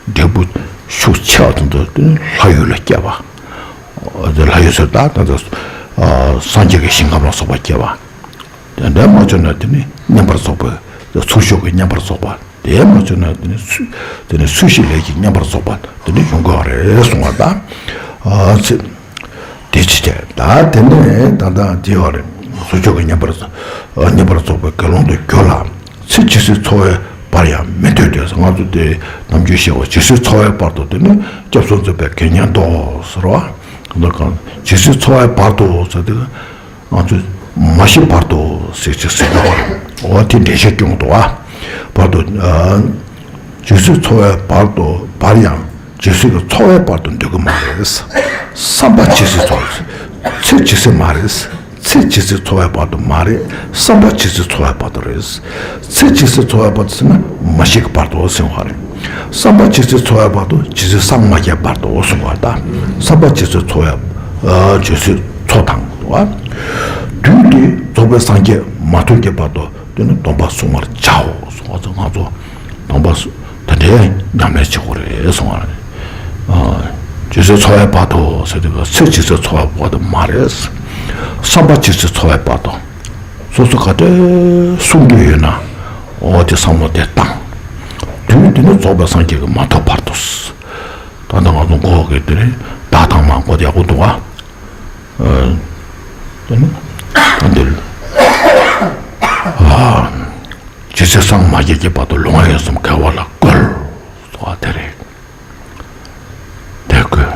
པ་རེད། འབྲས་བུ་ཤུགས་ཆེ་བ་དང་དུ་ལྷ་ཡུལ་ལ་སྐྱེ་བ། ཨ་དེ་ལྷ་ཡུལ་ཟེར་ད་ད་ལྟ་ཨ་སངས་རྒྱས་ཀྱི་ཞིང་ཁམས་ལ་སོགས་པ་སྐྱེ་བ། དེ་འདྲ་མ་བྱུང་ན་དེ་ནི་མཉམ་པར་རྫོགས་པའི་ཚུལ་ཤུགས་ཀྱིས་མཉམ་པར་རྫོགས་པ། དེ་མ་བྱུང་ན་དེ་ནི་ཚུལ་དེ་ནི་ཚུལ་བཞི་ལས་ཀྱིས་མཉམ་པར་རྫོགས་པ་དེ་ནི་ཡོང་དགོས་པ་རེད་གསུང་བ་དང་། ཨ་ཚེ། དེ་ཅི་སྟེ་ད་དེ་ནས་ད་ལྟ་དེ་བ་རེད། ཚུལ་ཤུགས་ཀྱིས་མཉམ་པར་མཉམ་པར་རྫོགས་པའི་དགེ་སློང་དུ་གྱུར་ལ། ཚེ་ཇི་སྲིད་འཚོ་བའི་བར་ཡང་མི་འདོད་དེ། ང་ཚོ་དེ་ནམ་རྒྱུན་བཤད་པ་ཇི་སྲིད་འཚོ་བའི་བར་དུ་དེ་ནི་སྐྱབས་སུ་འཛིན་པའི་དགེ་བསྙེན་དོ་ཟེར་བ། འདི་གང་ཇི་སྲིད་འཚོ་བའི་བར་དུ་ཟེར་དུས། ང་ཚོས་མ་ཤི་བར་དུ་ཟེར་ཅིག་ཟེར་གི་བ། འོ་དེ་འགྲེལ་བཤད་སྐྱོན་འདུག་ཨ། བར་དུ་ཨ་ཇི་སྲིད་འཚོ་བའི་བར་དུ་བར་ཡང་ཇི་སྲིད་ཀྱི་འཚོ་བའི་བར་དུ་འདོད་ཀྱི་མ་རེད། བསམ་པ་ཇི་སྲིད་འཚོ་ཚེ་ཇི་སྲིད་མ་རེད། ཚེ་ཇི་སྲིད་འཚོ་བའི་བར་དུ་མ་རེད། བསམ་པ་ཇི་སྲིད་འཚོ་བའི་བར་དུ་རེད། ཚེ་ཇི་སྲིད་འཚོ་བའི་བར་དུ་ཟེར་ན་མ་ཤི་གི་བར་དུ་ཟེར་བ་རེད། བསམ་པ་ཇི་སྲིད་འཚོ་བའི་བར་དུ་ཇི་སྲིད་སངས་མ་རྒྱས་བར་དུ་གསུངས་པ་ད། བསམ་པ་ཇི་སྲིད་འཚོ་བའི་ཇི་སྲིད་འཚོ་དང་བ། དུས་དེ་རྫོགས་པའི་སངས་རྒྱས་མ་ཐོབ་ཀྱི་བར་དུ་དེ་ནི་སྡོམ་པ་བསྲུང་བར་བྱའོ་གསུངས་པ་ཚོ་ང་ཚོ་སྡོམ་པ་སྲུང་། དེ་འདྲའི་ཉམས་ལེན་བྱེད་དགོས་རེད་གསུང་བ་རེད། ཇི་སྲིད་འཚོ་བའི་བར་དུ་ཟེར་དུས་ཚེ་ཇི་སྲིད་འཚོ་བའི་བར་དུ་མ་རེད། བསམ་པ་ཇི་སྲིད་འཚོ་བའི་བར་དུ། སོ་སོ་ག་དུས་གསུང་རྒྱུ་ཡོད་ན། འོ་དེ་བསམ་བློ་དེ་བཏང་། དུས་དེ་ནི་རྫོགས་པའི་སངས་རྒྱས་ཀྱིས་མ་ཐོབ་བར་དུ། ད་ལྟ་ང་ཚོ་མགོ་གི་དེ་ནི་བདག་དང་མ་མགོ་དེ་ཡག་པོ་འདུག་ཨ། དེ་ནི་ད་འདིར། ཇི་སྲིད་སངས་མ་རྒྱས་ཀྱི་བར་དུ་ལོང་བ་ཡོད་སེམས་དགེ་བ་ལ་བཀོལ། ཟེར་བ་དེ་རེད། དེ་བཀོལ།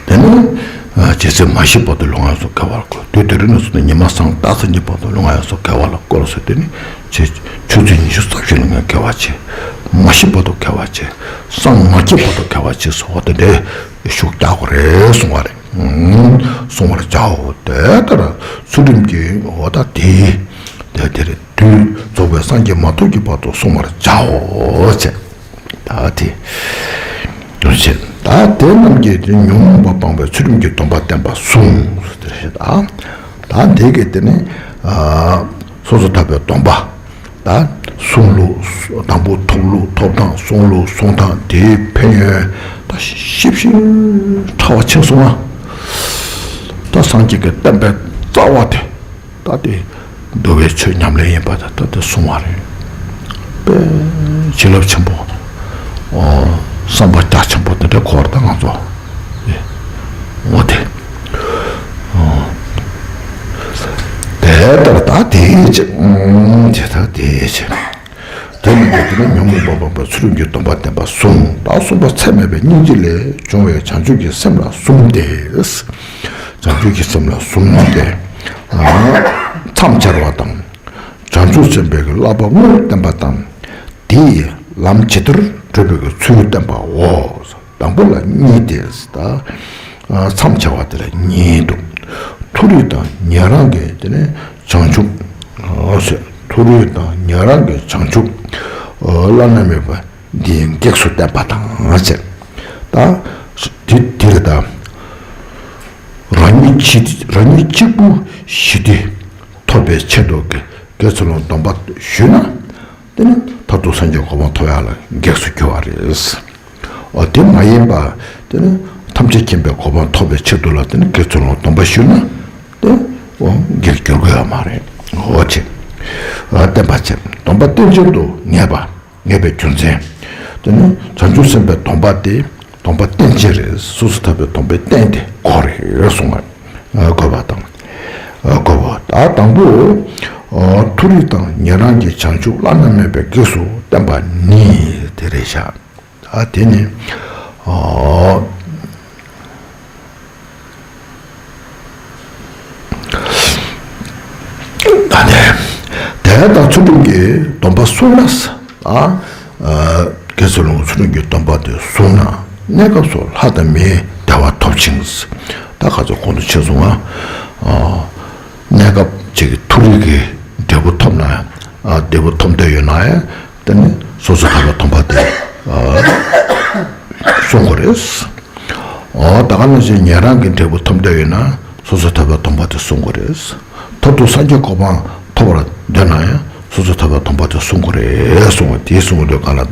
དེ་ནི་ཇི་སྲིད་མ་ཤི་བར་དུ་ལོང་བ་ཡོད་སེམས་དགེ་བ་ལ་བཀོལ། དུས་དེ་རིང་ནས་བཟུང་སྟེ་ཉི་མ་སང་རྟགས་ཚེ་གཉིས་བར་དུ་ལོང་བ་ཡོད་སེམས་དགེ་བ་ལ་བཀོལ་ཟེར་དེ་ནི་ཆུ་ཚོད་ཉི་ཤུ་རྩ་བཞི་ལ་ངས་དགེ་བ་བྱེད། མ་ཤི་བར་དུ་དགེ་བ་བྱེད། སངས་མ་རྒྱས་བར་དུ་དགེ་བ་བྱེད་ཟེར་བ་དེ་འདྲའི་ཤུགས་རྒྱག་དགོས་རེད་གསུང་བ་རེད། གསུང་བར་བྱའོ། དེ་ལྟར་ཚུལ་ཁྲིམས་ཀྱི་འོ་ད་དེ། དེ་དེར་དུས་རྫོགས་པའི་སངས་རྒྱས་མ་ཐོབ་ཀྱི་བར་དུ་བསྲུང་བར་བྱའོ་ཅེས། ད་དེ། དུས་ཆེན་ད་དེ་རྣམས་ཀྱིས་དེ་ཉོན་མོངས་པ་སྤངས་པའི་ཚུལ་ཁྲིམས་ཀྱི་སྡོམ་པ་བསྟན་པ་བསྲུང་། དེ་རེད་ད། ད་དེ་གི་དེ་ནི། སོ་སོ་ཐར་པའི་སྡོམ་པ། ད་བསྲུང་ལུགས། དང་པོ་ཐོབ་ལུགས་ཐོབ་སྟངས། བསྲུང་ལུགས་བསྲུང་སྟངས། དེའི་ཕན་ཡོན། ད་ཞིབ་ཞིབ་ཕྲ་བ་ཆེ་སོང་ང་། ད་སངས་རྒྱས་ཀྱི་བསྟན་པའི་རྩ་བ་དེ། ད་དེ་འདུལ་བའི་ཆོས་ཉམས་ལེན་ཡིན་པ་དང་ད་དེ་གསུང་བ་རེད། དཔེ་བྱིན་རླབས་ཆེན་པོ། ཨོ། བསམ་པ་རྒྱ་ཆེན་པོ་དེ་འདྲ་གོ་བར་ད་ང་ཚོ། ཨོ་དེ། ཨོ། དེ་ལྟར་ད་དེའི་ཕྱིར། ཨུམ། དེ་ལྟར་དེའི་ཕྱིར། དེ་ནི་དེ་ནི་ཉོན་མོངས་པ་སྤངས་པའི་ཚུལ་ཁྲིམས་ཀྱི་སྡོམ་པ་བསྟན་པ་བསྲུང་། ད་གསུམ་པ་ཚད་མེད་པའི་སྙིང་རྗེ་ལས་བྱུང་བའི་བྱང་ཆུབ་ཀྱི་སེམས་ལ་བསྲུངས་ཏེ། བྱང་ཆུབ་ཀྱི་སེམས་ལ་བསྲུངས་ཏེ། མཚམས་སྦྱར་བ་དང་། བྱང་ཆུབ་སེམས་དཔའི་བསླབ་པ་དངོས་བསྟན་པ་དང་། དེ་ཡི་ལམ་ཇི་ལྟར་བགྲོད་པའི་ཚུལ་བསྟན་པའོ། དང་པོ་ལ་གཉིས་ཏེ། ད་མཚམས་བྱ་བ་དེ་ལ་གཉིས་འདུག་མཐོ་རིས་དང་ཉན་རང་གི་དེ་ནས་བྱང་ཆུབ། མཐོ་རིས་དང་ཉན་རང་གི་བྱང་ཆུབ། བླ་ན་མེད་པ་འདི་གེགས་སུ་བསྟན་པ་དང་ཟེར། ད་དེ་དེ་རེད་ད། རང་ཉིད་ཇི་རང་ཉིད་གཅིག་པུ་ཞི་བདེ་ཐོབ་པའི་ཆེད་དུ་དགེ་ཚུལ་སློང་སྡོམ་པ་ཞུས་ན། དེ་ནི་མཐར་ཐུག་སངས་རྒྱས་གོ་འཕང་ཐོབ་ཡག་ལ་གེགས་སུ་གྱུར་བ་རེད། འོ་དེ་མ་ཡིན་པ། དེ་ནི་ཐམས་ཅད་མཁྱེན་པའི་གོ་འཕང་ཐོབ་པའི་ཆེད་དུ་ལ་དེ་ནི་དགེ་ཚུལ་སློང་སྡོམ་པ་ཞུས་ན། དེ་འོ་གེགས་གྱུར་གི་ཡོད་མ་རེད། འོ་ཅེས། བསྟན་པ་བྱས། སྡོམ་པ་རྟེན་ཅན་དུ་ངེས་པ། ངེས་པའི་རྒྱུ་མཚན། དེ་ནི་བྱང་ཆུབ་སེམས་དཔའི་སྡོམ་པ་དེ། སྡོམ་པ་རྟེན་ཅན་རེད། སོ་སོ་ཐར་པའི་སྡོམ་པའི་རྟེན་དེ་དགོས་རེད་གསུང་བ། དགོས་པ་དང་། དགོས་པ། ད་དང་པོ། མཐོ་རིས་དང་ཉན་རང་གི་བྱང་ཆུབ་བླ་ན་མེད་པའི་གེགས་སུ་བསྟན་པ་ནི་དེ་རེད་ཤག་ད་དེ་ནི། ད་ནས་དེ་ལྟར་ཚུལ་ཁྲིམས་ཀྱི་སྡོམ་པ་བསྲུངས་ན། ཨ། དགེ་ཚུལ་སློང་ཚུལ་ཁྲིམས་ཀྱི་སྡོམ་པ་དེ་བསྲུངས་ན། གནས་སྐབས་སུ་ལྷ་དང་མིའི་བདེ་བ་ཐོབ་ཅིང་། ད་ག་ཚོད་གོང་དུ་ཆེ་སོང་ང་། གནས་སྐབས་ཅིག་གི་མཐོ་རིས་ཀྱི་འབྲས་བུ་ཐོབ་ན། བདེ་བ་ཐོབ་འདོད་ཡོད་ན་ཡང་། དེ་ནི་སོ་སོ་ཐར་པའི་སྡོམ་པ་དེ་བསྲུང་དགོས་རེད། འོ་ད་ག་ནང་བཞིན་ཉན་རང་གི་འབྲས་བུ་ཐོབ་འདོད་ཡོད་ན་སོ་སོ་ཐར་པའི་སྡོམ་པ་དེ་བསྲུང་དགོས་རེད། མཐར་ཐུག་སངས་རྒྱས་གོ་འཕང་ཐོབ་པར་འདོད་ན་ཡང་སོ་སོ་ཐར་པའི་སྡོམ་པ་དེ་བསྲུང་དགོས་རེད་གསུངས་པ་དེ་གསུངས་འདོད་ག་ལ་ད།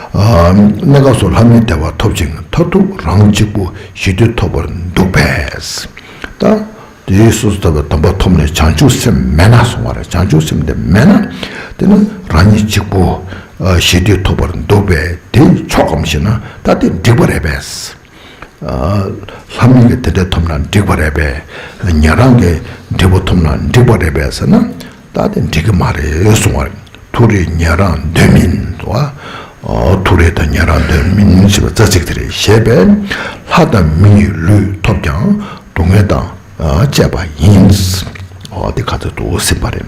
གནས་སྐབས་སུ་ལྷ་མིའི་བདེ་བ་ཐོབ་ཅིང་མཐར་ཐུག་རང་གཅིག་པུ་ཞི་བདེ་ཐོབ་པར་འདུག་པས། ད། དེའི་སོ་སོ་ཐར་པའི་སྡོམ་པ་ཐོབ་ནས་བྱང་ཆུབ་སེམས་མེད་ན་གསུང་བ་རེད། བྱང་ཆུབ་སེམས་དེ་མེད་ན། དེ་ནི་རང་ཉིད་གཅིག་པུ་ཞི་བདེ་ཐོབ་པར་འདུག་པས་དེ་ཆོག་གམ་ཞེ་ན་ད་དེ་འགྲིག་པ་རེད་པས། ལྷ་མིན་གྱི་དེ་འདྲ་ཐོབ་ན་འགྲིག་པ་རེད་པས། ཉན་རང་གི་འབྲས་བུ་ཐོབ་ན་འགྲིག་པ་རེད་པས་ཟེར་ན། ད་དེ་འགྲིག་གི་མ་རེད་གསུང་བ་རེད། མཐོ་རིས་ཉན་རང་འདོད་མིན་བ། མཐོ་རིས་དང་ཉན་རང་འདོད་མིན་ཞེས་པ་རྩ་ཚིག་དེ་རེད། ཞེས་པས་ལྷ་དང་མི་ཡི་ལུས་ཐོབ་ཀྱང་སྡུག་བསྔལ་དང་བཅས་པ་ཡིན། འོ་དེ་ག་ཚོད་དུ་ཟིན་པ་རེད།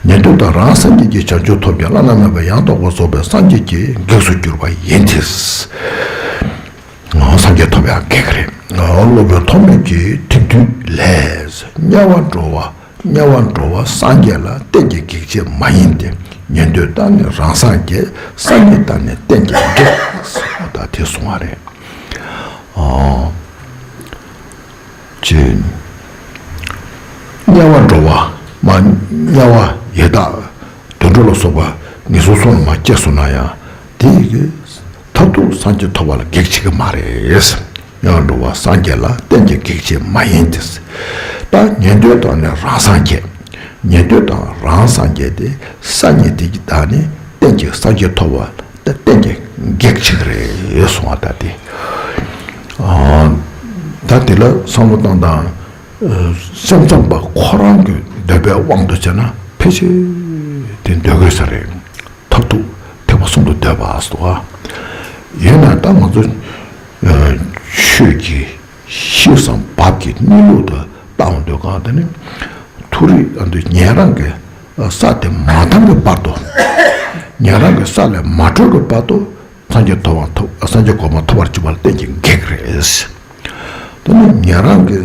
ཉན་ཐོས་དང་རང་སངས་རྒྱས་ཀྱི་བྱང་ཆུབ་ཐོབ་ཀྱང་བླ་ན་མེད་པ་ཡང་དག་པར་རྫོགས་པའི་སངས་རྒྱས་ཀྱི་གེགས་སུ་གྱུར་པ་ཡིན་ཏེ། སངས་རྒྱས་ཐོབ་ཡང་གེགས་རེད། སློབ་དཔོན་ཐོགས་མེད་ཀྱིས་ཐེག་ བདུད་ལས། དམྱལ་བ་འགྲོ་བ། དམྱལ་བ་འགྲོ་བ་སངས་རྒྱས་ལ། རྟེན་ཅིང་གེགས་བྱེད་མ་ཡིན་ཏེ། ཉན་ཐོས་དག་ནི་རང་སངས་རྒྱས། སངས་རྒྱས་དག་ནི་རྟེན་ཅིང་གེགས། ད་དེ་གསུང་བ་རེད། ཨོ། ཅེས། དམྱལ་བ་འགྲོ་བ་མ། དམྱལ་བ་ཡི་དྭགས་དུད་འགྲོ་ལ་སོགས་པ་ངན་སོང་གསུམ་ལ་མར་སྐྱེས་སོང་ན་ཡང་དེ་ཡི་གེ་མཐར་ཐུག་སངས་རྒྱས་ཐོབ་པ་ལ་གེགས་བྱེད་ཀྱི་མ་རེད། དམྱལ་བ་འགྲོ་བ་སངས་རྒྱས་ལ། རྟེན་ཅིང་གེགས་བྱེད་མ་ཡིན་ཏེ། ད་ཉན་ཐོས་དག་ནི་རང་སངས་རྒྱས། ཉན་ཐོས་དག་རང་སངས་རྒྱས་ཏེ། སངས་རྒྱས་དེ་གི་བདག་ནི་རྟེན་ཅིང་སངས་རྒྱས་ཐོབ་པ་ལ་རྟེན་ཅིང་གེགས་བྱེད་ཀྱི་རེད་གསུང་བ་ད་དེ། ཨ། ད་དེ་ལ་བསམ་བློ་བཏང་དང་། སེམས་ཙམ་པ་ཁོ་རང་གི་འདོད་པའི་དབང་དུ་བྱས་ན་ཕལ་ཆེར་དེ་འདོད་དགོས་ས་རེད། མཐར་ཐུག་ཐེག་པ་གསུམ་དུ་འདོད་པ་སོགས། ཡིན་ན་ད་ང་ཚོ་ཆོས་ཀྱི་གཤིས་སམ་བབ་ཀྱི་གནས་ལུགས་དུ་བལྟ་འོང་དུས་གང་དེ་ནི་མཐོ་རིས་ཨ་འདི་ཉན་རང་གི་ས་དེ་མ་ཐམ་པའི་བར་དུ། ཉན་རང་གི་ས་ལས་མ་གྲོལ་གྱི་བར་དུ། སངས་རྒྱས་ཐོབ་པ་ཐོབ། སངས་རྒྱས་གོ་འཕང་ཐོབ་པར་བྱེད་པ་ལ་རྟེན་ཅིང་གེགས་རེད། དེ་ནི་ཉན་རང་གི་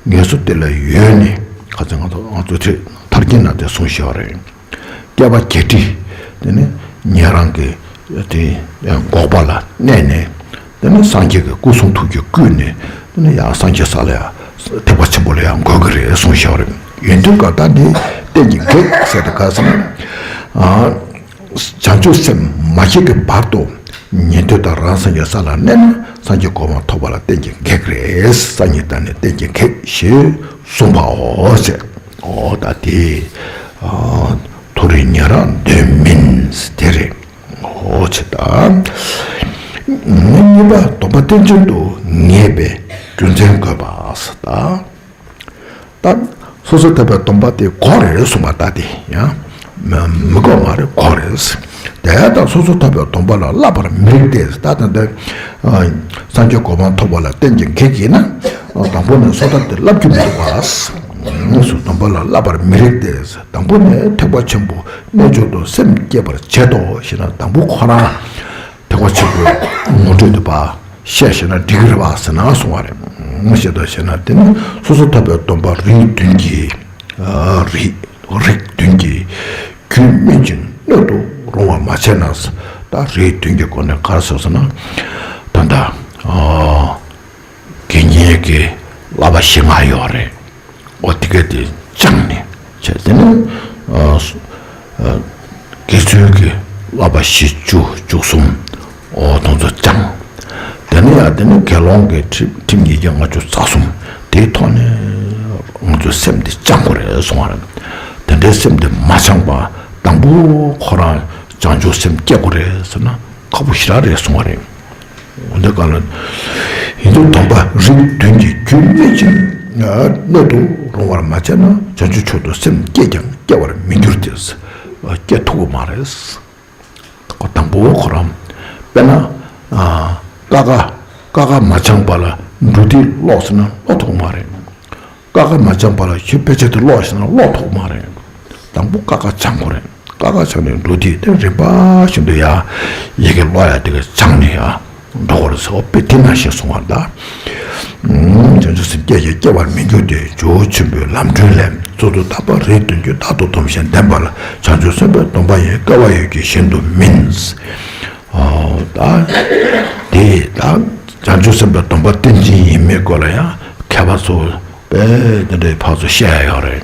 ངེས་སོ་དེ་ལ་ཡོད་ནི་ཁ་ཚན་ང་ཚོ་ང་ཚོ་ཚེ་ཐར་རྒྱན་ན་དེ་གསུངས་བཞག་རེད། བསྐལ་པ་བརྒྱད་ཁྲི་དེ་ནི་ཉན་རང་གི་དེ་འགོག་པ་ལ་གནས་ནས། དེ་ནི་སངས་རྒྱས་ཀྱི་སྐུ་གསུང་ཐུགས་ཀྱིས་བསྐུལ་ནས། དེ་ནི་ཡང་སངས་རྒྱས་ས་ལ་ཡང་ཐེག་པ་ཆེན་པོ་ལ་ཡང་འགོད་ཀྱི་རེད་གསུངས་བཞག་རེད། ཡིན་དུས་ག་ད་འདི་རྟེན་ཅིང་གེགས་ཟེར་དེ་ག་ཟེར་ན། བྱང་ཆུབ་སེམས་མ་སྐྱེས་ཀྱི་བར་དུ་ཉན་ཐོས་དག་རང་སངས་རྒྱས་ས་ལ་གནས་ན་སངས་རྒྱས་གོ་འཕང་ཐོབ་པ་ལ་རྟེན་ཅིང་གེགས་རེད། སངས་རྒྱས་དག་ནི་རྟེན་ཅིང་གེགས་ཞེས་གསུངས་པའོ་ཟེར། འོ་ད་དེ་མཐོ་རིས་ཉན་རང་འདོད་མིན་དེ་རེད། འོ་ཅི་ད། གཉིས་པ་སྡོམ་པ་རྟེན་ཅན་དུ་ངེས་པའི་རྒྱུ་མཚན་དགོས་པ་ཟེར་ད། ད་སོ་སོར་ཐར་པའི་སྡོམ་པ་དེ་དགོས་རེད་གསུངས་པ་ད་དེ་ཡང་མི་དགོས་མ་རེད། དགོས་རེད། དེ་ལྟར་སོ་སོར་ཐར་པའི་སྡོམ་པ་ལ་བསླབ་པར་མི་རིགས་ཏེ། ད་ལྟ་འདི་སངས་རྒྱས་གོ་འཕང་ཐོབ་པ་ལ་རྟེན་ཅིང་གེགས་ཡིན་ན་དང་པོ་ནས་སོ་ཐར་དེ་བསླབ་རྒྱུ་མི་འདུག་ག་སོ་སོར་སྡོམ་པ་ལ་བསླབ་པར་མི་རིགས་ཏེ། དང་པོ་ནས་ཐེག་པ་ཆེན་པོ་རྣལ་འབྱོར་དུ་སེམས་བསྐྱེད་པར་བྱེད་དོ་ཞེ་ན། དང་པོ་ཁོ་རང་ཐེག་པ་ཆེན་པོའི་ངོ་སྤྲོད་དེ་བཤད་ཤེས་ན་འགྲིག་གི་རེད་པ་ཟེར་ན་གསུང་བ་རེད། ངོ་ཤེས་དང་ཞེ་ན་དེ་ནི་སོ་སོར་ཐར་པའི་སྡོམ་པ་རིགས་བདུན་གྱི་རིགས་རིགས་བདུན་གྱི་རྒྱུད་སྨིན་ཅིང་སྣོད་དུ་རུང་བར་མ་བྱས་ན། ད་རིགས་བདུན་གྱི་སྒོ་ནས་ག་རེ་ཟེར་ཟེར་ན། ད་ལྟ་དགེ་བསྙེན་གྱི་བསླབ་པ་བཞི་ལྔ་ཡོད་རེད། འོ་དེ་ག་དེ་སྦྱངས་ནས་བྱས། དེ་ནས་དགེ་ཚུལ་གྱི་བསླབ་པ་བཞི་བཅུ་བཅུ་གསུམ། འོ་དེ་ཚོ་སྦྱངས། དེ་ནས་ཡང་དེ་ནས་དགེ་སློང་གི་ཁྲིམས་ཁྲིམས་ཉིས་བརྒྱ་ལྔ་བཅུ་རྩ་གསུམ། དེའི་ཐོག་ནས་ང་ཚོའི་སེམས་དེ་སྦྱང་དགོས་རེད་གསུང་བ་རེད། དེ་འདྲའི་སེམས་དེ་མ་སྦྱངས་པ་དང་པོ་ཁོ་རང་བྱང་ཆུབ་སེམས་སྐྱེ་དགོས་རེད་ཟེར་ན་ཁག་པོ་ཞེ་དྲག་རེད་གསུང་བ་རེད། འོ་འདི་ག་ལ། ཡིན་དུ་སྡོམ་པ་རིགས་བདུན་གྱི་རྒྱུད་སྨིན་ཅིང་སྣོད་དུ་རུང་བར་མ་བྱས་ན་བྱང་ཆུབ་མཆོག་ཏུ་སེམས་བསྐྱེད་ཀྱང་སྐྱེ་བར་མི་འགྱུར་ཏེ། སྐྱེ་ཐུབ་ཀྱི་མ་རེད། ཁོ་དང་པོ་ཁོ་རང་། དཔེར་ན། ཀ་ཁ་ཀ་ཁ་མ་སྦྱངས་པ་ལ་འབྲུ་དེ་ཀློག་ཟེར་ན་ཀློག་ཐུབ་ཀྱི་མ་རེད། ཀ་ཁ་མ་སྦྱངས་པ་ལ་ཁྱོད་དཔེ་ཆ་དེ་ཀློག་ཟེར་ན་ཀློག་ཐུབ་ཀྱི་མ་རེད། དང་པོ་ཀ་ཁ་སྦྱང་དགོས་རེད། ཀ་ཁ་སྦྱངས་ནས་འབྲུ་དེ་དེ་རིམ་པ་བཞིན་དུ་ཡང་ཡི་གེ་ཀློག་ཡ་དེ་ག་སྦྱངས་ནས་ཡང་འགྲོ་དགོས་རེད་ཟེར་བ་དཔེ་དེ་ནང་བཞིན་གསུང་བ་ལ། བྱང་ཆུབ་སེམས་བསྐྱེད་ཀྱང་སྐྱེ་བར་མི་འགྱུར་ཏེ། ཇོ་བོ་ཆེན་པོའི་ལམ་སྒྲོན་ལས། གཙུག་ཏོར་ད་པ་རིགས་བདུན་གྱི་རྟག་ཏུ་སྡོམ་ཞིང་ལྡན་པ་ལ། བྱང་ཆུབ་སེམས་དཔའི་སྡོམ་པ་ཡིན། སྐལ་བ་ཡོད་ཀྱང་གཞན་དུ་མིན། ཨོ་ད་དེ་ད་བྱང་ཆུབ་སེམས་དཔའི་སྡོམ་པ་རྟེན་ཅན་ཡིན་མིན་སྐོར་ལ་ཡང་མཁས་པ་ཚོ་དཔེ་དེ་འདྲའི་ཕར་ཚུར་བཤད་ཡ་ཡོད་རེད།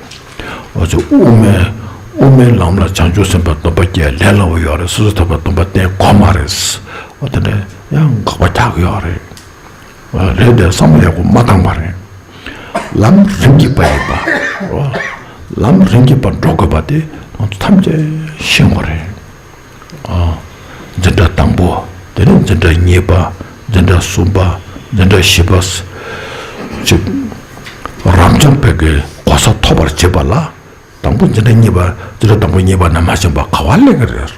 ཨོ་ཚོ་དབུ་མའི་དབུ་མའི་ལམ་ལ་བྱང་ཆུབ་སེམས་དཔའི་སྡོམ་པ་སྐྱེ་ལས་སླ་བོ་ཡོད་རེད། སོ་སོ་ཐར་པའི་སྡོམ་པ་བསྟེན་དགོས་མ་རེད། ཨོ་དེ་འདྲ་ཡང་དགག་པ་རྒྱག་གི་ཡོད་རེད། རེད་དེ་བསམ་བློ་ཡག་པོ་མ་བཏང་པ་རེད། ལམ་རིམ་གྱིས་པ་ཡིན་པ། ལམ་རིམ་གྱིས་པ་འགྲོ་དགོས་པ་དེ་ང་ཚོ་ཐམས་ཅད་ཤེས་དགོས་རེད། འཛིན་གྲྭ་དང་པོ། དེ་ནས་འཛིན་གྲྭ་གཉིས་པ། འཛིན་གྲྭ་གསུམ་པ། འཛིན་གྲྭ་བཞི་པ། ཅིག་རབ་འབྱམས་པའི་གི་གོ་ས་ཐོབ་པར་བྱེད་པ་ལ། དང་པོ་འཛིན་གྲྭ་གཉིས་པ། འཛིན་གྲྭ་དང་པོ་གཉིས་པ་ནས་མ་ཕྱིན་པ་ག་བ་སླེབས་ཀྱི་རེད།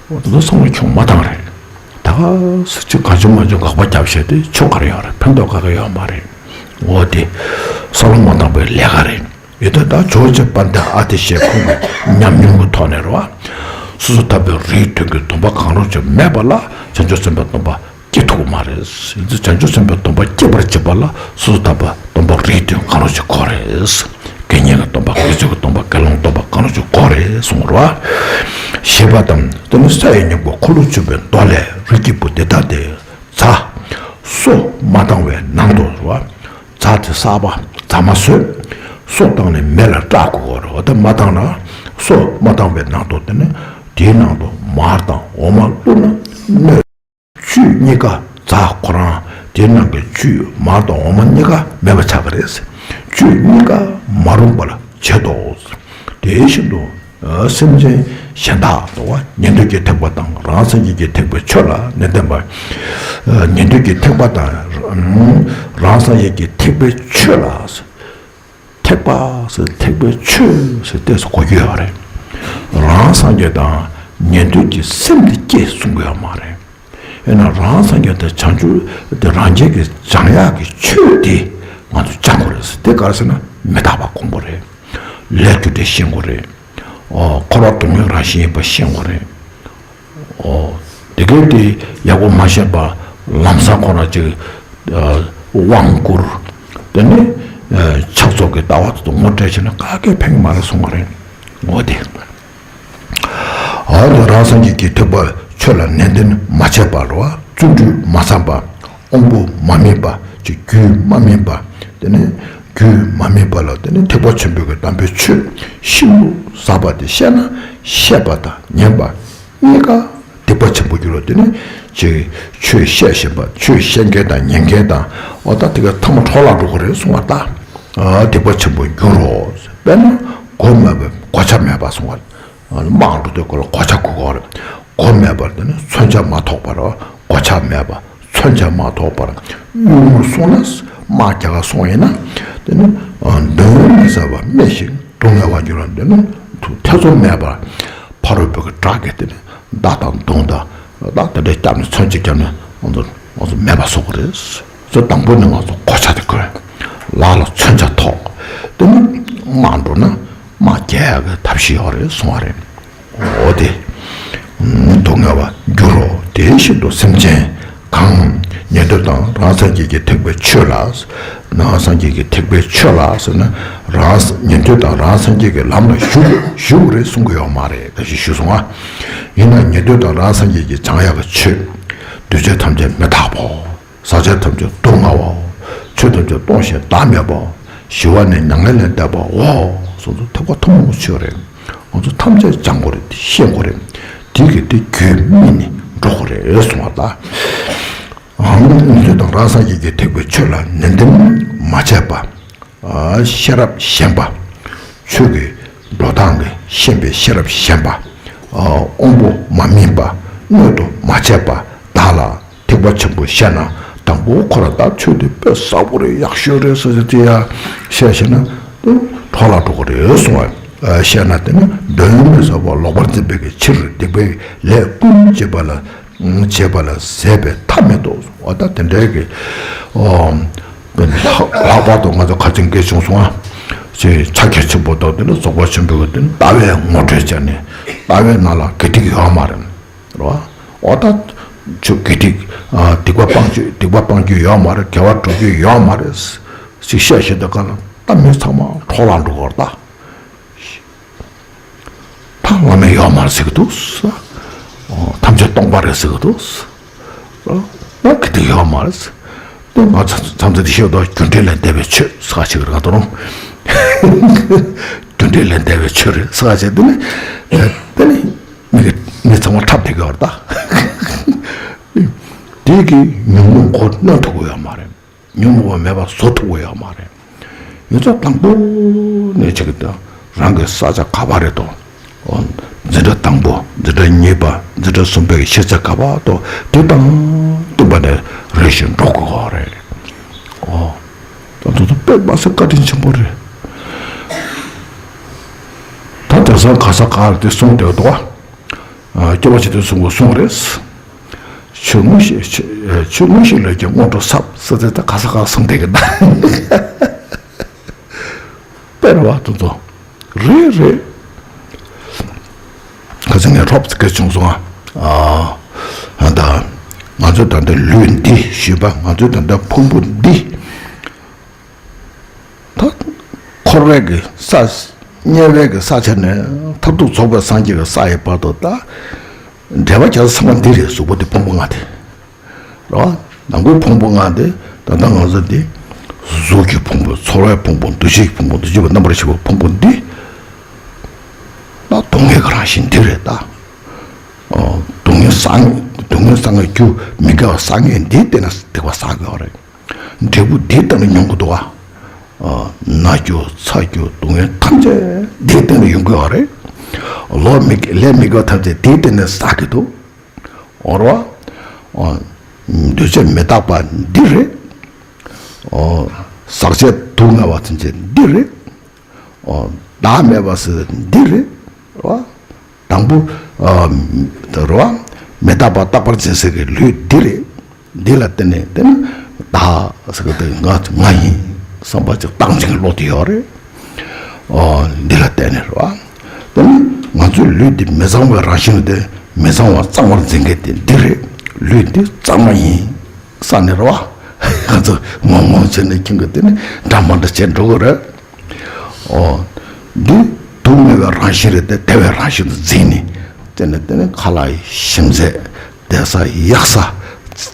འོ་དེ་ཚོ་བསམ་བློ་ཁྱོང་མ་བཏང་རེད། ད་ག་སེ་ཅིག་གང་བྱུང་མང་བྱུང་དགག་པ་བརྒྱབ་བྱས་ཏེ་ཆོ་ག་རེ་ཡོད་རེད། ཕན་ཐོགས་ག་གེ་ཡོད་མ་རེད། འོ་དེ་བསམ་བློ་མ་བཏང་པའི་ལས་ཀ་རེད། ཡོད་དོ་ད་ཇོ་བོ་རྗེ་དཔལ་ལྡན་ཨ་ཏི་ཤའི་ཁོང་གི་ཉམས་མྱོང་གི་ཐོག་ནས་རེད་བ། སོ་སོ་ཐར་པའི་རིགས་མཐུན་གྱི་སྡོམ་པ་གང་རུང་ཅིག་མེད་པ་ལ་བྱང་ཆུབ་སེམས་དཔའི་སྡོམ་པ་སྐྱེ་ ཐུབ་ཀྱི་མ་རེད། ཡིན་ཚེ་བྱང་ཆུབ་སེམས་དཔའི་སྡོམ་པ་སྐྱེད་པར་བྱེད་པ་ལ་སོ་སོ་ཐར་པ་སྡོམ་པ་རིགས་མཐུན་གང་རུང་ཅིག་དགོས་རེད། དགེ་བསྙེན་གྱི་སྡོམ་པ། དགེ་ཚུལ་གྱི་སྡོམ་པ། དགེ་སློང་སྡོམ་པ་གང་རུང་ཅིག་དགོས་རེད་གསུངས་པ་རེད་བ། ཞེས་པ་དང་། དེ་ནི་ས་ཡི་སྙིང་པོ་འཁོར་ལོ་བཅུ་པའི་མདོ་ལས། རིགས་ཀྱི་བུ་འདི་ལྟ་སྟེ། རྫ་སོ་མ་བཏང་བའི་ནང་དུ་རེད་བ། རྫ་དེ་གསར་པ། རྫ་མ་བཟོས། སོ་བཏང་ནས་མེ་ལ་བསྲེག་དགོས་རེད། འོ་ད་མ་བཏང་ན། སོ་མ་བཏང་བའི་ནང་དུ། དེ་ནི་དེའི་ནང་དུ་མར་དང་འོ་མ་བླུགས་ན་སྣོད། བཅུད་གཉིས་ཀ། རྫ་ཁོ་རང་དེའི་ནང་གི་བཅུད་མར་དང་འོ་མ་གཉིས་ཀ་མེད་པ་ཆགས་ཀྱི་རེད། བཅུད་གཉིས་ཀ་མ་རུངས་པར་བྱེད་དོ། དེ་བཞིན་དུ་སེམས་ཅན་གཞན་དག་ཏུ་བ། ཉན་ཐོས་ཀྱི་ཐེག་པ་དང་རང་སངས་རྒྱས་ཀྱི་ཐེག་པའི་ཆོས་ལ་ནན་ཏན་པ། ཉན་ཐོས་ཀྱི་ཐེག་པ་དང་རང་སངས་རྒྱས་ཀྱི་ཐེག་པའི་ཆོས་ལ། ཐེག་པ་ཟེར། ཐེག་པའི་ཆོས་ཟེར་ཏོག་ཙམ་གོ་རྒྱུ་ཡོད་རེད། རང་སངས་རྒྱས་དང་ཉན་ཐོས་ཀྱི་སེམས་དེ་སྐྱེས་གསུང་གི་ཡོད་མ་རེད། ཡིན་ན་རང་སངས་རྒྱས་དང་བྱང་ཆུབ་དེ་རང་རྒྱལ་གྱི་སྦྱང་ཡག་གི་ཆོས་དེ་ང་ཚོ་སྦྱང་དགོས་རེད་ཟེར། དེ་ག་རེ་ཟེར་ན་མི་རྟག་པ་སྒོམ་དགོས་རེད། ལས་རྒྱུ་འབྲས་ཤེས་དགོས་རེད། ཨོ། འཁོར་བ་སྡུག་བསྔལ་རང་བཞིན་ཡིན་པ་ཤེས་དགོས་རེད། ཨོ། དེ་གས་དེ་ཡག་པོ་མ་ཤེས་པ་ལམ་སང་ཁོ་རང་ཅིག་ཨ། དབང་བསྐུར། དེ་ནས་ཨ། ཕྱག་རྫོགས་ཀྱི་ལྟ་བ་དེ་ཚོ་ངོ་སྤྲད་བྱས་ན་ག་གེ་ཕན་གྱི་མ་རེད་གསུང་བ་རེད། འོ་དེ། འོ་དེ་རང་སངས་རྒྱས་ཀྱི་ཐེག་པ་ཆོས་ལ་ནན་ཏན་མ་བྱས་པ་རེད་བ། བརྩོན་འགྲུས་མ་བརྩམས་པ། དབང་པོ་མ་སྨིན་པ། ཅིག་རྒྱུད་མ་སྨིན་པ། དེ་ནས་རྒྱུད་མ་སྨིན་པ་ལ་དེ་ནས་ཐེག་པ་ཆེན་པོའི་གི་དམ་པའི་ཆོས་ཤིན་ཏུ་ཟབ་པ་དེ་བཤད་ན་བཤད་པ་དང་ཉན་པ་གཉིས་ཀ་སྡིག་པ་ཆེན་པོ་འགྱུར་རོ། དེ་ནི་ཅིག་ཆོས་བཤད་བཞིན་པ། ཆོས་བཤད་མཁན་དང་ཉན་མཁན་དང་། འོ་ད་དེ་ག་ཐ་མ་འཕྲོ་བརླག་འགྲོ་གི་རེད་གསུང་བ་ད། ཨ། སྡིག་པ་ཆེན་པོ་འགྱུར་རོ། དཔེར་ན་གོ་མེད་པའི་གོ་ཆ་མེད་པ་གསུང་བ། དམག་འགྲོ་དུས་སྐབས་ལ་གོ་ཆ་གོན་དགོས་རེད། གོ་མེད་པར་དེ་ནི་མཚོན་ཆ་མ་ཐོགས་པར་གོ་ཆ་མེད་པ། མཚོན་ཆ་མ་ཐོགས་པར་གཡུལ་ངོར་སོང་ན། དམག་རྒྱག་ག་སོང་ཡིན་ན། དེ་ནི་གདོན་མི་ཟ་བར་སྨྲས་ཤིང་སྡུག་བསྔལ་བར་འགྱུར་རོ། དེ་ནི་ཐེ་ཚོམ་མེད་པར་ཕ་རོལ་པོ་གི་བྲག་གི་དེ་ནི་མདའ་དང་མདུང་དང་། ད་དེ་འདྲ་བརྒྱབ་ནས་མཚོན་ཆ་བརྒྱབ་ནས་ང་ཚོ་ང་ཚོ་མེད་པ་བཟོ་གི་རེད། ཚོ་དང་པོ་ནི་ང་ཚོ་གོ་ཆ་དེ་གོན། ལག་ལ་མཚོན་ཆ་ཐོགས། དེ་ནི་དམག་འགྲོ་ན་དམག་རྒྱག་ཡག་གི་ཐབས་ཤེས་ཡོད་རེད་གསུང་བ་རེད། འོ་དེ། སྡུག་བསྔལ་བར་འགྱུར་རོ། དེ་བཞིན་དུ་སེམས་ཅན་གང་། ཉན་ཐོས་དང་རང་སངས་རྒྱས་ཀྱི་ཐེག་པའི་ཆོས་ལ། རང་སངས་རྒྱས་ཀྱི་ཐེག་པའི་ཆོས་ལ་ཟེར་ན། རང་ཉན་ཐོས་དང་རང་སངས་རྒྱས་ཀྱི་ལམ་ལ་ཞུགས་ཞུགས་རེད་གསུང་གི་ཡོད་མ་རེད། ད་ཅི་ཞུས་སོང་ང་། ཡིན་ན་ཉན་ཐོས་དང་རང་སངས་རྒྱས་ཀྱི་སྦྱང་ཡག་གི་ཆོས། འདུས་བྱས་ཐམས་ཅད་མི་རྟག་པའོ། ཟག་བཅས་ཐམས་ཅད་སྡུག་བསྔལ་བའོ། ཆོས་ཐམས་ཅད་སྟོང་ཞིང་བདག་མེད་པའོ། ཞི་བ་ནི་མྱ་ངན་ལས་འདས་པའོ། སོ་སོ་ཐེག་པ་ཐུན་མོང་གི་ཆོས་རེད། ང་ཚོ་ཐམས་ཅད་སྦྱང་དགོས་རེད། ཤེས་དགོས་རེད། དེ་གི་དེ་རྒྱུད་སྨིན་ནས་འགྲོ་དགོས་རེད་གསུང་བ་ལ། ཨ། ཉན་ཐོས་དང་རང་སངས་རྒྱས་ཀྱི་ཐེག་པའི་ཆོས་ལ་ནན་ཏན་མ་བྱས་པ། ཤེས་རབ་ཞན་པ། ཆོས་ཀྱི་འགྲོ་སྟངས་ཀྱི་ཤེས་པའི་ཤེས་རབ་ཞན་པ། དབང་པོ་མ་སྨིན་པ། སྣོད་དུ་མ་བྱས་པ་དག་ལ་ཐེག་པ་ཆེན་པོ་བཤད་ན། དང་པོ་ཁོ་རང་ད་ཆོས་དེ་དཔེ་ཟབ་པོ་རེད། ཡག་ཤོས་རེད་ཟེར་ཟེར་དེ་ཡ་བཤད་བཤད་ན་འཕྲོ་བརླག་འགྲོ་གི་རེད་གསུང་བ། བཤད་ན་དེ་ནི་གདོན་མི་ཟ་བར་ལོག་པར་འཛིན་པའི་གི་ཕྱིར། སྡིག་པའི་ལས་ཀུན་བྱེད་པ་ལ། བྱེད་པ་ལ་ཟད་པའི་མཐའ་མེད་དོ། འོ་ད་དེ་འདྲའི་གི། ཨོ། ལྷག་པར་དུ་ང་ཚོ་ཁ་ཆེམས་སྐད་བྱུང་སོང་ང་། ཅེས་ཕྱག་རྒྱ་ཆེན་པོ་དང་དེ་ནི་རྫོགས་པ་ཆེན་པོའི་གི་དེ་ནི་ལྟ་བའི་ངོ་སྤྲོད་བྱས་ནས། ལྟ་བའི་ནང་ལ་དགེ་སྡིག་ཡོད་མ་རེད། རེད་བ། འོ་ད་ཆོས་དགེ་སྡིག་ཨ། སྡིག་པ་སྤང་རྒྱུ་སྡིག་པ་སྤང་རྒྱུ་ཡོད་མ་རེད། དགེ་བ་སྒྲུབ་རྒྱུ་ཡོད་མ་རེད། ཅིག་བཤད་བཤད་དུས་ག་ལ་ད་མི་ཚང་མ་འཕྲོ་བརླག་འགྲོ་གི་རེད་ད། ད་བླ་མེད་ཡོད་མ་རེད་ཟེར་གི་འདུག། ཨོ། ཐམས་ཅད་སྟོང་པ་རེད་ཟེར་གི་འདུག། ཨོ། ད་གི་དེ་ཡོད་མ་རེད། དེ་ང་ཚོ་མཚམས་མཚམས་དེ་བཤད་འདུག། རྒྱུ་འབྲས་ལས་འདས་པའི་ཆོས་ཟེར་བ་ཞིག་རེད་ག་དོ་རུང་། རྒྱུ་འབྲས་ལས་འདས་པའི་ཆོས་རེད་ཟེར་བ་ཞིག་དེ་ནི། དེ་ནི་མི་གི་མི་ཚང་མ་འཁྲབ་བསྡད་ཀྱི་ཡོད་རེད་ད། དེ་གི་ཉོན་མོངས་མགོ་གནོན་ཐུབ་ཀྱི་ཡོད་མ་རེད། ཉོན་མོངས་པ་མེད་པ་བཟོ་ཐུབ་ཀྱི་ཡོད་མ་རེད། ཡོད་ཚད་དང་པོ་ནས་ཅིག་དང་རང་གི་ས་ཆ་ག་པར་རེད་དོ། འཛིན་གྲྭ་དང་པོ། འཛིན་གྲྭ་གཉིས་པ། འཛིན་གྲྭ་གསུམ་པའི་ཤེས་ཚད་ག་པར་དོ། དེ་དང་བསྟུན་པ་ནས་རེ་ཞིག་འགྲོ་དགོས་རེད། ཨོ། ད་དུང་དཔེ་མ་སྲིད་བཀའ་དྲིན་ཆེན་པོ་རེད། ད་དེང་སང་ག་ས་ག་རེ་དེ་གསུང་བསྡད་འདུག་བ། སྐྱོ་བ་ཆེ་དུས་གསུང་དགོས་གསུང་རེད། ཆོས་ངོ་ཤེས་ཆོས་ཆོས་ངོ་ཤེས་ལས་ཀྱང་སྔོན་འགྲོ་ཟབ་ཟེར་ཚེ་ད་ག་ས་ག་གསུང་བསྡད་ཀྱི་ད། དཔེ་རེད་བ་དེ་ཚོ། རེད་རེད། ཁ་སང་ངས་རོབ་ཙམ་སྐད་བྱུང་སོང་ཨ། ཨ་ད། ང་ཚོའི་ད་ལྟ་ལུས་འདི་ཞེས་པ། ང་ཚོའི་ད་ལྟ་ཕུང་པོ་འདི། ད་འཁོར་བའི་གི་ས། དམྱལ་བའི་གི་ས་ཆ་ནས་མཐར་ཐུག་རྫོགས་པའི་སངས་རྒྱས་ཀྱི་ས་ཡི་བར་དུ། ད་འབྲེལ་བ་རྒྱག་ས་ཚང་མ་འདི་རེད། གཟུགས་པོ་འདི་ཕུང་པོ་ལྔ་དེ་རེད་བ། ནང་ཁུལ་ཕུང་པོ་ལྔ་དེ། ད་ལྟ་ང་ཚོ་འདི་གཟུགས་ཀྱི་ཕུང་པོ། ཚོར་བའི་ཕུང་པོ། འདུ་ཤེས་ཀྱི་ཕུང་པོ། འདུ་བྱེད་པ་རྣམ་པར་ཤེས་པའི་ཕུང་པོ་འདི། ད་སྡུག་བསྔལ་གྱི་རང་བཞིན་འདི་རེད་ད། ཨོ། སྡུག་བསྔལ་བསགས། སྡུག་བསྔལ་བསགས་ནས་རྒྱུ་མི་དགེ་བ་བསགས་མཁན་འདིའི་སྟེང་ནས་སྡིག་པ་བསགས་དགོས་པ་རེད། འབྲས་བུ་འདིའི་སྟེང་ནས་མྱོང་གི་འདུག་བ། ཨ། ན་རྒྱུ་ཚ་རྒྱུ་སྡུག་བསྔལ་ཐམས་ཅད་འདིའི་སྟེང་ནས་ཡོང་གི་ཡོད་རེད། ལོ་མི། ལས་མི་དགེ་བ་ཐམས་ཅད་འདིའི་སྟེང་ནས་བསགས་ཀྱི་འདུག་འོ་རེད་བ། ཨ། འདུས་བྱས་མི་རྟག་པ་འདི་རེད། ཨོ། ཟག་བཅས་དུག་ལྔ་བ་ཐམས་ཅད་འདི་རེད། ཨོ། བདག་མེད་པ་ཟེར་འདི་རེད་བ། དང་པོ། ཨ། རེད་བ། མི་རྟག་པ་རྟག་པར་འཛིན་ས་གི་ལུས་འདི་རེད། འདི་ལ་བརྟེན་ནས། བརྟེན་ནས་བདག་ཟེར་གི་དེ་ང་། ང་ཡིན་བསམ་པ་ཅིག་བཏང་བྱེད་ཀྱི་བློ་དེ་ཡོད་རེད། ཨོ། འདི་ལ་བརྟེན་ནས་རེད་བ། དེ་ནི་ང་ཚོའི་ལུས་འདི་མི་གཙང་བའི་རང་བཞིན་དེ། མི་གཙང་བ་གཙང་བར་འཛིན་མཁན་དེ་འདི་རེད། ལུས་འདི་གཙང་མ་ཡིན་བསམ་ནས་རེད་བ། ང་ཚོ་ངོ་ངོ་བྱས་ནས་ཁྱིམ་གྱི་དེ་ནི་འདྲ་མ་འདྲ་བྱས་འགྲོ་གི་རེད། ཨོ། འདི་དུག་མེད་པའི་རང་བཞིན་རེད་དེ། བདེ་བའི་རང་བཞིན་དུ་འཛིན་ནས། དེ་ནས། དེ་ནས་ཁ་ལག་ཞིམ་ཟས། བསྡད་ས་ཡག་ས།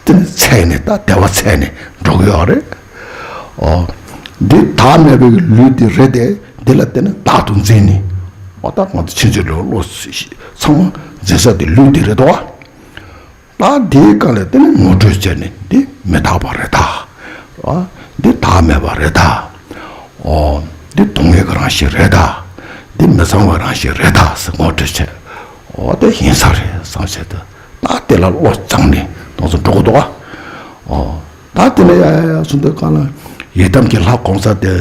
དེ་ནས་འཚོལ་ནས། ད་བདེ་བ་འཚོལ་ནས་འགྲོ་གི་ཡོད་རེད། ཨོ། འདི་བདག་མེད་པའི་ལུས་འདི་རེད་དེ། འདི་ལ་བརྟེན་ནས་བདག་ཏུ་འཛིན་ནས། འོ། ད་ང་ཚོ་ཕྱིན་ཅི་ལོག་བློ་ཚང་མ་འཛིན་ས་དེ་ལུས་འདི་རེད་དོ། ད་འདིའི་སྒང་ལ་བརྟེན་ནས་ངོ་སྤྲོད་བྱས་ནས། འདི་མི་རྟག་པ་རེད་ད། ཨ། འདི་བདག་མེད་པ་རེད་ད། ཨོ། འདི་སྡུག་བསྔལ་གྱི་རང་བཞིན་རེད་ད། འདི་མི་གཙང་བའི་རང་བཞིན་རེད་ད་ཟེར་ངོ་སྤྲོད་བྱས། ཨོ། དེ་ཡིན་ས་རེད་བསམ་བྱས་ཏེ། ད་དེ་ལ་བློ་བཅངས་ནས་ང་ཚོ་འགྲོ་གི་འདུག་ག། ཨོ། ད་དེ་ལ་ཡ་ཡ་ཡ་གསུངས་དུས་སྒང་ལ། ཡི་དམ་གྱི་ལྷ་གོང་ས་དེ།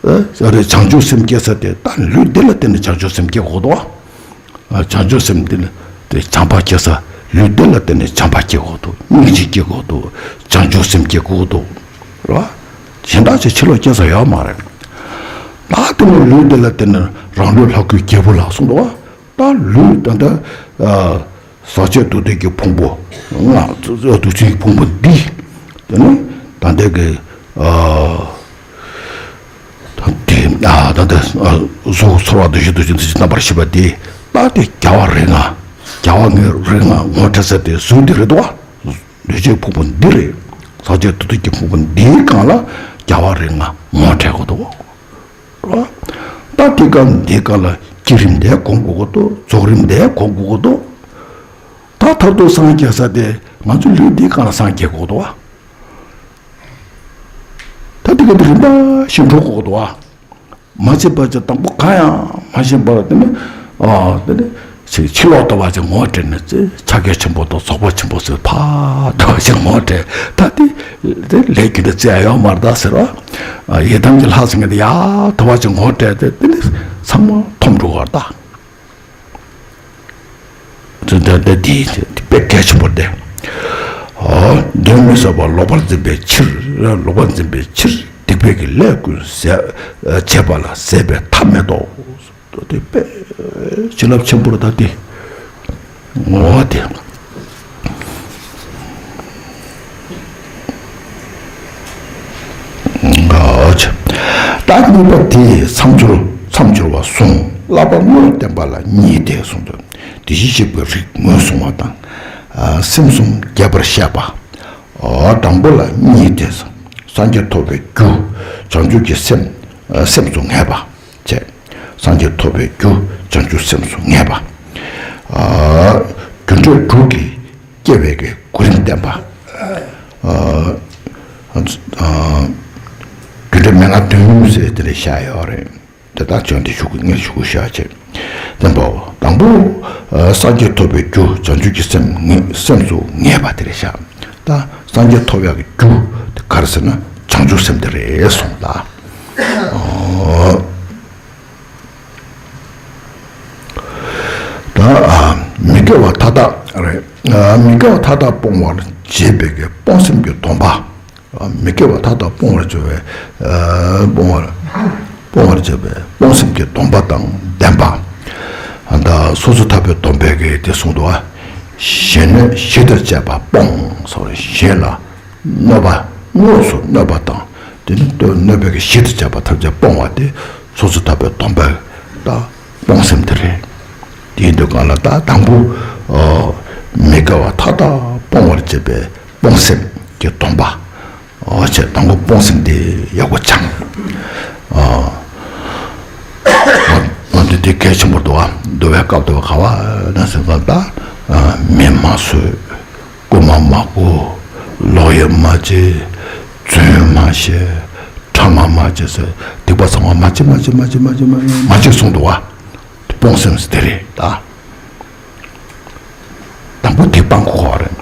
ཨ། རེད། བྱང་ཆུབ་སེམས་སྐྱེ་ས་དེ། ད་ལུས་འདི་ལ་བརྟེན་ནས་བྱང་ཆུབ་སེམས་སྐྱེ་དགོས་འདུག་ག། ཨ། བྱང་ཆུབ་སེམས་འདི་ལ་དེ་བྱམས་པ་སྐྱེ་ས། ལུས་འདི་ལ་བརྟེན་ནས་བྱམས་པ་སྐྱེ་དགོས་འདུག། སྙིང་རྗེ་སྐྱེ་དགོས་འདུག། བྱང་ཆུབ་སེམས་སྐྱེ་དགོས་འདུག། རེད་བ། གཞན་དག་ཅིག་ཕྱི་ལོགས་སྐྱེ་ས་ཡོད་མ་རེད། ད་དེ་ནས་ལུས་འདི་ལ་བརྟེན་ནས་རང་ལུས་ལྷ་སྐུའི་རྒྱལ་པོ་ལ་གསུངས་འདུག་བ། ད་ལུས་ད་ལྟ། ཨ། ཟག་བཅས་དུག་ལྡན་གྱི་ཕུང་པོ་ལྔ། འདུ་བྱེད་ཀྱི་ཕུང་པོ་འདི། དེ་ནི་ད་ལྟའི་གི། ཨ། ད་དེ། ཨ། ད་ལྟ། ཨ། གཟུགས་ཚོར་བ་འདུ་ཤེས་འདུ་བྱེད་འདུ་བྱེད་རྣམ་པར་ཤེས་པ་འདི། ད་དེ་རྒྱལ་བ་རིགས་ལྔ། རྒྱལ་བ་ངའི་རིགས་ལྔ་ངོ་སྤྲད་ས་དེ་གཟུགས་འདི་རེད་དོ། འདུ་བྱེད་ཕུང་པོ་འདི་རེད། ཟག་བཅས་དུག་ལྡན་གྱི་ཕུང་པོ་འདིའི་སྒང་ལ་རྒྱལ་བ་རིགས་ལྔ་ངོ་སྤྲད་དགོས་འདུག། རེད་བ། ད་དེ་སྒང་འདི་སྒང་ལ་བསྐྱེད་རིམ་དེ་སྒོམ་དགོས་ཀྱི་འདུག། རྫོགས་རིམ་དེ་སྒོམ་དགོས་ཀྱི་འདུག། ད་མཐར་ཐུག་སངས་རྒྱས་ས་དེ་ང་ཚོ་ལུས་འདིའི་སྒང་ལ་སངས་རྒྱས་དགོས་ཀྱི་འདུག་བ། ད་དེ་སྒང་འདི་རིམ་པ་བཞིན་འགྲོ་དགོས་ཀྱི་འདུག་བ། མ་ཕྱིན་པ་ཅིག་དང་པོ་གང་ཡང་མ་ཕྱིན་པར། དེ་ནི། ཨ། དེ་ནི་ཕྱི་ཕྱི་ལོགས་ལྟ་བ་ཅིག་ངོ་སྤྲད་ནས་ཚེ་ཕྱག་རྒྱ་ཆེན་པོ་དང་རྫོགས་པ་ཆེན་པོ་ཟེར་ཕར་ལྟ་བ་ཅིག་ངོ་སྤྲད། ད་དེ་དེ་ལས་རྒྱུ་འབྲས་བཙལ་ཡ་ཡོད་མ་རེད་ད་ཟེར་བ། ཨ། ཡི་དམ་གྱི་ལྷ་ཟེར་མཁན་དེ་ཡར་ལྟ་བ་ཅིག་ངོ་སྤྲད་དེ། དེ་ནི་ཚང་མ་འཐོམ་འགྲོ་བ་རེད་ད། དེ་དེ་དེ་དེ་དཔེ་གལ་ཆེན་པོ་རེད། ཨོ། གདོན་མི་ཟ་བར་ལོག་པར་འཛིན་པའི་ཕྱིར། ལོག་པར་འཛིན་པའི་ཕྱིར་སྡིག་པའི་གི་ལས་ཀུན་ཟད། བྱེད་པ་ལ་ཟད་པའི་ཐབས་མེད་དོ། དེ་དཔེ་བྱིན་རླབས་ཆེན་པོ་རེད་ད་དེ། ངོ་བོ་དེ། ཨོ་ཆ། ད་གཉིས་པ་དེ་མཚམས་སྦྱོར། མཚམས་སྦྱོར་བ་གསུངས། བསླབ་པ་དངོས་བསྟན་པ་ལ་གཉིས་ཏེ་གསུངས་ཏེ། དེ་བཞིན་གཤེགས་པའི་རིགས་ངོས་བཟུང་བ་དང་། ཨ། སེམས་གསུམ་རྒྱས་པར་བཤད་པ། ཨ། དང་པོ་ལ་གཉིས་ཏེ། སངས་རྒྱས་ཐོབ་པའི་རྒྱུ་བྱང་ཆུབ་ཀྱི་སེམས། ཨ། སེམས་སུ་ངེས་པ་བྱས། སངས་རྒྱས་ཐོབ་པའི་རྒྱུ་བྱང་ཆུབ་སེམས་སུ་ངེས་པ། ཨ། རྒྱུ་འབྲས་དྲུག་གི་སྐྱེ་བའི་གི་གོ་རིམ་བསྟན་པ། ཨ། ཨ། རྒྱུ་འབྲས་མན་ངག་བདུན་ཟེར་དེ་ལ་བཞག་ཡོད་རེད། དེ་དག་བྱུང་སྟེ་ཞུ་དགོས། ངས་ཞུ་དགོས་ཤག་བྱས། དེ་འདྲ་བོ། དང་པོ། ཨ། སངས་རྒྱས་ཐོབ་པའི་རྒྱུ་བྱང་ཆུབ་ཀྱི་སེམས་ངེས། སེམས་སུ་ངེས་པ་དེ་རེད་ཤག། ད་སངས་རྒྱས་ཐོབ་ཡག་གི་རྒྱུ་དེ་ག་རེ་ཟེར་ན་བྱང་ཆུབ་སེམས་དེ་རེད་གསུངས་ལ། ཨོ། ད། ཨ། མི་དགེ་བ་མཐའ་དག་རེད། ཨ། མི་དགེ་བ་མཐའ་དག་སྤོང་བར་བྱེད་པའི་གི་སྤོང་སེམས་ཀྱི་སྡོམ་པ། མི་དགེ་བ་མཐའ་དག་སྤོང་བར་བྱེད་པའི། ཨ། སྤོང་བར། སྤོང་བར་བྱེད་པའི་སྤོང་སེམས་ཀྱི་སྡོམ་པ་དང་ལྡན་པ། ད་སོ་སོ་ཐར་པའི་སྡོམ་པའི་གི་དེ་གསུངས་འདུག་བ། གཞན་གནོད་གཞི་དང་བཅས་པ་སྤོང་ཟེར་བ་རེད། གཞན་ལ་གནོད་པ་དངོས་སུ་གནོད་པ་དང་དེ་ནི་གནོད་པའི་གཞི་དང་བཅས་པ་ཐམས་ཅད་སྤོང་བ་དེ་སོ་སོ་ཐར་པའི་སྡོམ་པའི་ད་སྤོང་སེམས་དེ་རེད། དེ་ཡིན་དུས་གང་ལ་ད་དང་པོ་མི་དགེ་བ་མཐའ་དག་སྤོང་བར་བྱེད་པའི་སྤོང་སེམས་ཀྱི་སྡོམ་པ། ཨོ་ཆེ་དང་པོ་སྤོང་སེམས་དེ་ཡག་པོ་སྦྱང་། ཨ་ང་ཚོ་དེ་གལ་ཆེན་པོ་འདུག་ཨ། འདུལ་བའི་སྐབས་དུ་ག་བ་ན་ཟེར་བ་ད་མི་མ་གསོད། རྐུན་མ་མ་རྐུ། ལོག་གཡེམ་མ་བྱེད། རྫུན་མ་བཤད། ཕྲ་མ་མ་བྱེད་ཟེར་སྡིག་པ་ཚང་མ་མ་བྱེད་མ་བྱེད་མ་བྱེད་མ་བྱེད་མ་བྱེད་མ་བྱེད་གསུངས་འདུག་ཨ། སྤོང་སེམས་དེ་རེད་ད། དང་པོ་དེ་སྤང་དགོས་རེད།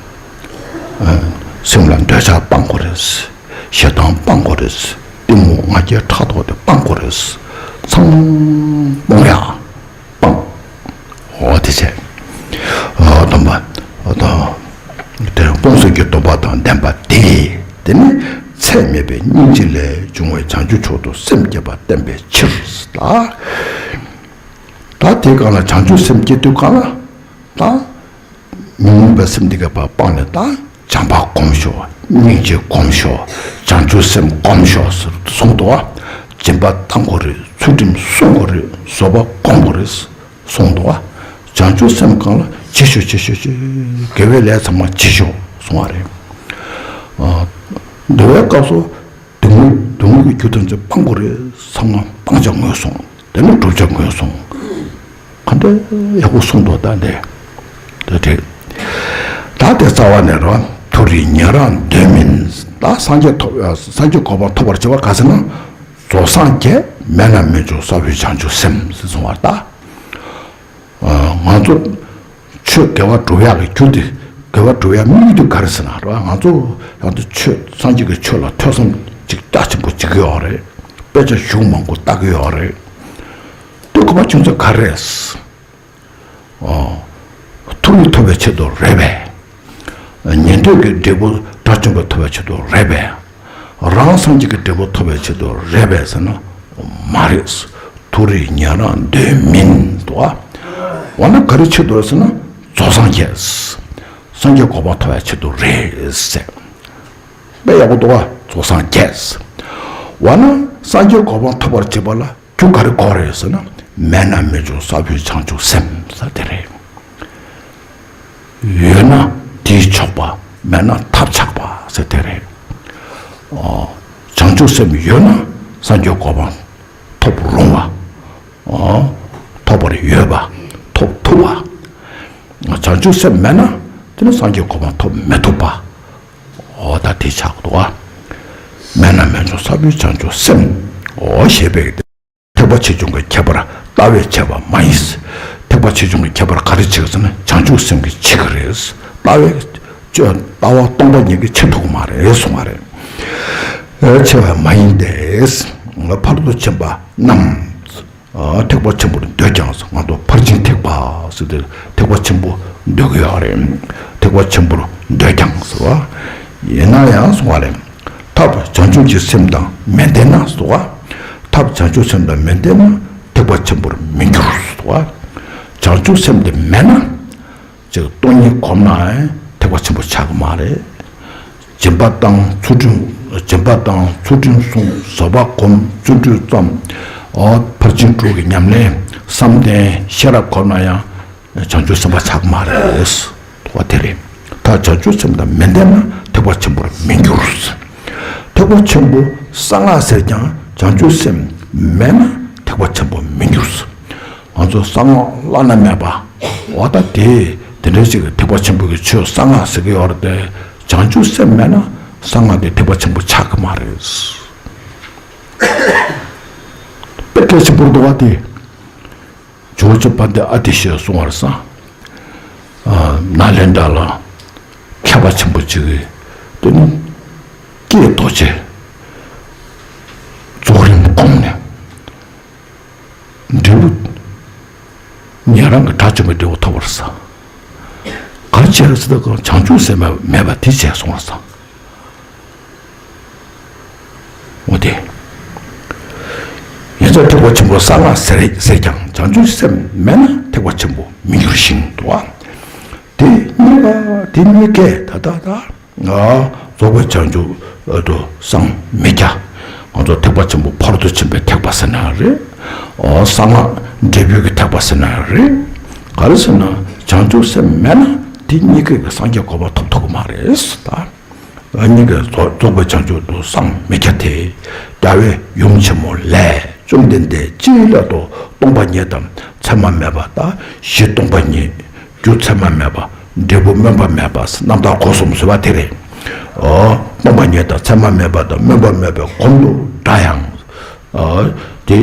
སེམས་ལ་འདོད་ཆགས་སྤང་དགོས་རེད། ཞེ་སྡང་སྤང་དགོས་རེད། གཏི་མུག་ང་རྒྱལ་ཕྲག་དོག་དེ་སྤང་དགོས་རེད། ཚང་མ་སྤོང་ཡ། སྤང་། འོ་དེ་བྱས། སྡོམ་པ། དེ་སྤོང་སེམས་ཀྱི་སྡོམ་པ་དང་ལྡན་པ་དེ། དེ་ནི་ཚད་མེད་པའི་སྙིང་རྗེ་ལས་བྱུང་བའི་བྱང་ཆུབ་མཆོག་ཏུ་སེམས་བསྐྱེད་པ་བསྟན་པའི་ཕྱིར་ལ། ད་དེའི་སྒང་ལ་བྱང་ཆུབ་སེམས་བསྐྱེད་དུས་སྒང་ལ་ད་ཉོན་མོངས་པའི་སེམས་འདི་ག་པ་སྤངས་ནས་ད་བྱམས་པ་སྒོམ་ཤོག་སྙིང་རྗེ་སྒོམ་ཤོག་བྱང་ཆུབ་སེམས་སྒོམ་ཤོག་ཟེར་གསུངས་འདུག་བ། སྦྱིན་པ་གཏང་དགོས་རེད། ཚུལ་ཁྲིམས་སྲུང་དགོས་རེད། བཟོད་པ་སྒོམ་དགོས་རེད་གསུངས་འདུག་བ། བྱང་ཆུབ་སེམས་སྒང་ལ་བྱེད་ཤོག་བྱེད་ཤོག་བྱེད། དགེ་བའི་ལས་ཚང་མ་བྱེད་ཤོག་གསུང་བ་རེད། འདུལ་བའི་སྐབས་སུ། སྡུག་བསྔལ་སྡུག་བསྔལ་གྱི་རྒྱུ་ཐམས་ཅད་སྤང་དགོས་རེད། ཚང་མ་སྤང་བྱ་ངོས་བཟུང་། དེ་ནས་བསྒྲུབ་བྱ་ངོས་བཟུང་། ག་འདྲ་ཡག་པོ་གསུངས་འདུག་ད་འདི། ད་དེ། ད་དེ་རྩ་བ་ནས་རོ། མཐོ་རིས་ཉན་རང་འདོད་མིན། ད་སངས་རྒྱས་ཐོབ་སངས་རྒྱས་གོ་འཕང་ཐོབ་པར་བྱེད་པ་ག་ཟེར་ན། རྫོགས་སངས་རྒྱས་མེད་ན་མི་འབྱུང་ས་བོན་བྱང་ཆུབ་སེམས་ཟེར་གསུངས་པ་ད། ང་ཚོ་ཆོས་དགེ་བ་སྒྲུབ་ཡག་གི་རྒྱུ་དེ་དགེ་བ་སྒྲུབ་ཡག་དམིགས་ཡུལ་དེ་ག་རེ་ཟེར་ན་རེད་བ། ང་ཚོ་ཡང་དུ་ཆོས་སངས་རྒྱས་ཀྱི་ཆོས་ལ་ཐོས་བསམ་ཅིག་རྒྱ་ཆེན་པོ་བྱེད་ཀྱི་ཡོད་རེད། དཔེ་ཆ་གཞུང་མང་པོ་ལྟ་གི་ཡོད་རེད། དེ་དགོས་པ་ཆུང་ཚོད་ག་རེ་རེད། ཨོ། ཐུགས་རྗེ་ཐོབ་པའི་ཆེད་དུ་རེད་པས། ཉན་ཐོས་ཀྱི་འབྲས་བུ་དགྲ་བཅོམ་པ་ཐོབ་པའི་ཆེད་དུ་རེད་པས། རང་སངས་རྒྱས་ཀྱི་འབྲས་བུ་ཐོབ་པའི་ཆེད་དུ་རེད་པས་ཟེར་ན། མ་རེད། མཐོ་རིས་ཉན་རང་འདོད་མིན་འདུག་བ། འོ་ན་ག་རེ་ཆེད་དུ་རེད་ཟེར་ན། རྫོགས་སངས་རྒྱས། སངས་རྒྱས་གོ་འཕང་ཐོབ་པའི་ཆེད་དུ་རེད་ཟེར། དཔེ་ཡག་པོ་འདུག་བ། རྫོགས་སངས་རྒྱས། འོ་ན་སངས་རྒྱས་གོ་འཕང་ཐོབ་པར་བྱེད་པ་ལ་རྒྱུ་ག་རེ་དགོས་རེད་ཟེར་ན། མེད་ན་མི་འབྱུང་ས་བོན་བྱང་ཆུབ་སེམས་ཟེར་དེ་རེད། ཡོད་ན་དེས་ཆོག་པ། མེད་ན་ཐབས་ཆག་པ་ཟེར་དེ་རེད། ཨོ། བྱང་ཆུབ་སེམས་ཡོད་ན་སངས་རྒྱས་གོ་འཕང་ཐོབ་རུང་བ། ཨོ། ཐོབ་པར་འོས་པ། ཐོབ་ཐུབ་པ། བྱང་ཆུབ་སེམས་མེད་ན་དེ་ནི་སངས་རྒྱས་གོ་འཕང་ཐོབ་མི་ཐུབ་པ། ཨོ་ད་དེ་ཆགས་འདུག་ཨ། མེད་ན་མི་འབྱུང་ས་བོན་བྱང་ཆུབ་སེམས། ཨོ་ཞེས་པའི་ཐེག་པ་ཆེ་ཆུང་གི་ཁྱད་པར་ལྟ་བས་ཕྱེ་བ་མ་ཡིན། ཐེག་པ་ཆེ་ཆུང་གི་ཁྱད་པར་ག་རེ་ཕྱེ་གི་ཟེར་ན་བྱང་ཆུབ་སེམས་ཀྱིས་ཕྱེ་གི་རེད། ལྟ་བས་ལྟ་བ་སྟོང་པ་ཉིད་ཀྱིས་ཕྱེ་ཐུབ་ཀྱི་མ་རེད་གསུང་བ་རེད། ཨེ་ཕྱེ་བ་མ་ཡིན་ཏེ། ཕར་ཕྱིན་པ་རྣམས་ཐེག་པ་ཆེན་པོར་འདོད་ཀྱང་ང་ཚོ་ཕར་ཕྱིན་ཐེག་པ་ཟེར་ཏེ་ཐེག་པ་ཆེན་པོ་འདོད་ཀྱི་ཡོད་རེད། ཐེག་པ་ཆེན་པོར་འདོད་ཀྱང་ཟེར་བ། ཡིན་ན་ཡང་གསུང་བ་རེད། ཐབས་བྱང་ཆུབ་ཀྱི་སེམས་དང་མི་ལྡན་ན་ཟེར་བ། ཐབས་བྱང་ཆུབ་སེམས་དང་མི་ལྡན་ན་ཐེག་པ་ཆེན་པོར་མི་འགྱུར་ཟེར་བ། བྱང་ཆུབ་སེམས་དེ་མེད་ན། ཅིག་སྟོང་ཉིད་གོམས་ན་ཡང་ཐེག་པ་ཆེན་པོ་ཆགས་ཀྱི་མ་རེད། སྦྱིན་པ་བཏང་ཚུལ་ཁྲིམས། སྦྱིན་པ་བཏང་ཚུལ་ཁྲིམས་སྲུང་། བཟོད་པ་སྒོམ། བརྩོན་འགྲུས་བརྩམ། ཨོ་ཕར་ཕྱིན་དྲུག་གི་ཉམས་ལེན། བསམ་གཏན་ཤེས་རབ་གོམས་ན་ཡང་བྱང་ཆུབ་སེམས་དཔའ་ཆགས་ཀྱི་མ་རེད། འོ་དེ་རེད། ད་བྱང་ཆུབ་སེམས་དང་མི་ལྡན་ན་ཐེག་པ་ཆེན་པོར་མི་འགྱུར། ཐེག་པ་ཆེན་པོ་གསང་སྔགས་ཟེར་ཀྱང་བྱང་ཆུབ་སེམས་མེད་ན་ཐེག་པ་ཆེན་པོར་མི་འགྱུར། ང་ཚོ་གསང་སྔགས་བླ་ན་མེད་པ། འོ་ད་དེ་དེ་འདྲ་ཞིག་གི་ཐེག་པ་ཆེན་པོ་གི་ཆོས་གསང་སྔགས་ཟེར་གི་ཡོད་རེད་དེ། བྱང་ཆུབ་སེམས་མེད་ན་གསང་སྔགས་དེ་ཐེག་པ་ཆེན་པོ་ཆགས་ཀྱི་མ་རེད། དཔེ་གལ་ཆེན་པོ་འདུག་བ་དེ། ཇོ་བོ་རྗེ་དཔལ་ལྡན་ཨ་ཏི་ཤས་གསུང་བར་སང་། ནཱ་ལེནྡྲ་ལ་མཁས་པ་ཆེན་པོ་གཅིག་གིས་དེ་ནི་ཀྱེ་རྡོ་རྗེ། རྫོགས་རིམ་བསྒོམས་ནས། འབྲས་བུ། ཉན་རང་གི་དགྲ་བཅོམ་པའི་འབྲས་བུ་ཐོབ་པར་ས། ག་རེ་བྱས་ཟེར་ན་བྱང་ཆུབ་སེམས་མེད་པ་དེ་བྱས་སོང་བར་ས། འོ་དེ། ཡིན་ཙང་ཐེག་པ་ཆེན་པོ་གསང་སྔགས་ཟེར་ཟེར་ཀྱང་བྱང་ཆུབ་སེམས་མེད་ན་ཐེག་པ་ཆེན་པོ་མི་འགྱུར་ཞིང་དུ་བ། དེ་ དེ་གཉིས་ཀས་ད་ལྟ་ད། རྫོགས་པའི་བྱང་ཆུབ་ཏུ་སངས་མི་རྒྱ། ང་ཚོ་ཐེག་པ་ཆེན་པོ་ཕ་རོལ་ཏུ་ཕྱིན་པའི་ཐེག་པ་ཟེར་ན་རེད། གསང་སྔགས་འབྲས་བུའི་གི་ཐེག་པ་ཟེར་ན་རེད། ག་རེ་ཟེར་ན་བྱང་ཆུབ་སེམས་མེད་ན་དེ་གཉིས་ཀའི་གི་སངས་རྒྱས་གོ་འཕང་ཐོབ་ཐུབ་ཀྱི་མ་རེད་ད། གཉིས་ཀས་རྫོགས་རྫོགས་པའི་བྱང་ཆུབ་ཏུ་སངས་མི་རྒྱ་སྟེ། རྒྱལ་བའི་ཡུམ་ཆེན་མོ་ལས། བཅོམ་ལྡན་འདས་ཅིའི་སླད་དུ་སྟོང་པ་ཉིད་དང་མཚན་མ་མེད་པ་དང་གཞི་སྟོང་པ་ཉིད། རྒྱུ་མཚན་མ་མེད་པ། འབྲས་བུ་སྨོན་པ་མེད་པ། རྣམ་དག་སྒོ་གསུམ་ཟེར་བ་དེ་རེད། ཨོ། སྟོང་པ་ཉིད་དང་མཚན་མ་མེད་པ་དང་སྨོན་པ་མེད་པའི་སྒོམ་དུ་འདྲ་ཡང་། ཨོ། དེ།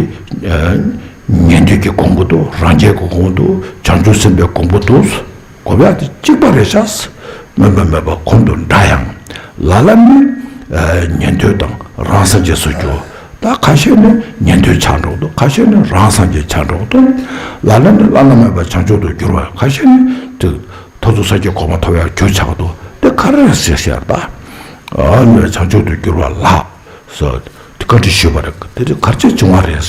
ཨ། ཉན་ཐོས་ཀྱི་གོང་བུ་དུ། རང་རྒྱལ་གྱི་གོང་བུ་དུ། བྱང་ཆུབ་སེམས་དཔའི་གོང་བུ་དུ། གོ་བ་དེ་གཅིག་པ་རེད་ཤག་སྨོན་པ་མེད་པ་གོང་དུ་འདྲ་ཡང་། ལ་ལ་ནི། ཨ། ཉན་ཐོས་དང་རང་སངས་རྒྱས་སུ་འགྱུར། ད་ཁ་ཤས་ནི་ཉན་ཐོས་ཆགས་འགྲོ་འདུག་ཁ་ཤས་ནི་རང་སངས་རྒྱས་ཆགས་འགྲོ་འདུག་ལ་ལ་ནི་བླ་ན་མེད་པ་བྱང་ཆུབ་ཏུ་འགྱུར་བ། ཁ་ཤས་ནི་དེ་ཐོབ་ཚུལ་སངས་རྒྱས་གོ་འཕང་ཐོབ་ཡག་རྒྱུ་ཆགས་འདུག་དེ་ག་རེ་ཟེར་ཟེར་ད། ཨ་ནི་བྱང་ཆུབ་ཏུ་འགྱུར་བ་ལ། སོ། བཀའ་འདྲི་ཞུས་པ་རེད། དེ་དུས་ག་རེ་བྱུང་བ་རེད།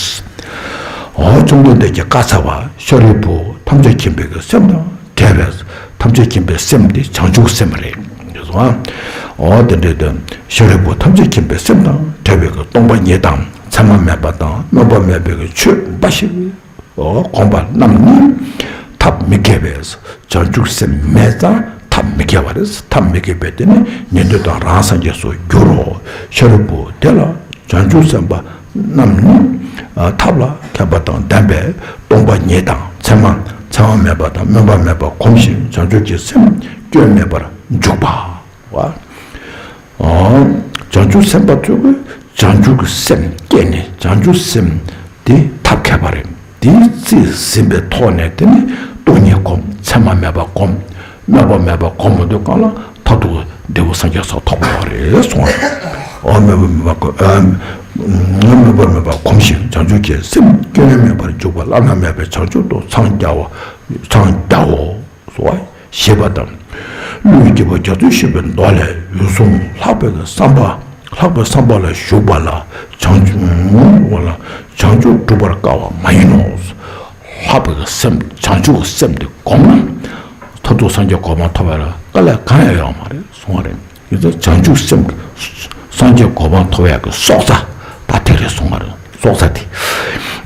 འོ་བཅོམ་ལྡན་འདས་ཀྱིས་བཀའ་སྩལ་པ། ཤཱ་རིའི་བུ་ཐམས་ཅད་མཁྱེན་པའི་གི་སེམས་དང་བྲལ་བའི། ཐམས་ཅད་མཁྱེན་པའི་སེམས་དེ་བྱང་ཆུབ་སེམས་རེད། འོ་དེ་འདྲའི་དོན་ཤཱ་རིའི་བུ་ཐམས་ཅད་མཁྱེན་པའི་སེམས་དང་བྲལ་བའི་གི་སྟོང་པ་ཉིད་དང་མཚན་མ་མེད་པ་དང་སྨོན་པ་མེད་པའི་གི་ཆོས་འབའ་ཞིག་གོམས་པ་རྣམས་ནི་ཐབས་མི་དགེ་བས། བྱང་ཆུབ་སེམས་མེད་ཙང་ཐབས་མི་དགེ་བ་རེད། ཐབས་མི་དགེ་བས་དེ་ནི་ཉན་ཐོས་དང་རང་སངས་རྒྱས་སུ་འགྱུར་རོ། ཤཱ་རིའི་བུ་དེ་ལ་བྱང་ཆུབ་སེམས་དཔའ་རྣམས་ནི་ཐབས་ལ་མཁས་པ་དང་ལྡན་པས་སྟོང་པ་ཉིད་དང་མཚན་མ་མཚན་མ་མེད་པ་དང་སྨོན་པ་མེད་པ་སྒོམ་ཞིང་བྱང་ཆུབ་ཀྱི་སེམས་སྐྱོན་མེད་པར་འཇུག་པ། བ། བྱང་ཆུབ་སེམས་དཔའ་ཚོས་བྱང་ཆུབ་ཀྱི་སེམས་བསྐྱེད་ནས་བྱང་ཆུབ་སེམས་དེ་ཐབས་མཁས་པ་རེད། དེའི་རྩིས་ཟིན་པའི་ཐོག་ནས་དེ་ནི་སྟོང་ཉིད་སྒོམ། མཚན་མ་མེད་པ་སྒོམ། སྨོན་པ་མེད་པ་སྒོམ་མ་འདོད་གང་ལ་མཐར་ཐུག་འབྲས་བུ་སངས་རྒྱས་སོགས་ཐོབ་དགོས་པ་རེད་གསུངས་པ་རེད། འོ་སྨོན་པ་མེད་པ་སྒོམ། སྨོན་པ་མེད་པ་སྒོམ་ཞིང་བྱང་ཆུབ་ཀྱི་སེམས་སྐྱོན་མེད་པར་འཇུག་པ་བླ་ན་མེད་པའི་བྱང་ཆུབ་ཏུ་འཚང་རྒྱའོ། འཚང་རྒྱའོ། སོ། ཞེས་པ་དང་། ཀླུ་ཡི་སྐྱེས་བུ་རྒྱ་མཚོས་ཞུས་པའི་མདོ་ལས། འོད་སྲུང་ལྷག་པའི་བསམ་པ། ལྷག་པའི་བསམ་པ་ལ་ཞུགས་པ་ལ་བྱང་ཆུབ་བྱང་ཆུབ་སྒྲུབ་པར་དཀའ་བ་མ་ཡིན་ནོ། ལྷག་པའི་སེམས་བྱང་ཆུབ་ཀྱི་སེམས་དེ་བསྒོམས་ན། མཐར་ཐུག་སངས་རྒྱས་གོ་འཕང་ཐོབ་པ་ལ་དཀའ་ལས་གང་ཡང་ཡོད་མ་རེད་གསུངས་པ་རེད། ཡིན་ཙང་བྱང་ཆུབ་སེམས་སངས་རྒྱས་གོ་འཕང་ཐོབ་ཡག་གི་སྲོག་རྩ་ད་དེ་རེད་གསུངས་པ་རེད། སྲོག་རྩ་དེ་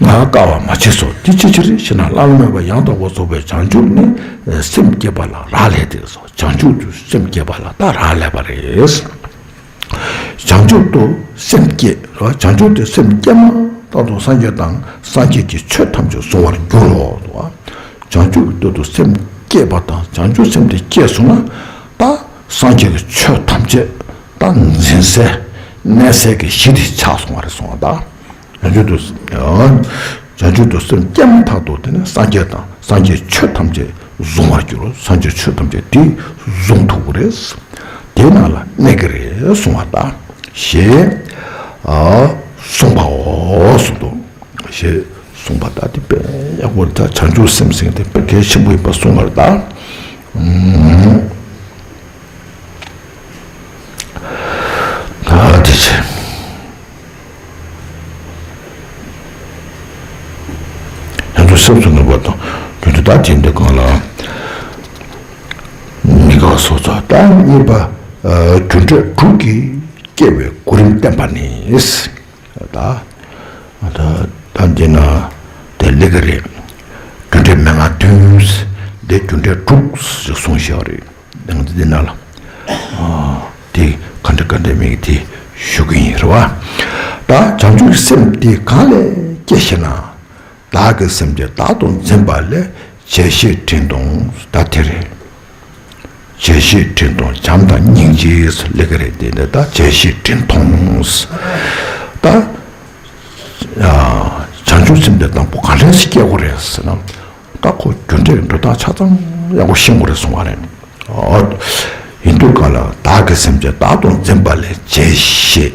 ང་དཀའ་བ་མ་བྱས་སོ། དེ་ཅི་ཕྱིར་ཞེ་ན། བླ་ན་མེད་པ་ཡང་དག་པར་རྫོགས་པའི་བྱང་ཆུབ་ནི་སེམས་བསྐྱེད་པ་ལ་རག་ལས་ཏེ་སོ། བྱང་ཆུབ་ཏུ་སེམས་བསྐྱེད་པ་ལ་ད་རག་ལས་པ་རེད། བྱང་ཆུབ་ཏུ་སེམས་བསྐྱེད། བྱང་ཆུབ་ཏུ་སེམས་བསྐྱེད་མ་ཐག་ཏུ་སངས་རྒྱས་དང་སངས་རྒྱས་ཀྱི་ཆོས་ཐམས་ཅད་གཟུང་བར་འགྱུར་རོ། བྱང་ཆུབ་ཏུ་སེམས་བསྐྱེད་པ་དང་བྱང་ཆུབ་སེམས་དེ་སྐྱེས་སོང་ན་ད་སངས་རྒྱས་ཀྱི་ཆོས་ཐམས་ཅད་ད་འཛིན་སའི་གནས་སའི་གི་གཞི་དེ་ཆགས་སོང་བ་རེད་གསུངས་པ་དང་། བྱང་ཆུབ་ཏུ། བྱང་ཆུབ་ཏུ་སེམས་བསྐྱེད་མ་ཐག་ཏུ་དེ་ནི་སངས་རྒྱས་དང་སངས་རྒྱས་ཆོས་ཐམས་ཅད་གཟུང་བར་འགྱུར་རོ། སངས་རྒྱས་ཆོས་ཐམས་ཅད་དེ་གཟུང་ཐུབ་ཀྱི་རེད། དེ་ནང་ལ་གནས་ཀྱི་རེད་གསུངས་པ་དང་། ཞེས་གསུངས་པའོ་གསུངས་འདུག་ཞེས་གསུངས་པ་དང་དེ་དཔེ་ཡག་པོ་རེད། ད་བྱང་ཆུབ་སེམས་ཟེར་དེ་དཔེ་གལ་ཆེན་པོ་ཡིན་པ་གསུངས་པ་རེད་ད། ད་དེ་བྱས། ཡང་དུ་སེམས་སུ་ནུས་པ་དང་རྒྱུ་འབྲས་ད་དེ་འདི་གང་ལ་མི་དགའ་སོགས་ཚོགས་ད་གཉིས་པ། རྒྱུ་འབྲས་དྲུག་གིས་སྐྱེ་བའི་གོ་རིམ་བསྟན་པ་ནི། ད་ད་ད་འདི་ན་དེ་ལེགས་རེད། རྒྱུ་འབྲས་མན་ངག་བདུན་དེ་རྒྱུ་འབྲས་དྲུག་ཞིག་གསུངས་བཞག་རེད། དེང་འདི་ན་ལ། དེ་ག་འདྲ་ག་འདྲ་མིག་དེ་ཞུ་གི་ཡིན་རེད་བ། ད་བྱང་ཆུབ་ཀྱི་སེམས་དེ་གང་ལས་སྐྱེ་ཞེ་ན། བདག་གི་སེམས་ཀྱིས་བདག་ཏུ་འཛིན་པ་ལས་བྱས་ཤེས་འདྲེན་མཐོང་ད་དེ་རེད། བྱས་ཤེས་འདྲེན་མཐོང་བྱམས་དང་སྙིང་རྗེ་ལེགས་རེད་དེ་འདྲ་ད་བྱས་ཤེས་འདྲེན་མཐོང་། ད། བྱང་ཆུབ་སེམས་དེ་དང་པོ་ག་འདྲ་ཞིག་སྐྱེ་དགོས་རེད་ཟེར་ན། ད་ཁོ་རྒྱུ་འབྲས་འགྲོ་སྟངས་ཆ་ཚང་ཡག་པོ་ཤེས་དགོས་རེད་གསུང་བ་རེད། ཨོ། ཡིན་དུས་གང་ལ་བདག་གི་སེམས་ཀྱིས་བདག་ཏུ་འཛིན་པ་ལས་བྱས་ཤེས་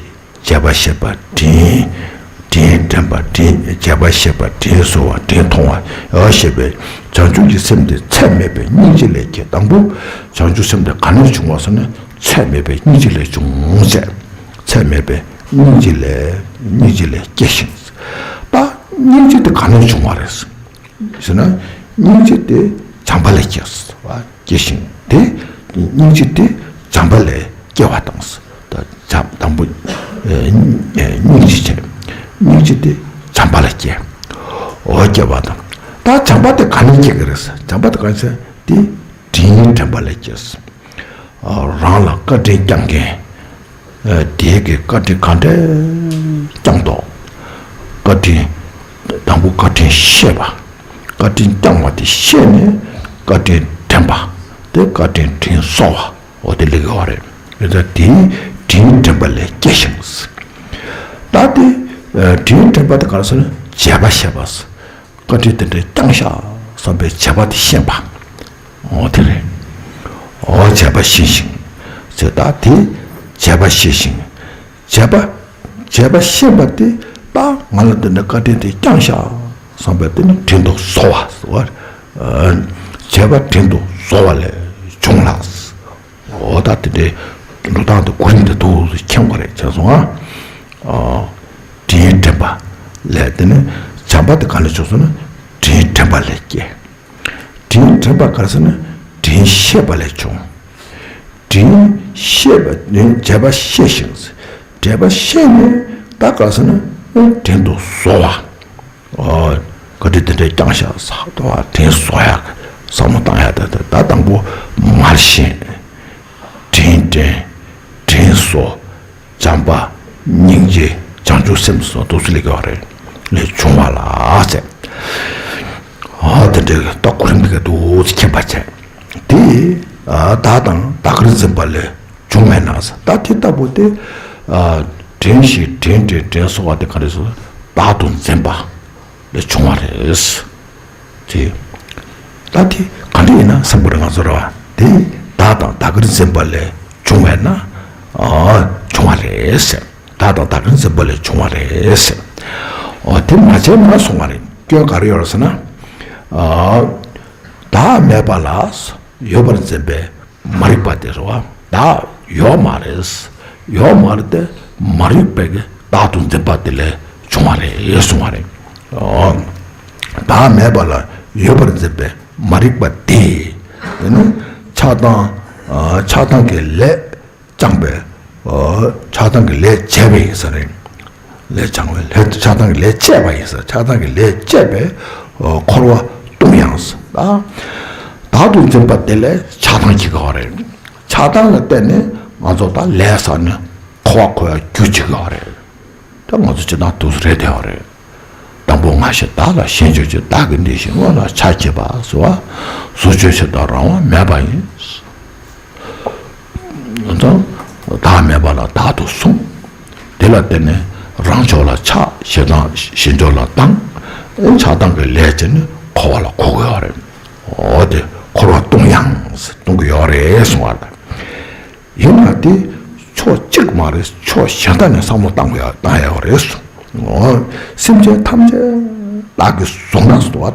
བྱས་པ་ཤེས་པ་དྲན། དྲན་དྲན་པ་དྲན་བྱས་པ་ཤེས་པ་དྲན་གསོ་བ་དྲན་མཐོང་བ་ཨོ་ཞེས་པའི་བྱང་ཆུབ་ཀྱི་སེམས་དེ་ཚད་མེད་པའི་སྙིང་རྗེ་ལས་སྐྱེ། དང་པོ་བྱང་ཆུབ་སེམས་དེ་ག་ནས་བྱུང་བ་ཟེར་ན་ཚད་མེད་པའི་སྙིང་རྗེ་ལས་བྱུང་ཟེར། ཚད་མེད་པའི་སྙིང་རྗེ་ལས་སྙིང་རྗེ་ལས་སྐྱེ་ཞིང་། ད་སྙིང་རྗེ་དེ་ག་ནས་བྱུང་བ་རེད་ཟེར་ན། སྙིང་རྗེ་དེ་བྱམས་པ་ལས་སྐྱེ་བ་སྐྱེ་ཞིང་དེ་ སྙིང་རྗེ་དེ་བྱམས་པ་ལས་སྐྱེ་བ་དང་། ད་བྱམས་དང་པོ་ཨེ་ཨེ་སྙིང་རྗེ་བྱས། སྙིང་རྗེ་དེ་བྱམས་པ་ལས་སྐྱེ། འོ་སྐྱེ་བ་དང་། ད་བྱམས་པ་དེ་ག་ནས་སྐྱེ་གི་རེད་ཟེར། བྱམས་པ་དེ་ག་ནས་ཟེར་དེ་དྲིན་དྲན་པ་ལས་སྐྱེ། རང་ལ་བཀའ་དྲིན་བསྐྱངས་མཁན། དེའི་གི་བཀའ་དྲིན་ག་འདྲས་བསྐྱངས་ཏོ། བཀའ་དྲིན། དང་པོ་བཀའ་དྲིན་ཤེས་པ། བཀའ་དྲིན་བསྐྱངས་པ་དེ་ཤེས་ནས་བཀའ་དྲིན་དྲན་པ། དེ་བཀའ་དྲིན་དྲིན་གཟོ་བ། འོ་དེ་ལེགས་ཡོད་རེད། དེ་ལྟར་དེའི་དྲིན་དྲན་པ་ལས་སྐྱེ་ཞིང་། ད་དེ་དྲིན་དྲན་པ་དེ་ག་རེ་ཟེར་ན་བྱས་པ་ཤེས་པ། བཀའ་དྲིན་དེ་འདྲ་བསྐྱངས་ཤག་བསམ་པའི་བྱས་པ་དེ་ཤེས་པ། འོ་དེ་རེད། འོ་བྱས་པ་ཤེས་ཤིང་། ཟེར་ད་དེ་བྱས་པ་ཤེས་ཤིང་། བྱས་པ། བྱས་པ་ཤེས་པ་དེ་ད་ང་ལ་འདི་འདྲ་བཀའ་དྲིན་དེ་བསྐྱངས་ཤག་བསམ་པའི་དེ་ནི་དྲིན་དུ་གཟོ་བ་ཟེར་བ། བྱས་པ་དྲིན་དུ་གཟོ་བ་ལས་བྱུང་ལ། འོ་ད་དེ་འདྲའི་འགྲོ་སྟངས་དེ་གོ་རིམ་དེ་འདུག་སེ་མཁྱེན་དགོས་རེད་བྱས་སོང་ཨ། དྲིན་དྲན་པ་ལས་དེ་ནི་བྱམས་པ་དེ་ག་ནས་བྱུང་སོང་ན་དྲིན་དྲན་པ་ལས་སྐྱེ། དྲིན་དྲན་པ་ག་རེ་ཟེར་ན་དྲིན་ཤེས་པ་ལས་བྱུང་། དྲིན་ཤེས་པ་ནི་བྱས་པ་ཤེས་ཤིང་། བྱས་པ་ཤེས་ནས་ད་ག་རེ་ཟེར་ན་དྲིན་དུ་གཟོ་བ། ཨོ། བཀའ་དྲིན་དེ་འདྲའི་བསྐྱངས་ཤག་ཟེར་དུས་དྲིན་གཟོ་ཡག་བསམ་བློ་བཏང་ཡག་དེ་ད་དང་པོ་མར་ཤེས། དྲིན་དྲན། དྲིན་གཟོ། བྱམས་པ། སྙིང་རྗེ། བྱང་ཆུབ་སེམས་སོགས་འདུག་སེ་ལེགས་ཡོད་རེད། ལས་བྱུང་བ་ལ་ཟེར། ཨ་དེ་འདྲའི་ད་གོ་རིམ་དེ་ག་འདུག་སེ་མཁྱེན་པ་བྱས། དེ་ཨ་བདག་དང་བདག་གིར་འཛིན་པ་ལས་བྱུང་བས་ན་ཟེར། ད་དེ་ལྟ་བུ་དེ་ཨ་དྲིན་ཤེས་དྲིན་དྲན་དྲིན་གཟོ་བ་དེ་ག་རེ་ཟེར། བདག་ཏུ་འཛིན་པ་ལས་བྱུང་བ་རེད། དེ། ད་དེ་ག་འདྲ་ཡིན་ན་བསམ་དགོས་རེད་ང་ཚོ་ར་བ། དེ་བདག་དང་བདག་གིར་འཛིན་པ་ལས་བྱུང་བས་ན། ཨ་བྱུང་བ་རེད་ཟེར། བདག་དང་བདག་གིར་འཛིན་པ་ལས་བྱུང་བ་རེད་ཟེར། ཨོ་དེ་མ་བྱས་ན་སོང་བ་རེད། སྐྱོན་ག་རེ་ཡོད་རེད་ཟེར་ན། ཨ་བདག་མེད་པ་ལ་ཡོད་པར་འཛིན་པའི་མ་རིག་པ་དེ་རེད་བ། བདག་ཡོད་མ་རེད། ཡོད་མ་རེད་དེ་མ་རིག་པའི་གི་བདག་ཏུ་འཛིན་པ་དེ་ལས་བྱུང་བ་རེད་གསུང་བ་རེད། ཨོ། བདག་མེད་པ་ལ་ཡོད་པར་འཛིན་པའི་མ་རིག་པ་དེ། དེ་ནི་ཆགས་སྡང་། ཨ་ཆགས་སྡང་གི་ལས་བསྐྱངས་པའི། ཨོ་ཆགས་སྡང་གི་ལས་བྱས་པ་ཡིན་ས་རེད། ལས་བྱང་བའི་ལས་ཆགས་སྡང་གི་ལས་བྱས་པ་ཡིན་ས། ཆགས་སྡང་གི་ལས་བྱས་པའི་ཨོ་འཁོར་བ་སྟོང་ཡང་ས། ད་བདག་ཏུ་འཛིན་པ་དེ་ལས་ཆགས་སྡང་གི་གོ་རེད། ཆགས་སྡང་ལ་བརྟེན་ནས་ང་ཚོ་ད་ལས་བསགས་ནས་འཁོར་བ་འཁོར་ཡ་རྒྱུ་ཅིག་ཡོད་རེད། ད་ང་ཚོ་སྤྱིར་བཏང་འདུག་སེ་རེད་བསྡད་ཡོད་རེད། དང་པོ་ང་ཞེས་བདག་ལ་ཞེན་བརྗོད་ཅིང་། བདག་གི་འདི་བཞིན་དངོས་ལ་ཆགས་བསྐྱེད་པ་ཟེར་བ། བཟོ་བཅོས་བྱེད་དང་རང་དབང་མེད་པ་ཡིན། ད་བདག་མེད་པ་ལ་བདག་ཏུ་བཟུང་། དེ་ལ་བརྟེན་ནས་རང་ཕྱོགས་ལ་ཆགས། ཞེ་སྡང་གཞན་ཕྱོགས་ལ་སྡང་། ཆགས་སྡང་གི་ལས་བྱས་ནས་འཁོར་བ་ལ་འཁོར་གྱི་ཡོད་རེད། འོ་དེ་འཁོར་བ་སྟོང་ཡང་སྟོང་གི་ཡོད་རེད་གསུང་བ་ལ། ཡིན་ན་དེ་ཕྱོགས་གཅིག་མ་རེད། ཕྱོགས་གཞན་དག་ནས་བསམ་བློ་བཏང་དགོས་ཡ་བཏང་ཡག་རེད་གསུང་། འོ་སེམས་ཅན་ཐམས་ཅད་བདག་གིས་བཟུང་ན་ཟེར་བ་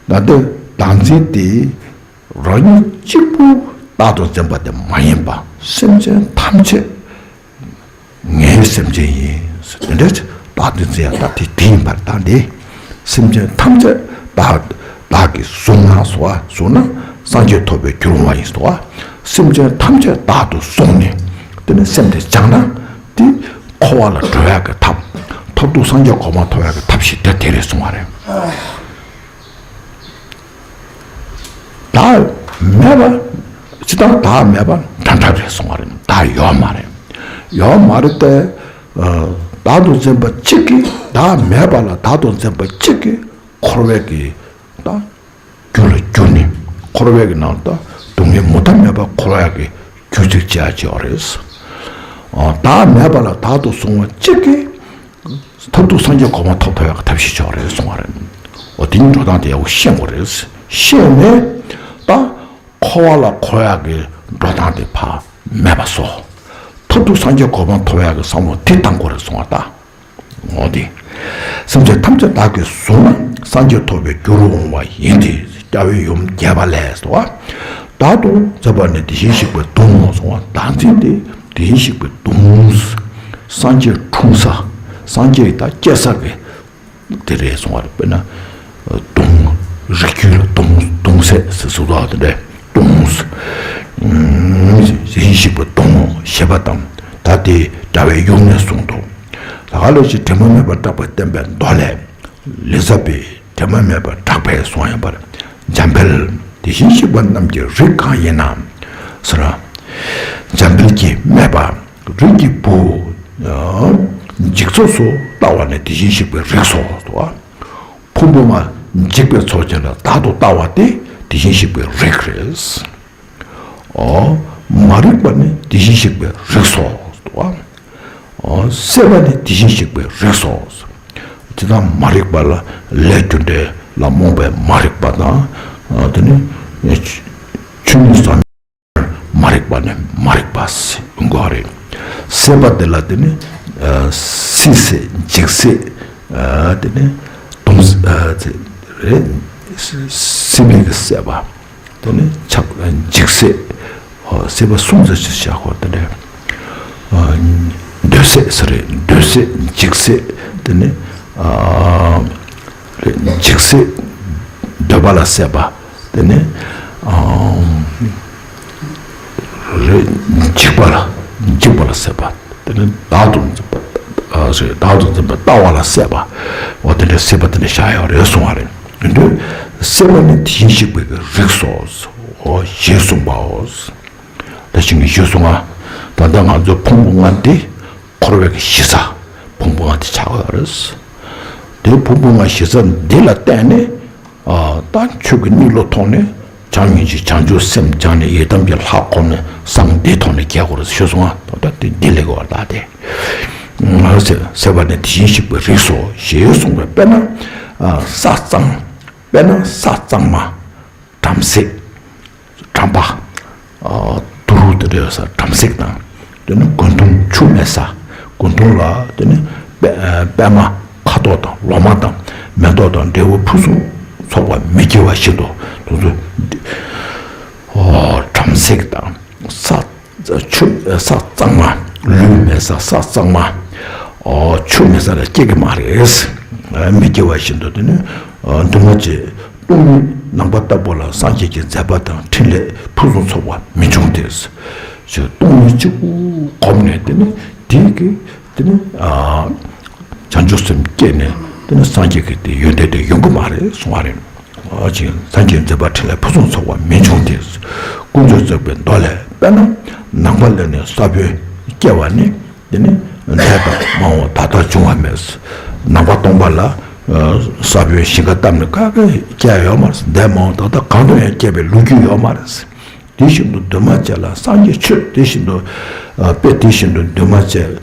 ད། ད་འདི་བདག་འཛིན་དེ་རང་ཉིད་གཅིག་པུ་བདག་ཏུ་འཛིན་པ་དེ་མ་ཡིན་པ། སེམས་ཅན་ཐམས་ཅད་ངའི་སེམས་ཅན་ཡིན། དེ་འདྲ་བདག་ཏུ་འཛིན་ཡ་ད་དེ་དེ་ཡིན་པར་ད་འདི། སེམས་ཅན་ཐམས་ཅད་བདག་བདག་གིས་བཟུང་ན་ཟེར་བ། བཟུང་ན་སངས་རྒྱས་ཐོབ་པའི་རྒྱུར་འོང་བ་ཡིན་ཟེར་བ། སེམས་ཅན་ཐམས་ཅད་བདག་ཏུ་བཟུང་ནས་དེ་ནས་སེམས་དེ་སྦྱངས་ན་དེ་འཁོར་བ་ལ་གྲོལ་ཡག་གི་ཐབས། མཐར་ཐུག་སངས་རྒྱས་གོ་འཕང་ཐོབ་ཡག་གི་ཐབས་ཤིག་དེ་དེ་རེད་གསུང་བ་རེད། བདག་མེད་པ། སྤྱིར་བཏང་བདག་མེད་པ་འདྲ་འདྲ་རེད་གསུང་བ་རེད། བདག་ཡོད་མ་རེད། ཡོད་མ་རེད་དེ། ཨ་བདག་ཏུ་འཛིན་པ་གཅིག་གིས། བདག་མེད་པ་ལ་བདག་ཏུ་འཛིན་པ་གཅིག་གིས་འཁོར་བའི་གི་ད་རྒྱུ་ལ་གྱུར་ནས་འཁོར་བའི་གི་ནང་ད་སྡུག་བསྔལ་མུ་མཐའ་མེད་པ་འཁོར་ཡག་གི་རྒྱུ་ཅིག་བྱེད་ཡག་ཅིག་ཡོད་རེད། ཨ་བདག་མེད་པ་ལ་བདག་ཏུ་བཟུང་བ་གཅིག་གིས། མཐར་ཐུག་སངས་རྒྱས་གོ་འཕང་ཐོབ་ཐུབ་ཡག་གི་ཐབས་ཤེས་ཆོག་རེད་གསུང་བ་རེད། འོ་དེ་ཉིད་འགྲོ་སྟངས་དེ་ཡག་པོ་ཤེས་དགོས་རེད། ཤེས་ནས་ད་འཁོར་བ་ལ་འཁོར་ཡག་གི་འགྲོ་སྟངས་དེ་ཕར་མེད་པ་བཟོ། མཐར་ཐུག་སངས་རྒྱས་གོ་འཕང་ཐོབ་ཡག་གི་བསམ་བློ་དེ་བཏང་དགོས་རེད་གསུང་བ་ད། འོ་དེ། སེམས་ཅན་ཐམས་ཅད་བདག་གིས་བཟུང་ན་སངས་རྒྱས་ཐོབ་པའི་རྒྱུར་འོང་བ་ཡིན་ཏེ། རྒྱལ་བའི་ཡུམ་རྒྱས་པ་ལས་སོ། བདག་ཏུ་འཛིན་པ་ནི་དེ་བཞིན་གཤེགས་པའི་གདུང་གསུང་བ། བདག་འཛིན་དེ་དེ་བཞིན་གཤེགས་པའི་གདུང་། སངས་རྒྱས་འཁྲུངས་ས། སངས་རྒྱས་ད་སྐྱེ་ས་གི་དེ་རེད་གསུང་བ་རེད། དཔེར་ན་གདུང་། རིགས་རྒྱུད་ལ་གདུང་གདུང་སྲས་ཟེར་ཟེར་བ་དེ་འདྲ་གདུང་། དེ་བཞིན་གཤེགས་པའི་གདོང་ཞེས་པ་དང་ད་དེ་འདྲ་བའི་ཡུམ་ནས་གསུངས་འདུག། ད་ག་ལོ་ཞིག་དྲི་མ་མེད་པར་གྲགས་པ་བསྟན་པའི་མདོ་ལས། ལི་ཙ་བྱི་དྲི་མ་མེད་པར་གྲགས་པས་གསུངས་ཡོད་པར། འཇམ་དཔལ་དེ་བཞིན་གཤེགས་པ་རྣམས་ཀྱི་རིགས་གང་ཡིན་ནམ། ཟེར། འཇམ་དཔལ་གྱིས་སྨྲས་པ། རིགས་ཀྱི་བུ། འཇིག་ཚོགས་སུ་ལྟ་བ་ནི་དེ་བཞིན་གཤེགས་པའི་རིགས་སོ། ཕུང་པོ་ལྔ་འཇིག་པའི་ཚོགས་ཅན་ལ་བདག་ཏུ་ལྟ་བ་སྟེ་དེ་བཞིན་གཤེགས་པའི་རིགས་རེད། ཨོ། མ་རིག་པ་ནི་དེ་བཞིན་གཤེགས་པའི་རིགས་སོ། ཨོ། སྲེད་པ་ནི་དེ་བཞིན་གཤེགས་པའི་རིགས་སོ། དེ་དག་མ་རིག་པ་ལ་ལས་རྒྱུ་འབྲས་ལ་རྨོངས་པའི་མ་རིག་པ་དང་། ཨ། དེ་ནི་ཆོས་ཉིད་ཟབ་མོ་མ་རིག་པ་ནི་མ་རིག་པ་ཟེར་དགོས་རེད། སྲེད་པ་དེ་ལ་དེ་ནི། ཨ། སྲིད་སྲེད་འཇིག་སྲེད། ཨ། དེ་ནི་སྡུག་སྲེད། ཨ། དེ་རེད། སྲིད་པའི་གི་སྲེད་པ། དེ་ནི་ཆགས། འཇིག་སྲེད། ཨོ། སྲེད་པ་གསུམ་ཟེར་ཞིག་བཞག་གོ། དེ་ནི། ཨ། འདོད་སྲེད་ཟེར་རེད། འདོད་སྲེད་འཇིག་སྲེད། དེ་ནི། ཨ། རེད། འཇིག་སྲེད། འདོད་པ་ལ་སྲེད་པ། དེ་ནི། ཨ། རེད། འཇིག་པ་ལ། འཇིག་པ་ལ་སྲེད་པ། དེ་ནི་བདག་ཏུ་འཛིན་པ། ཨ། རེད། བདག་ཏུ་འཛིན་པ་ལྟ་བ་ལ་སྲེད་པ། འོ། དེ་འདྲའི་སྲེད་པ་དེ་འདྲ་བཞག་ཡོད་རེད་གསུང་བ་རེད། དེ་འདྲའི་སྲེད་པ་ནི་དེ་བཞིན་གཤེགས་པའི་རིགས་སོ། འོ། ཞེས་གསུངས་པའོ། ད་ཅིག་ངས་ཞུས་སོང་ང་། ད་ལྟ་ང་ཚོ་ཕུང་པོ་ལྔ་འདི་འཁོར་བའི་གཞི་རྩ་ཕུང་པོ་ལྔ་འདི་ཆགས་ཡོད་རེད། དེ་ཕུང་པོ་ལྔ་གཞི་རྩ་འདི་ལ་བརྟེན་ནས། ཨ། ད་ཆོས་ཀྱི་གནས་ལུགས་ཐོག་ནས་བྱམས་སྙིང་རྗེ་བྱང་ཆུབ་སེམས་སྦྱངས་ནས་ཡི་དམ་གྱི་ལྷ་བསྒོམས་ནས་བསམ་འདིའི་ཐོག་ནས་རྒྱས་དགོས་རེད་ཞུས་སོང་ང་། ད་ལྟ་དེ་འདི་ལས་གོ་བ་ལྟ་སྟེ། ང་ཚོས་སྲེད་པ་ནི་དེ་བཞིན་གཤེགས་པའི་རིགས་སོ་ཞེས་གསུངས་པས། དཔེར་ན། ཨ། ས་གཙང་། དཔེར་ན་ས་གཙང་མ། བྲམ་ཟེ། བྲམ་པ། ཨ། དུར་དེ་འདྲ་ཡོད་ས་བྲམ་ཟེ་དང་། དེ་ནི་རྒོད་འདུང་ཆུ་མེད་ས། རྒོད་འདུང་ལ་དེ་ནི་པད། ཨ། པད་མ་ཁ་དོག་དང་ལོ་མ་དང་མེ་ཏོག་དང་འབྲས་བུ་ཕུན་སུམ་ཚོགས་པ་མི་སྐྱེ་བ་བཞིན་དུ། དེ་ཚོ། ཨོ། བྲམ་ཟེ་དང་ས། ཆུ། ས་གཙང་མ། ལུད་མེད་ས་ས་གཙང་མ། ཨོ། ཆུ་མེད་ས་ལ་སྐྱེ་གི་མ་རེད། ཨ། མི་སྐྱེ་བ་བཞིན་དུ་དེ་ནི། ཨ། འདུས་མ་བྱས་སྟོང་ཉིད་ནམ་མཁའ་ལྟ་བུ་ལ་སངས་རྒྱས་ཀྱི་མཛད་པ་དང་ཕྲིན་ལས་ཕུན་སུམ་ཚོགས་པ་མི་འབྱུང་སྟེ། ཆོས་སྟོང་ཉིད་གཅིག་པུ་བསྒོམས་ནས་དེ་ནི་དེ་གི་དེ་ནི། ཨ། བྱང་ཆུབ་སེམས་སྐྱེས་ནས་དེ་ནི་སངས་རྒྱས་ཀྱི་དེ་ཡོན་ཏན་དེ་ཡོང་གི་མ་རེད་གསུང་བ་རེད། ཨ། ཅིག་སངས་རྒྱས་མཛད་པ་ཕྲིན་ལས་ཕུན་སུམ་ཚོགས་པ་མི་འབྱུང་སྟེ། དཀོན་མཆོག་བརྩེགས་པའི་མདོ་ལས། དཔེར་ན་ནམ་མཁའ་ལས་ནི་ས་བོན་སྐྱེ་བ་ནི། དེ་ནི་འདས་དང་མ་འོངས་ད་ལྟ་འབྱུང་བ་མེད། ནམ་མཁའ་སྟོང་པ་ལ། ཨ། ས་བོན་ཞིང་ཁ་བཏབ་ནས་ག་གེ་སྐྱེ་ཡོད་མ་རེད། འདས་མ་འོངས་ད་ལྟ་གང་དུ་ཡང་སྐྱེ་བའི་ལོ་རྒྱུས་ཡོད་མ་རེད། དེ་བཞིན་དུ་འདུས་མ་བྱས་ལ་སངས་རྒྱས་ཆོས་དེ་བཞིན་དུ། ཨ། དཔེ་དེ་བཞིན་དུ་འདུས་མ་བྱས།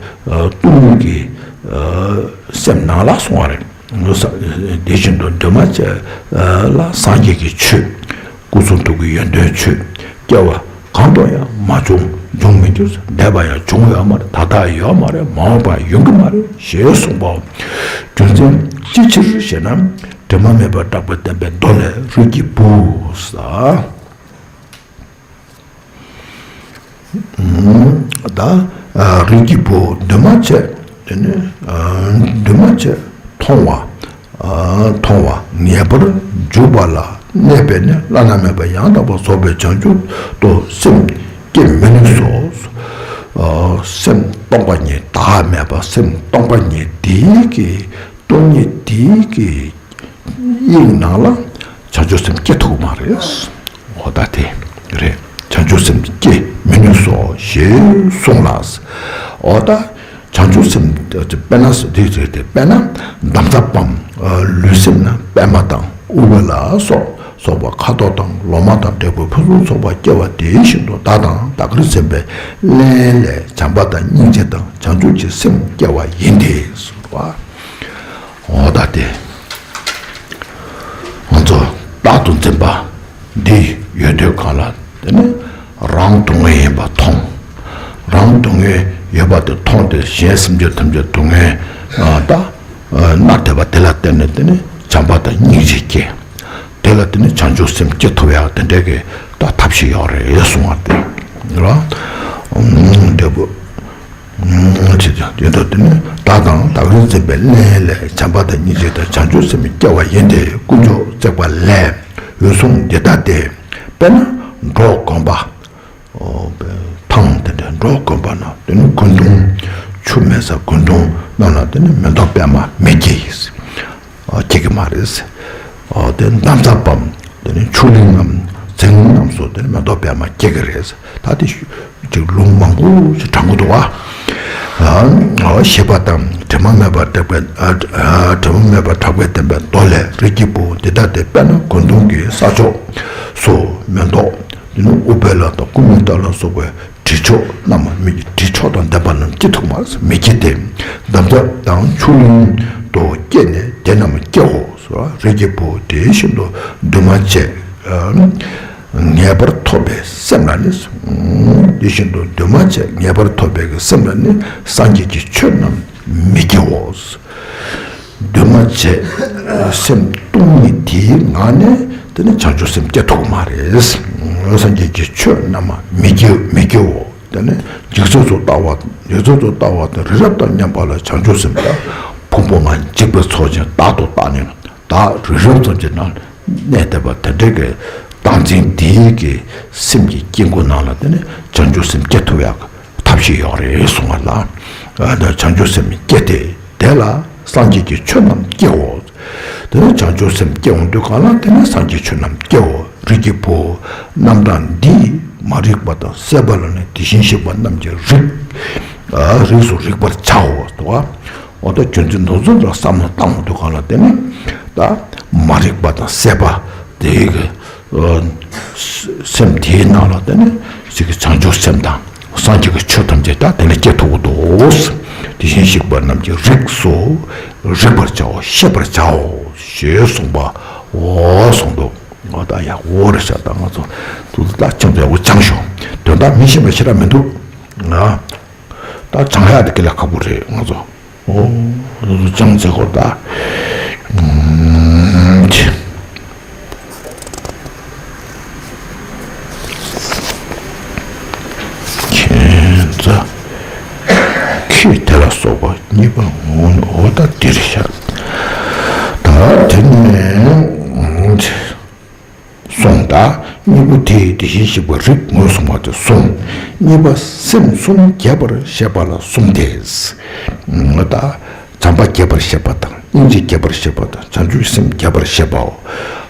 ཨ། སྟོང་ཉིད་ཀྱི། ཨ། སེམས་ནང་ལ་གསུངས་པ་རེད། དེ་བཞིན་དུ་འདུས་མ་བྱས་ལ་སངས་རྒྱས་ཀྱི་ཆོས། སྐུ་གསུང་ཐུགས་ཀྱི་ཡོན་ཏན་ཆོས། སྐྱེ་བ་གང་དུ་ཡང་མ་བྱུང་། འབྱུང་མི་འགྱུར། འདས་པ་ཡང་བྱུང་ཡོད་མ་རེད། ད་ལྟ་ཡོད་མ་རེད། མ་འོངས་པ་ཡོང་གི་མ་རེད་ཞེས་གསུངས་པའོ། རྒྱུ་མཚན་ཅིའི་ཕྱིར་ཞེ་ན། དྲི་མ་མེད་པར་གྲགས་པ་བསྟན་པའི་མདོ་ལས། རིགས་ཀྱི་བུ་ཟེར། ད། ཨ། རིགས་ཀྱི་བུ་འདུས་མ་བྱས། དེ་ནི། ཨ། འདུས་མ་བྱས་མཐོང་བ། ཨ། མཐོང་བ་ངེས་པར་འཇུག་པ་ལ་གནས་པས་ནི་བླ་ན་མེད་པ་ཡང་དག་པར་རྫོགས་པའི་བྱང་ཆུབ་ཏུ་སེམས་བསྐྱེད་མི་ནུས་སོ། ཨ། སེམས་སྟོང་པ་ཉིད་བདག་མེད་པ། སེམས་སྟོང་པ་ཉིད་དེའི་གི། སྟོང་ཉིད་དེའི་གི་དབྱིངས་ནང་ལ་བྱང་ཆུབ་སེམས་སྐྱེ་ཐུབ་མ་རེད། འོ་ད་དེ་རེད། བྱང་ཆུབ་སེམས་སྐྱེ་མི་ནུས་སོ་ཞེས་གསུངས་ལ། འོ་ད་བྱང་ཆུབ་སེམས་དཔེར་ན་དེ་རེད་དེ། དཔེར་ན་འདམ་རྫབ་བམ། ལུས་སེམས་ན་པད་མ་དང་ཨུཏྤལ་ལ་སོགས་སོགས་པ་ཁ་དོག་དང་ལོ་མ་དང་འབྲས་བུ་ཕུན་སུམ་ཚོགས་པ་སྐྱེ་བ་དེ་བཞིན་དུ་བདག་དང་བདག་གིར་འཛིན་པའི་ལྷན་ལས་བྱམས་པ་དང་སྙིང་རྗེ་དང་བྱང་ཆུབ་ཀྱི་སེམས་སྐྱེ་བ་ཡིན་ཏེ་ཟེར་བ། འོ་ད་དེ། ང་ཚོ་བདག་ཏུ་འཛིན་པ་འདི་ཡོད་དུས་གང་ལ་དེ་ནི་རང་སྡུག་བསྔལ་ཡིན་པ་མཐོང་། རང་སྡུག་བསྔལ་ཡོད་པ་དེ་མཐོང་སྟེ་གཞན་སེམས་ཅན་ཐམས་ཅད་སྡུག་བསྔལ་ད་མནར་བསྡད་པ་དེ་ལ་བརྟེན་ནས་དེ་ནི་བྱམས་པ་དང་སྙིང་རྗེ་སྐྱེ། དེ་ལ་དེ་ནི་བྱང་ཆུབ་སེམས་སྐྱེ་ཐུབ་ཡག་དེ་འདྲའི་གི་ད་ཐབས་ཤིག་ཡོད་རེད་གསུང་བ་དེ་ར། འབྲས་བུ། ཅེས་དེ་འདྲ་དེ་ནི་བདག་དང་བདག་གིར་འཛིན་པའི་ལྷན་ལས་བྱམས་པ་དང་སྙིང་རྗེ་དང་བྱང་ཆུབ་སེམས་སྐྱེ་བ་ཡིན་ཏེ། དཀོན་མཆོག་བརྩེགས་པ་ལས། འོད་སྲུང་འདི་ལྟ་སྟེ། དཔེར་ན་འབྲོག་དགོན་པ། ཐང་ འབྲོག་དགོན་པ་ན་དེ་ནི་དགོན་དུང་། ཆུ་མེད་ས་དགོན་དུང་རྣམས་ལ་དེ་ནི་མེ་ཏོག་པད་མ་མི་སྐྱེ་ཡི། ཨ། སྐྱེ་གི་མ་རེད། ཨ། དེ་གནམ་ས་བམ་དེ་ནི་ཆུ་གླིང་ངམ་རྫིང་རྣམས་སུ་དེ་ནི་མེ་ཏོག་པད་མ་སྐྱེ་གི་རེད། ད་དེ་ཅིག་ལུང་མང་པོ་ཞིག་དྲངས་གི་འདུག་བ། ཨ། ཞེས་པ་དང་། དྲི་མ་མེད་པར་གྲགས་པའི། ཨ། དྲི་མ་མེད་པར་གྲགས་པའི་བསྟན་པའི་མདོ་ལས། རིགས་ཀྱི་བུ་འདི་ལྟ་སྟེ། དཔེར་ན་དགོན་དུང་གི་ས་ཕྱོགས་སུ་མེ་ཏོག་དེ་ནི་ཨུཏྤལ་དང་ཀུ་མུད་ལ་སོགས་པའི་དྲི་མཆོག་རྣམས་མི། དྲི་མཆོག་དང་ལྡན་པ་རྣམས་སྐྱེ་ཐུབ་མ་མི་སྐྱེ་སྟེ། འདམ་རྫབ་དང་ཆུ་གླིང་དུ་སྐྱེས་ནས་དེ་རྣམས་སྐྱེའོ། རིགས་ཀྱི་བུ་དེ་བཞིན་དུ་འདུས་མ་བྱས་ངེས་པར་ཐོབ་པའི་སེམས་ལ་ནི། དེ་བཞིན་དུ་འདུས་མ་བྱས་ངེས་པར་ཐོབ་པའི་སེམས་ལ་ནི་སངས་རྒྱས་ཀྱི་ཆོས་རྣམས་མི་སྐྱེའོ། འདུས་མ་བྱས་སེམས་སྟོང་ཉིད་དེའི་ངང་ནས་དེ་ནི་བྱང་ཆུབ་སེམས་སྐྱེ་ཐུབ་མ་རེད། སངས་རྒྱས་ཀྱི་ཆོས་རྣམས་མི་སྐྱེ། མི་སྐྱེའོ། དེ་ནི་འཇིག་ཚོགས་སུ་ལྟ་བ། འཇིག་ཚོགས་སུ་ལྟ་བ་དང་རི་རབ་དང་མཉམ་པ་ལ་བྱང་ཆུབ་སེམས་དང་ཕུང་པོ་ལྔ་འཇིག་པའི་ཚོགས་ཀྱིས་བདག་ཏུ་བཏགས་ནས་བདག་རི་རབ་ཙམ་གྱི་ནང་གནས་བསྡད་པ་དེ་འདྲའི་གི་བདག་འཛིན་དེའི་གི་སེམས་ཀྱི་དཀྱིལ་འཁོར་ནང་ལ་དེ་ནི་བྱང་ཆུབ་སེམས་སྐྱེ་ཐུབ་ཡག་ཐབས་ཤེས་ཡོད་རེད་གསུང་བ་ལ། ཨ། ད་བྱང་ཆུབ་སེམས་སྐྱེ་སྟེ། དེ་ལ་སངས་རྒྱས་ཀྱི་ཆོས་རྣམས་སྐྱེའོ། དེ་ནི་བྱང་ཆུབ་སེམས་སྐྱེ་འོང་དུས་གང་ལ་དེ་ནི་སངས་རྒྱས་ཆོས་རྣམས་སྐྱེའོ། རིགས་ཀྱི་བུ། རྣམ་གྲངས་འདིས་མ་རིག་པ་དང་སྲེད་པ་ལ་ནི་དེ་བཞིན་གཤེགས་པ་རྣམས་ཀྱི་རིགས། ཨ། རིགས་སུ་རིག་པར་བྱའོ། དོ། འོ་ད་རྒྱུ་མཚན་འདི་ཚོ་ལ་བསམ་བློ་བཏང་འོང་དུས་གང་ལ་དེ་ནི་ད་མ་རིག་པ་དང་སྲེད་པ་དེ་གི། ཨ། སེམས་དེའི་ནང་ལ་དེ་ནི་ཅིག་གི་བྱང་ཆུབ་སེམས་དང་སངས་རྒྱས་ཀྱི་ཆོས་ཐམས་ཅད་ད་དེ་ལ་སྐྱེ་ཐུབ་ཀྱི་འདུག། དེ་བཞིན་གཤེགས་པ་རྣམས་ཀྱི་རིགས་སུ་རིག་པར་བྱའོ། ཤེས་པར་བྱའོ་ཞེས་གསུངས་པའོ་གསུངས་འདུག། འོ་ད་ཡག་པོ་རེད་ཤག། ད་ང་ཚོ་དུ་ད་ཅང་ཡག་པོ་སྦྱངས་ཤོག། དོན་དག་མི་ཤེས་པ་ཞེ་དྲག་མི་འདུག། ང་ད་སྦྱང་ཡག་དེ་དཀའ་ལས་ཁག་པོ་རེད། ང་ཚོ། ཨོ། སྦྱང་བྱེད་སྐོར་ད། ཨུམ། ཁྱེད་ཚ། ཁྱེད་དེ་ལ་སོགས་པ་གཉིས་པ་ངོ་ནི་འོ་ད་འདིར་བཞག། ད་དེ་ནས། གསུངས། ད་གཉིས་པོ་དེ་དེ་བཞིན་གཤེགས་པའི་རིགས་ངོས་བཟུང་བ་དེ་གསུངས། གཉིས་པ་སེམས་གསུམ་རྒྱས་པར་བཤད་པ་ལ་གསུམ་སྟེ། ད་བྱམས་པ་རྒྱས་པར་བཤད་པ་དང་། སྙིང་རྗེ་རྒྱས་པར་བཤད་པ་དང་། བྱང་ཆུབ་སེམས་རྒྱས་པར་བཤད་པའོ།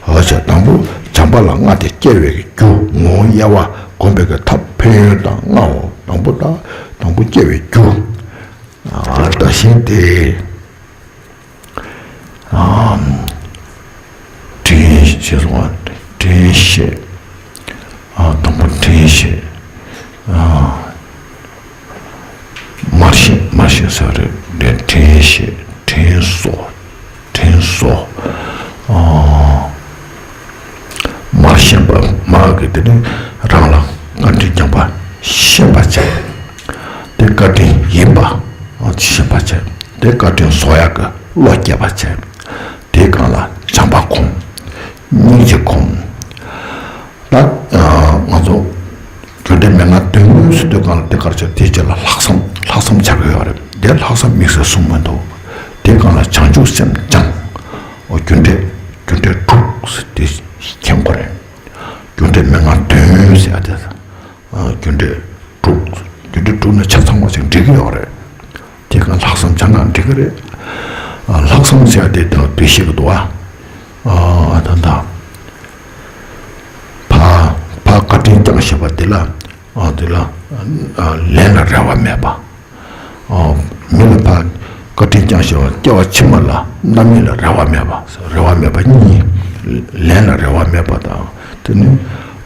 འོ་ཞེས་དང་པོ་བྱམས་པ་ལ་ལྔ་སྟེ། སྐྱེ་བའི་རྒྱུ། ངོ་བོ། དབྱེ་བ། གོམས་པའི་གི་ཐབས། ཕན་ཡོན་དང་ལྔའོ། དང་པོ་ད་དང་པོ་སྐྱེ་བའི་རྒྱུ། ཨ། བདག་གཞན་དེ། ཨ། དྲན་ཤེས་སོང་བ། དྲན་ཤེས། ཨ། དང་པོ་དྲན་ཤེས། ཨ། མར་ཤེས། མར་ཤེས་ཟེར་བ་རེད། དྲན་ཤེས། དྲན་གསོ། དྲན་གསོ། ཨ། མར་ཤེས་པ། མ་གི་དེ་ནི་རང་ལ་བཀའ་དྲིན་བསྐྱངས་པ་ཤེས་པར་བྱ། དེ་བཀའ་དྲིན་ཡིན་པ་ཤེས་པར་བྱ། དེ་བཀའ་དྲིན་གསོ་ཡག་གི་བློ་སྐྱེད་པར་བྱ། དེའི་སྒང་ལ་བྱམས་པ་སྒོམ། སྙིང་རྗེ་སྒོམ། ད་ང་ཚོ་རྒྱུ་འབྲས་མན་ངག་དོན་གཉིས་ཟེར་དུས་སྒང་ལ་དེ་གར་བྱ། དེའི་རྗེས་ལ་ལྷག་བསམ། ལྷག་བསམ་བྱ་གི་ཡོད་རེད། དེ་ལྷག་བསམ་དམིགས་བསལ་གསུངས་མི་འདུག། དེའི་སྒང་ལ་བྱང་ཆུབ་སེམས་སྦྱངས། འོ། རྒྱུ་འབྲས། རྒྱུ་འབྲས་དྲུག་ཟེར་དེ་མཁྱེན་དགོས་རེད། རྒྱུ་འབྲས་མན་ངག་དོན་ཟེར་ཡ་དེ། ཨ། རྒྱུ་འབྲས་དྲུག། རྒྱུ་འབྲས་དྲུག་ནི་ཆ་ཚང་བ་ཞིག་འགྲིག་གི་ཡོད་རེད། དེ་ག་ལྷག་བསམ་སྦྱང་ན་འགྲིག་གི་རེད། ཨ། ལྷག་བསམ་ཟེར་ཡ་དེ་དང་དུས་ཤིག་གི་འདུག་ཨ། ཨ། ད་ད། ཕ། ཕ་བཀའ་དྲིན་བསྐྱངས་ཞེས་པ་དེ་ལ། ཨ། དེ་ལ། ཨ། ལན་ལ་རེ་བ་མེད་པ། ཨ། མི་ལ་ཕ་བཀའ་དྲིན་བསྐྱངས་ཞེས་པ། སྐྱེ་བ་ཕྱི་མ་ལ་རྣམ་སྨིན་ལ་རེ་བ་མེད་པ། རེ་བ་མེད་པ་གཉིས། ལན་ལ་རེ་བ་མེད་པ་དང་། དེ་ནི།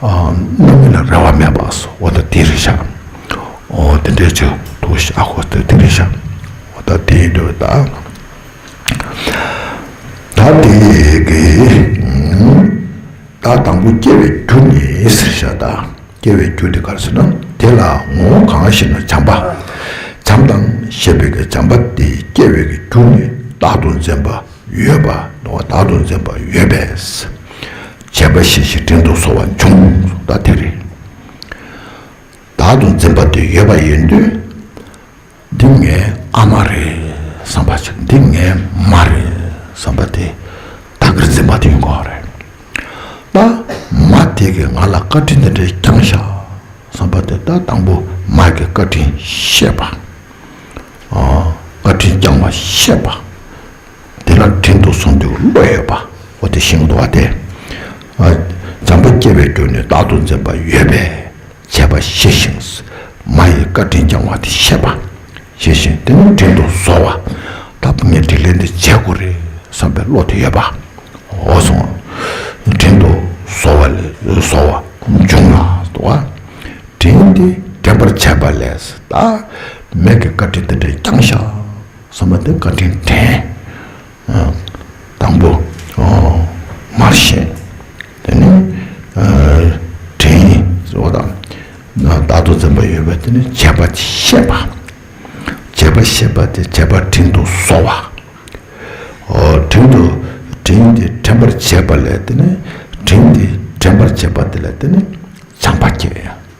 ཨ། རྣམ་སྨིན་ལ་རེ་བ་མེད་པ། འོ་ད་དེ་རེད་ཤག། འོ་དེ་འདྲས་ཅིག་འདུག་ཤག། ཨ་ཁོ་དེ་དེ་རེད་ཤག། འོ་ད་དེ་ཡིན་དུས་ད། ད་དེ་གི། ད་དང་པོ་སྐྱེ་བའི་རྒྱུ་ནི་ཟེར་ཤག། ད་སྐྱེ་བའི་རྒྱུ་དེ་ག་རེ་ཟེར་ན། དེ་ལ་ངོ་བོ་གང་ཞེ་ན་བྱམས་པ། བྱམས་དང་ཞེས་པའི་གི་བྱམས་པ་དེ་སྐྱེ་བའི་གི་རྒྱུ་ནི་བདག་ཏུ་འཛིན་པ་ཡོད་པ། བདག་ཏུ་འཛིན་པ་ཡོད་པས། བྱས་པ་བཞིན་ཞིང་དྲིན་དུ་གཟོ་བ་འབྱུང་། ད་དེ་རེད། བདག་ཏུ་འཛིན་པ་དེ་ཡོད་པ་ཡིན་དུས། འདི་ངའི་ཨ་མ་རེད་བསམ་པ་ཅིག། འདི་ངའི་མ་རེད་བསམ་པ་དེ་བདག་གིར་འཛིན་པ་དེ་ཡོང་གི་རེད། ད་མ་དེ་གིས་ང་ལ་བཀའ་དྲིན་འདི་འདྲ་བསྐྱངས་ཤག་བསམ་པ་དེ། ད་དང་པོ་ མ་གི་བཀའ་དྲིན་ཤེས་པ། ཨ། བཀའ་དྲིན་བསྐྱངས་པ་ཤེས་པ། དེ་ལ་དྲིན་དུ་བཟུང་དུས་བློ་ཡོད་པ། འོ་དེ་ཤེས་འདུག་བ་དེ། ཨ། བྱམས་པ་སྐྱེ་བའི་རྒྱུ་ནི་བདག་ཏུ་འཛིན་པ་ཡོད་པས། བྱས་པ་ཤེས་ཤིང་། མ་ཡི་བཀའ་དྲིན་བསྐྱངས་པ་དེ་ཤེས་པ། ཤེས་ཤིང་དེ་ནི་དྲིན་དུ་གཟོ་བ། ད་ངས་དྲིན་ལན་འདི་འཇལ་དགོས་རེད་བསམ་པའི་བློ་དེ་ཡོད་པ། འོ་སོང་། དྲིན་དུ་གཟོ་བ་ལས་གཟོ་བ་འབྱུང་ལ་འདུག་བ། དྲིན་དེ་དྲན་པར་བྱས་པ་ལས། ད་མ་གི་བཀའ་དྲིན་དེ་འདྲ་བསྐྱངས་ཤག་བསམ་པ་དེ་བཀའ་དྲིན་དྲན། དང་པོ། མར་ཤེས། དེ་ནས་དྲིན་གཟོ་བ་དང་། བདག་ཏུ་འཛིན་པ་ཡོད་པས་དེ་ནས་བྱས་པ་ཤེས་པ། བྱས་པ་ཤེས་པ་དེ་བྱས་པ་དྲིན་དུ་གཟོ་བ། དྲིན་དུ། དྲིན་དེ་དྲན་པར་བྱས་པ་ལས་དེ་ནས། དྲིན་དེ་དྲན་པར་བྱས་པ་དེ་ལས་དེ་ནས་བྱམས་པ་སྐྱེ་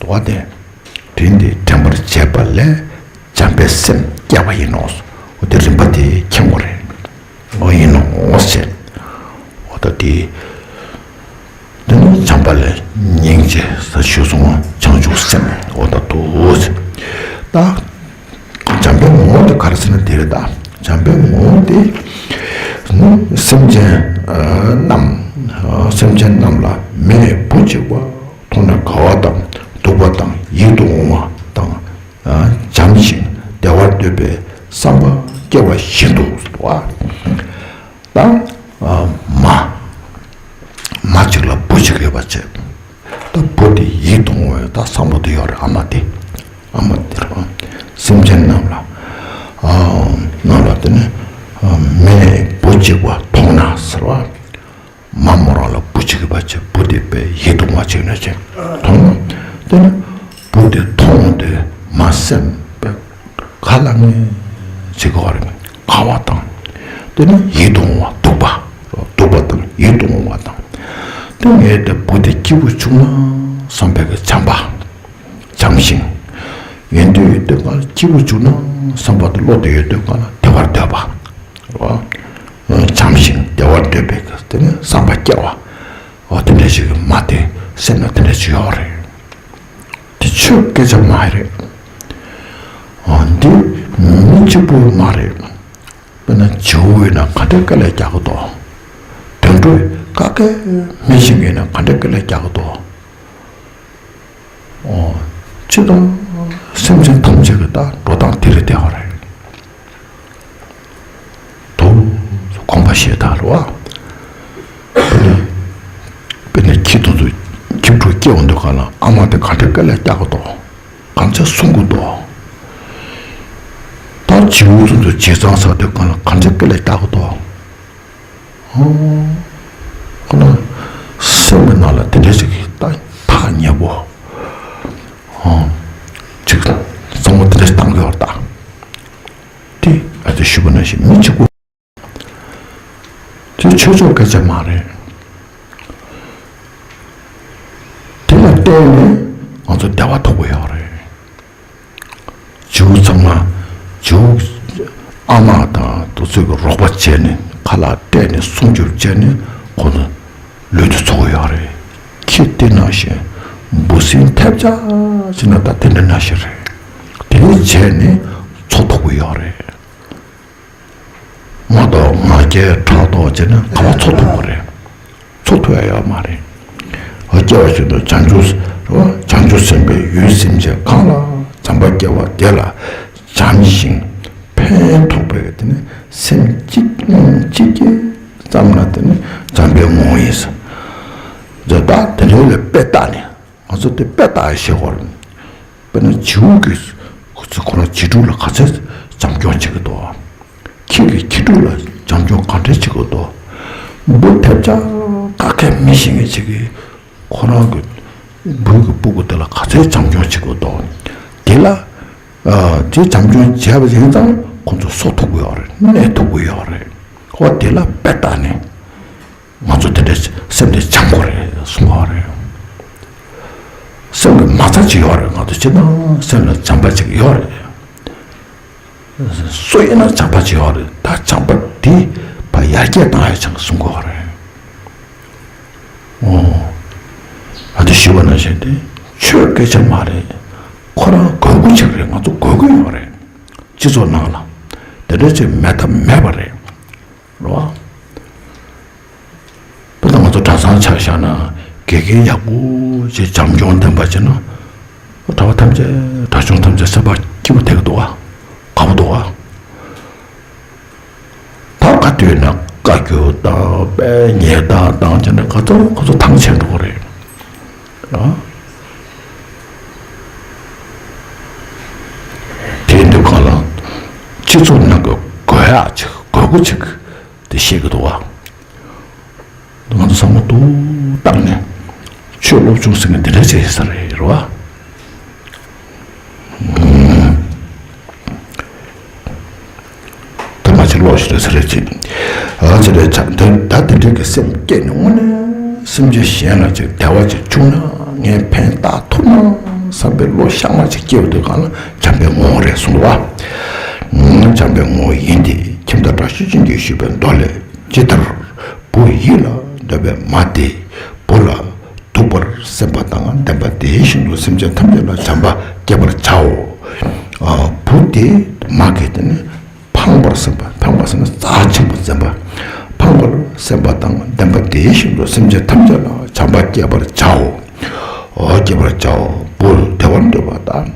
འདུག་བ་དེ། དྲིན་དེ་དྲན་པར་བྱས་པ་ལས་བྱམས་པའི་སེམས་སྐྱེ་བ་ཡིན་ནོ། འོ་དེ་རིམ་པ་དེ་མཁྱེན་དགོས་རེད། འོ་ཡིན་ནོ་ཟེར། འོ་ད་དེ། དེ་ནི་བྱམས་པ་ལས་སྙིང་རྗེ་ཟེར་ཞུས་སོང་བ། བྱང་ཆུབ་སེམས། འོ་ད་དུ་ཟེར། ད་བྱམས་པའི་ངོ་བོ་དེ་ག་རེ་ཟེར་ན་དེ་རེད་ད། བྱམས་པའི་ངོ་བོ་དེ་ནི་སེམས་ཅན་རྣམས། སེམས་ཅན་རྣམས་ལ་མེས་བུ་གཅིག་པ་མཐོང་ན་དགའ་བ་དང་སྡུག་པ་དང་ཡིད་དུ་འོང་བ་དང་། བྱམས་ཤིང་བདེ་བར་འདོད་པའི་བསམ་པ་སྐྱེ་བ་བཞིན་དུ་བ། ད་མ། མ་གཅིག་ལ་བུ་གཅིག་ཡོད་པ་བྱས། ད་བུ་དེ་ཡིད་དུ་འོང་བའི་ད་བསམ་བློ་དེ་ཡོད་རེད། ཨ་མ་དེ། ཨ་མ་དེ་རེད་བ། སེམས་ཅན་རྣམས་ལ། རྣམས་ལ་དེ་ནི་མེས་བུ་གཅིག་པ་མཐོང་ན་ཟེར་བ། མ་མོ་རང་ལ་བུ་གཅིག་ཡོད་པ་བྱས། བུ་དེ་དཔེ་ཡིད་དུ་འོང་བ་ཅིག་ན་བྱས་མཐོང་ན། དེ་ནི་བུ་དེ་མཐོང་དུས་མ་སེམས་དཔེ་ག་ལ་ངེས་ཅིག་གོ་རེད། དགའ་བ་དང་། དེ་ནི་ཡིད་དུ་འོང་བ་སྡུག་པ། སྡུག་པ་དང་ཡིད་དུ་འོང་བ་དང་། དེ་ངས་དེ་བུ་དེ་སྐྱིད་པོ་བྱུང་ན་བསམ་པའི་གི་བྱམས་པ། བྱམས་ཤིང་། ཡོན་ཏན་ཡོད་དུས་གང་ལ་སྐྱིད་པོ་བྱུང་ན་བསམ་པ་དེ་བློ་དེ་ཡོད་དུས་གང་ལ་བདེ་བར་འདོད་པ། རེད་བ། བྱམས་ཤིང་བདེ་བར་འདོད་པའི་གི་དེ་ནི་བསམ་པ་སྐྱེ་བ། འོ་དེ་འདྲ་ཞིག་མ་དེ་སེམས་ལ་དེ་འདྲ་ཞིག་ཡོད་རེད། དེ་ཆོས་སྐད་ཆ་མ་རེད། འོ་འདི་མི་གཅིག་པུ་མ་རེད། དཔེར་ན་བྱིའུ་ཡིན་ན་ག་འདྲའི་དཀའ་ལས་རྒྱག་གི་འདུག་དུད་འགྲོ་ག་གེ་མི་ཤིང་ཡིན་ན་ག་འདྲའི་དཀའ་ལས་རྒྱག་གི་འདུག་འོ། སྤྱིར་བཏང་སེམས་ཅན་ཐམས་ཅད་ཀྱི་ད་འགྲོ་སྟངས་དེ་རེད་བསྡད་པ་རེད། དུ་དགོངས་པ་བཞེས་དང་རེད་བ། དཔེར་ན་ཁྱི་དེ་ཚོ་ཁྱི་ཕྲུག་སྐྱེ་འོང་དུས་གང་ལ་ཨ་མ་དེ་ག་འདྲའི་དཀའ་ལས་རྒྱག་གི་འདུག་གང་ཚེ་སྲུང་གི་འདུག་ད་བྱིའུ་དེ་ཚོ་བྱས་ཙང་ཟ་དུས་གང་ལ་ག་འདྲའི་དཀའ་ལས་རྒྱག་གི་འདུག་ཁོ་ན་སེམས་ཀྱི་ནང་ལ་དེ་འདྲ་ཞིག་གི་ཐག་ཐག་ཉེ་པོ་ཅིག་བསམ་བློ་དེ་འདྲ་ཞིག་བཏང་གི་ཡོད་རེད་ད། དེ་ཨ་ཙི་ཞུས་པ་ནང་བཞིན་མི་གཅིག་པུ་དེ་ཆོས་ཕྱོགས་སྐད་ཆ་མ་རེད། དེ་ལ་བརྟེན་ནས་ང་ཚོ་བདེ་བ་ཐོབ་ཀྱི་ཡོད་རེད། བྱིའུ་ཚང་མ་བྱིའུ་ཨ་མ་དང་དེ་ཚོས་ཀྱི་རོགས་པ་བྱས་ནས་ཁ་ལག་སྤྲད་ནས་སྲུང་སྐྱོབ་བྱས་ནས་ཁོ་ཚོ་ལུས་དེ་འཚོ་གི་ཡོད་རེད། ཁྱི་དེ་ནང་བཞིན་འབུ་སྲིན་ཐེབས་ཆག་ཅིག་ན་ད་དེ་འདྲ་ནང་བཞིན་རེད། དེ་བྱས་ནས་འཚོ་ཐུབ་ཀྱི་ཡོད་རེད། མ་གཏོགས་ང་རྒྱལ་ཕྲག་དོག་བྱས་ན་ག་པར་འཚོ་ཐུབ་ཀྱི་རེད། འཚོ་ཐུབ་ཡ་ཡོད་མ་རེད། འོ་སྐྱེ་བ་བཞིན་དུ་བྱང་ཆུབ་རེད་བ། བྱང་ཆུབ་སེམས་དཔའི་ཡུལ་སེམས་ཅན་གང་ལ་བྱམས་པ་སྐྱེ་བ་དེ་ལ་བྱམས་ཤིང་ཕན་ཐོགས་པའི་དེ་ནི་སེམས་གཅིག་གཅིག་གིས་ཙམ་ལ་དེ་ནི་བྱམས་པའི་ངོ་བོ་ཡིན་ཟེར། འདི་ལྟ་དེ་འདྲ་ལ་དཔེ་བལྟས་ནས་ང་ཚོ་དེ་དཔེ་བལྟས་ཤེས་དགོས་རེད། དཔེར་ན་བྱིའུ་གིས་ཁོ་ཚོ་ཁོ་རང་བྱིས་ཕྲུག་ལ་ག་ཚད་བྱམས་སྐྱོང་བྱེད་ཀྱི་འདུག་ཁྱི་གིས་ཁྱི་ཕྲུག་ལ་བྱམས་སྐྱོང་ག་འདྲ་བྱེད་ཀྱི་འདུག་འབུ་ཐེབས་ཆག་ག་གེ་མི་ཤེས་མཁན་ཅིག་གིས་ཁོ་རང་གི་འབུ་གི་སྤུ་གུ་དེ་ལ་ག་ཚད་བྱམས་སྐྱོང་བྱེད་ཀྱི་འདུག་དེ་ལ་ཨ་དེ་བྱམས་སྐྱོང་བྱས་པ་ཡིན་ཙང་ཁོ་ཚོ་གསོ་ཐུབ་ཀྱི་ཡོད་རེད། གནས་ཐུབ་ཀྱི་ཡོད་རེད། ཨོ་དེ་ལ་དཔེ་བལྟས་ནས། ང་ཚོ་དེ་འདྲའི་སེམས་དེ་བྱམས་དགོས་རེད་གསུང་བ་རེད། སེམས་ཀྱི་མ་རྩ་ཅིག་ཡོད་རེད། ང་ཚོ་སྤྱིར་བཏང་སེམས་ལ་བྱམས་པ་ཅིག་ཡོད་རེད། སུ་ཡིན་ན་བྱམས་པ་ཅིག་ཡོད་རེད། ད་བྱམས་པ་འདི་ཕར་ཡར་རྒྱས་བཏང་ཡ་ཅིག་གསུང་དགོས་རེད། ཨོ། ཨ་དེ་ཞུས་པ་ནང་བཞིན་དེ་ཆོས་སྐད་ཆ་མ་རེད། ཁོ་རང་དགོས་མཁོ་ཅིག་རེད། ང་ཚོ་དགོས་ཀྱི་ཡོད་རེད། སྤྱི་ཚོགས་ནང་ལ་དེ་འདྲ་ཅིག་མེད་ཐབས་མེད་པ་རེད། རེད་བ། དཔེར་ན་ང་ཚོ་གྲྭ་ཚང་ཆ་བཞག་ན་དགེ་རྒན་ཡག་པོ་ཅིག་བྱམས་སྐྱོང་ལྡན་པ་བྱས་ན། གྲྭ་པ་ཐམས་ཅད་གྲྭ་ཆུང་ཐམས་ཅད་སེམས་པ་སྐྱིད་པོ་བསྡད་ཀྱི་འདུག་བ། དགའ་པོ་འདུག་བ། ད་ག་དུས་ན་བཀའ་བཀྱོན་དང་དཔེ་ཉེས་དག་དང་བྱས་ནས་ག་ཚོད་ག་ཚོད་ཐང་ཆད་འགྲོ་གི་རེད། ཨ། དེའི་དུས་གང་ལ་སྤྱི་ཚོགས་ནང་གི་དགོས་ཡག་ཅིག་དགོས་མཁོ་ཅིག་དེ་ཤེས་ཀྱི་འདུག་བ། ང་ཚོ་བསམ་བློ་ཏོག་བཏང་ནས་ཆོས་སློབ་སྦྱོང་ཟེར་མཁན་འདི་འདྲ་བྱས་ས་རེད་རེད་བ། ད་མ་ཅིག་ཀློག་ཞིག་རེད་ས་རེད་ཅིག་ཨ་ཅེ་རེད་ཆ་དེ་ད་དེ་འདྲའི་གི་སེམས་བསྐྱེད་ནས་དངོས་གནས་སེམས་ཅན་གཞན་ལ་ཅིག་བདེ་བ་ཅིག་བྱུང་ན་ངས་ཕན་བཏགས་ཐུབ་ན་བསམ་པའི་བློ་ཤར་མ་ཅིག་སྐྱེ་བ་དུས་གང་ལ་བྱམས་པའི་ངོ་བོ་རེད་གསུངས་འདུག་བ། བྱམས་པའི་ངོ་བོ་ཡིན་ཏེ་ཁྱིམ་བདག་དགྲ་བཤེས་སྤྱན་གྱིས་ཞུས་པའི་མདོ་ལས། ཇི་ལྟར་བུ་ཡིད་ལ་འདོད་པའི་མ་དེ་བུ་ལ་སྡུག་པར་སེམས་པ་དང་ལྡན་པ་དེ་བཞིན་དུ་སེམས་ཅན་ཐམས་ཅད་ལ་བྱམས་པ་སྐྱེད་པར་བྱའོ། ཨ། བུ་དེ་མ་གི་དེ་ནི་ཕངས་པར་སེམས་པ། ཕངས་པར་སེམས་ན་རྩ་ཆེན་པོ་འཛིན་པ། ཕངས་པར་སེམས་པ་དང་ལྡན་པ་དེ་བཞིན་དུ་སེམས་ཅན་ཐམས་ཅད་ལ་བྱམས་པ་སྐྱེད་པར་བྱའོ། ཨོ། སྐྱེད་པར་བྱའོ། བུ་བདེ་བར་འདོད་པ་དང་།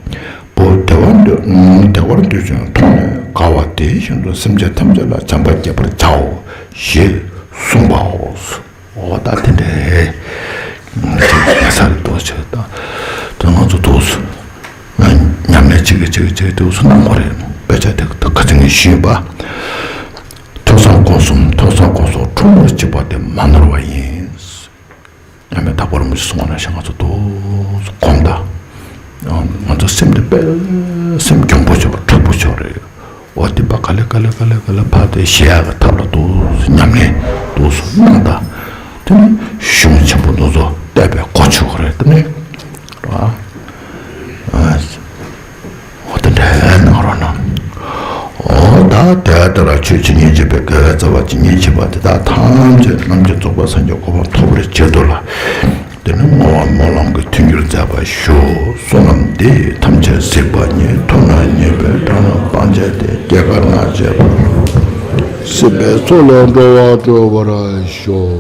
བུ་བདེ་བར་འདོད། བདེ་བར་འདོད་ཅིང་མཐོང་ནས་དགའ་བ་དེ་བཞིན་དུ་སེམས་ཅན་ཐམས་ཅད་ལ་བྱམས་པ་སྐྱེད་པར་བྱའོ། ཞེས་གསུངས་པའོ། འོ་ད་དེ་འདྲའི་ངེས་ས་རེད་འདུག་ཅེས་དང་། དོན་ང་ཚོ་འདུག་སེ་ཉམས་ལེན་བྱེད་ཀྱི་བྱེད་ཀྱི་བྱེད་ཀྱི་འདུག་སེ་གནང་དགོས་རེད། དཔེ་ཆ་དེ་ཁ་ཚིག་ངས་ཞུས་པ། ཐོས་བསམ་སྒོམ་གསུམ། ཐོས་བསམ་སྒོམ་གསུམ་འཁྲུལ་པར་བྱེད་པ་དེ་མ་ནོར་བ་ཡིན། ཡང་མེད་དག་པར་མུ་བཞི་གསུངས་པ་ནང་བཞིན་ང་ཚོ་འདུག་སེ་སྒོམ་དང་། ང་ཚོ་སེམས་དེ་དཔེ་སེམས་གྱོང་པོ་ཆེ་བ་འཁྲུག་པོ་ཆེ་བ་རེད། འོ་དེ་པ་ག་ལེ་ག་ལེ་ག་ལེ་ག་ལེ་ཕར་དེ་ཞི་ཡག་གི་ཐབས་ལ་འདུག་སེ་ཉམས་ལེན་འདུག་སེ་གནང་དང་། དེ་ནས་གཞུང་ཆེན་པོ་འདུག་སེ་བལྟས་པའི་གོ་ཆོད་རེད། དེ་ནས་ར། ཨ། འོ་དེ་འདྲ་གནང་རོགས་གནང་། འོ་ད་དེ་ལྟར་ཆོས་ཇི་སྙེད་བྱེད་པའི་དགེ་བའི་རྩ་བ་ཇི་སྙེད་བྱེད་པ་དེ་དག་ཐམས་ཅད་རྣམ་མཁྱེན་རྫོགས་པའི་སངས་རྒྱས་གོ་འཕང་ཐོབ་པར་བྱེད་དོ་ལ། དེ་ནི་བསྔོ་བ་སྨོན་ལམ་གྱི་མཐུན་འགྱུར་མཛད་པར་ཞུ། བསོད་ནམས་འདི་ཡིས་ཐམས་ཅད་གཟིགས་པ་ཉིད། ཐོབ་ནས་ཉེས་པའི་དགྲ་རྣམས་ཕམ་བྱས་ཏེ། སྐྱེ་རྒ་ན་འཆིའི་སྲིད་པའི་མཚོ་ལས་འགྲོ་བ་སྒྲོལ་བར་ཤོག།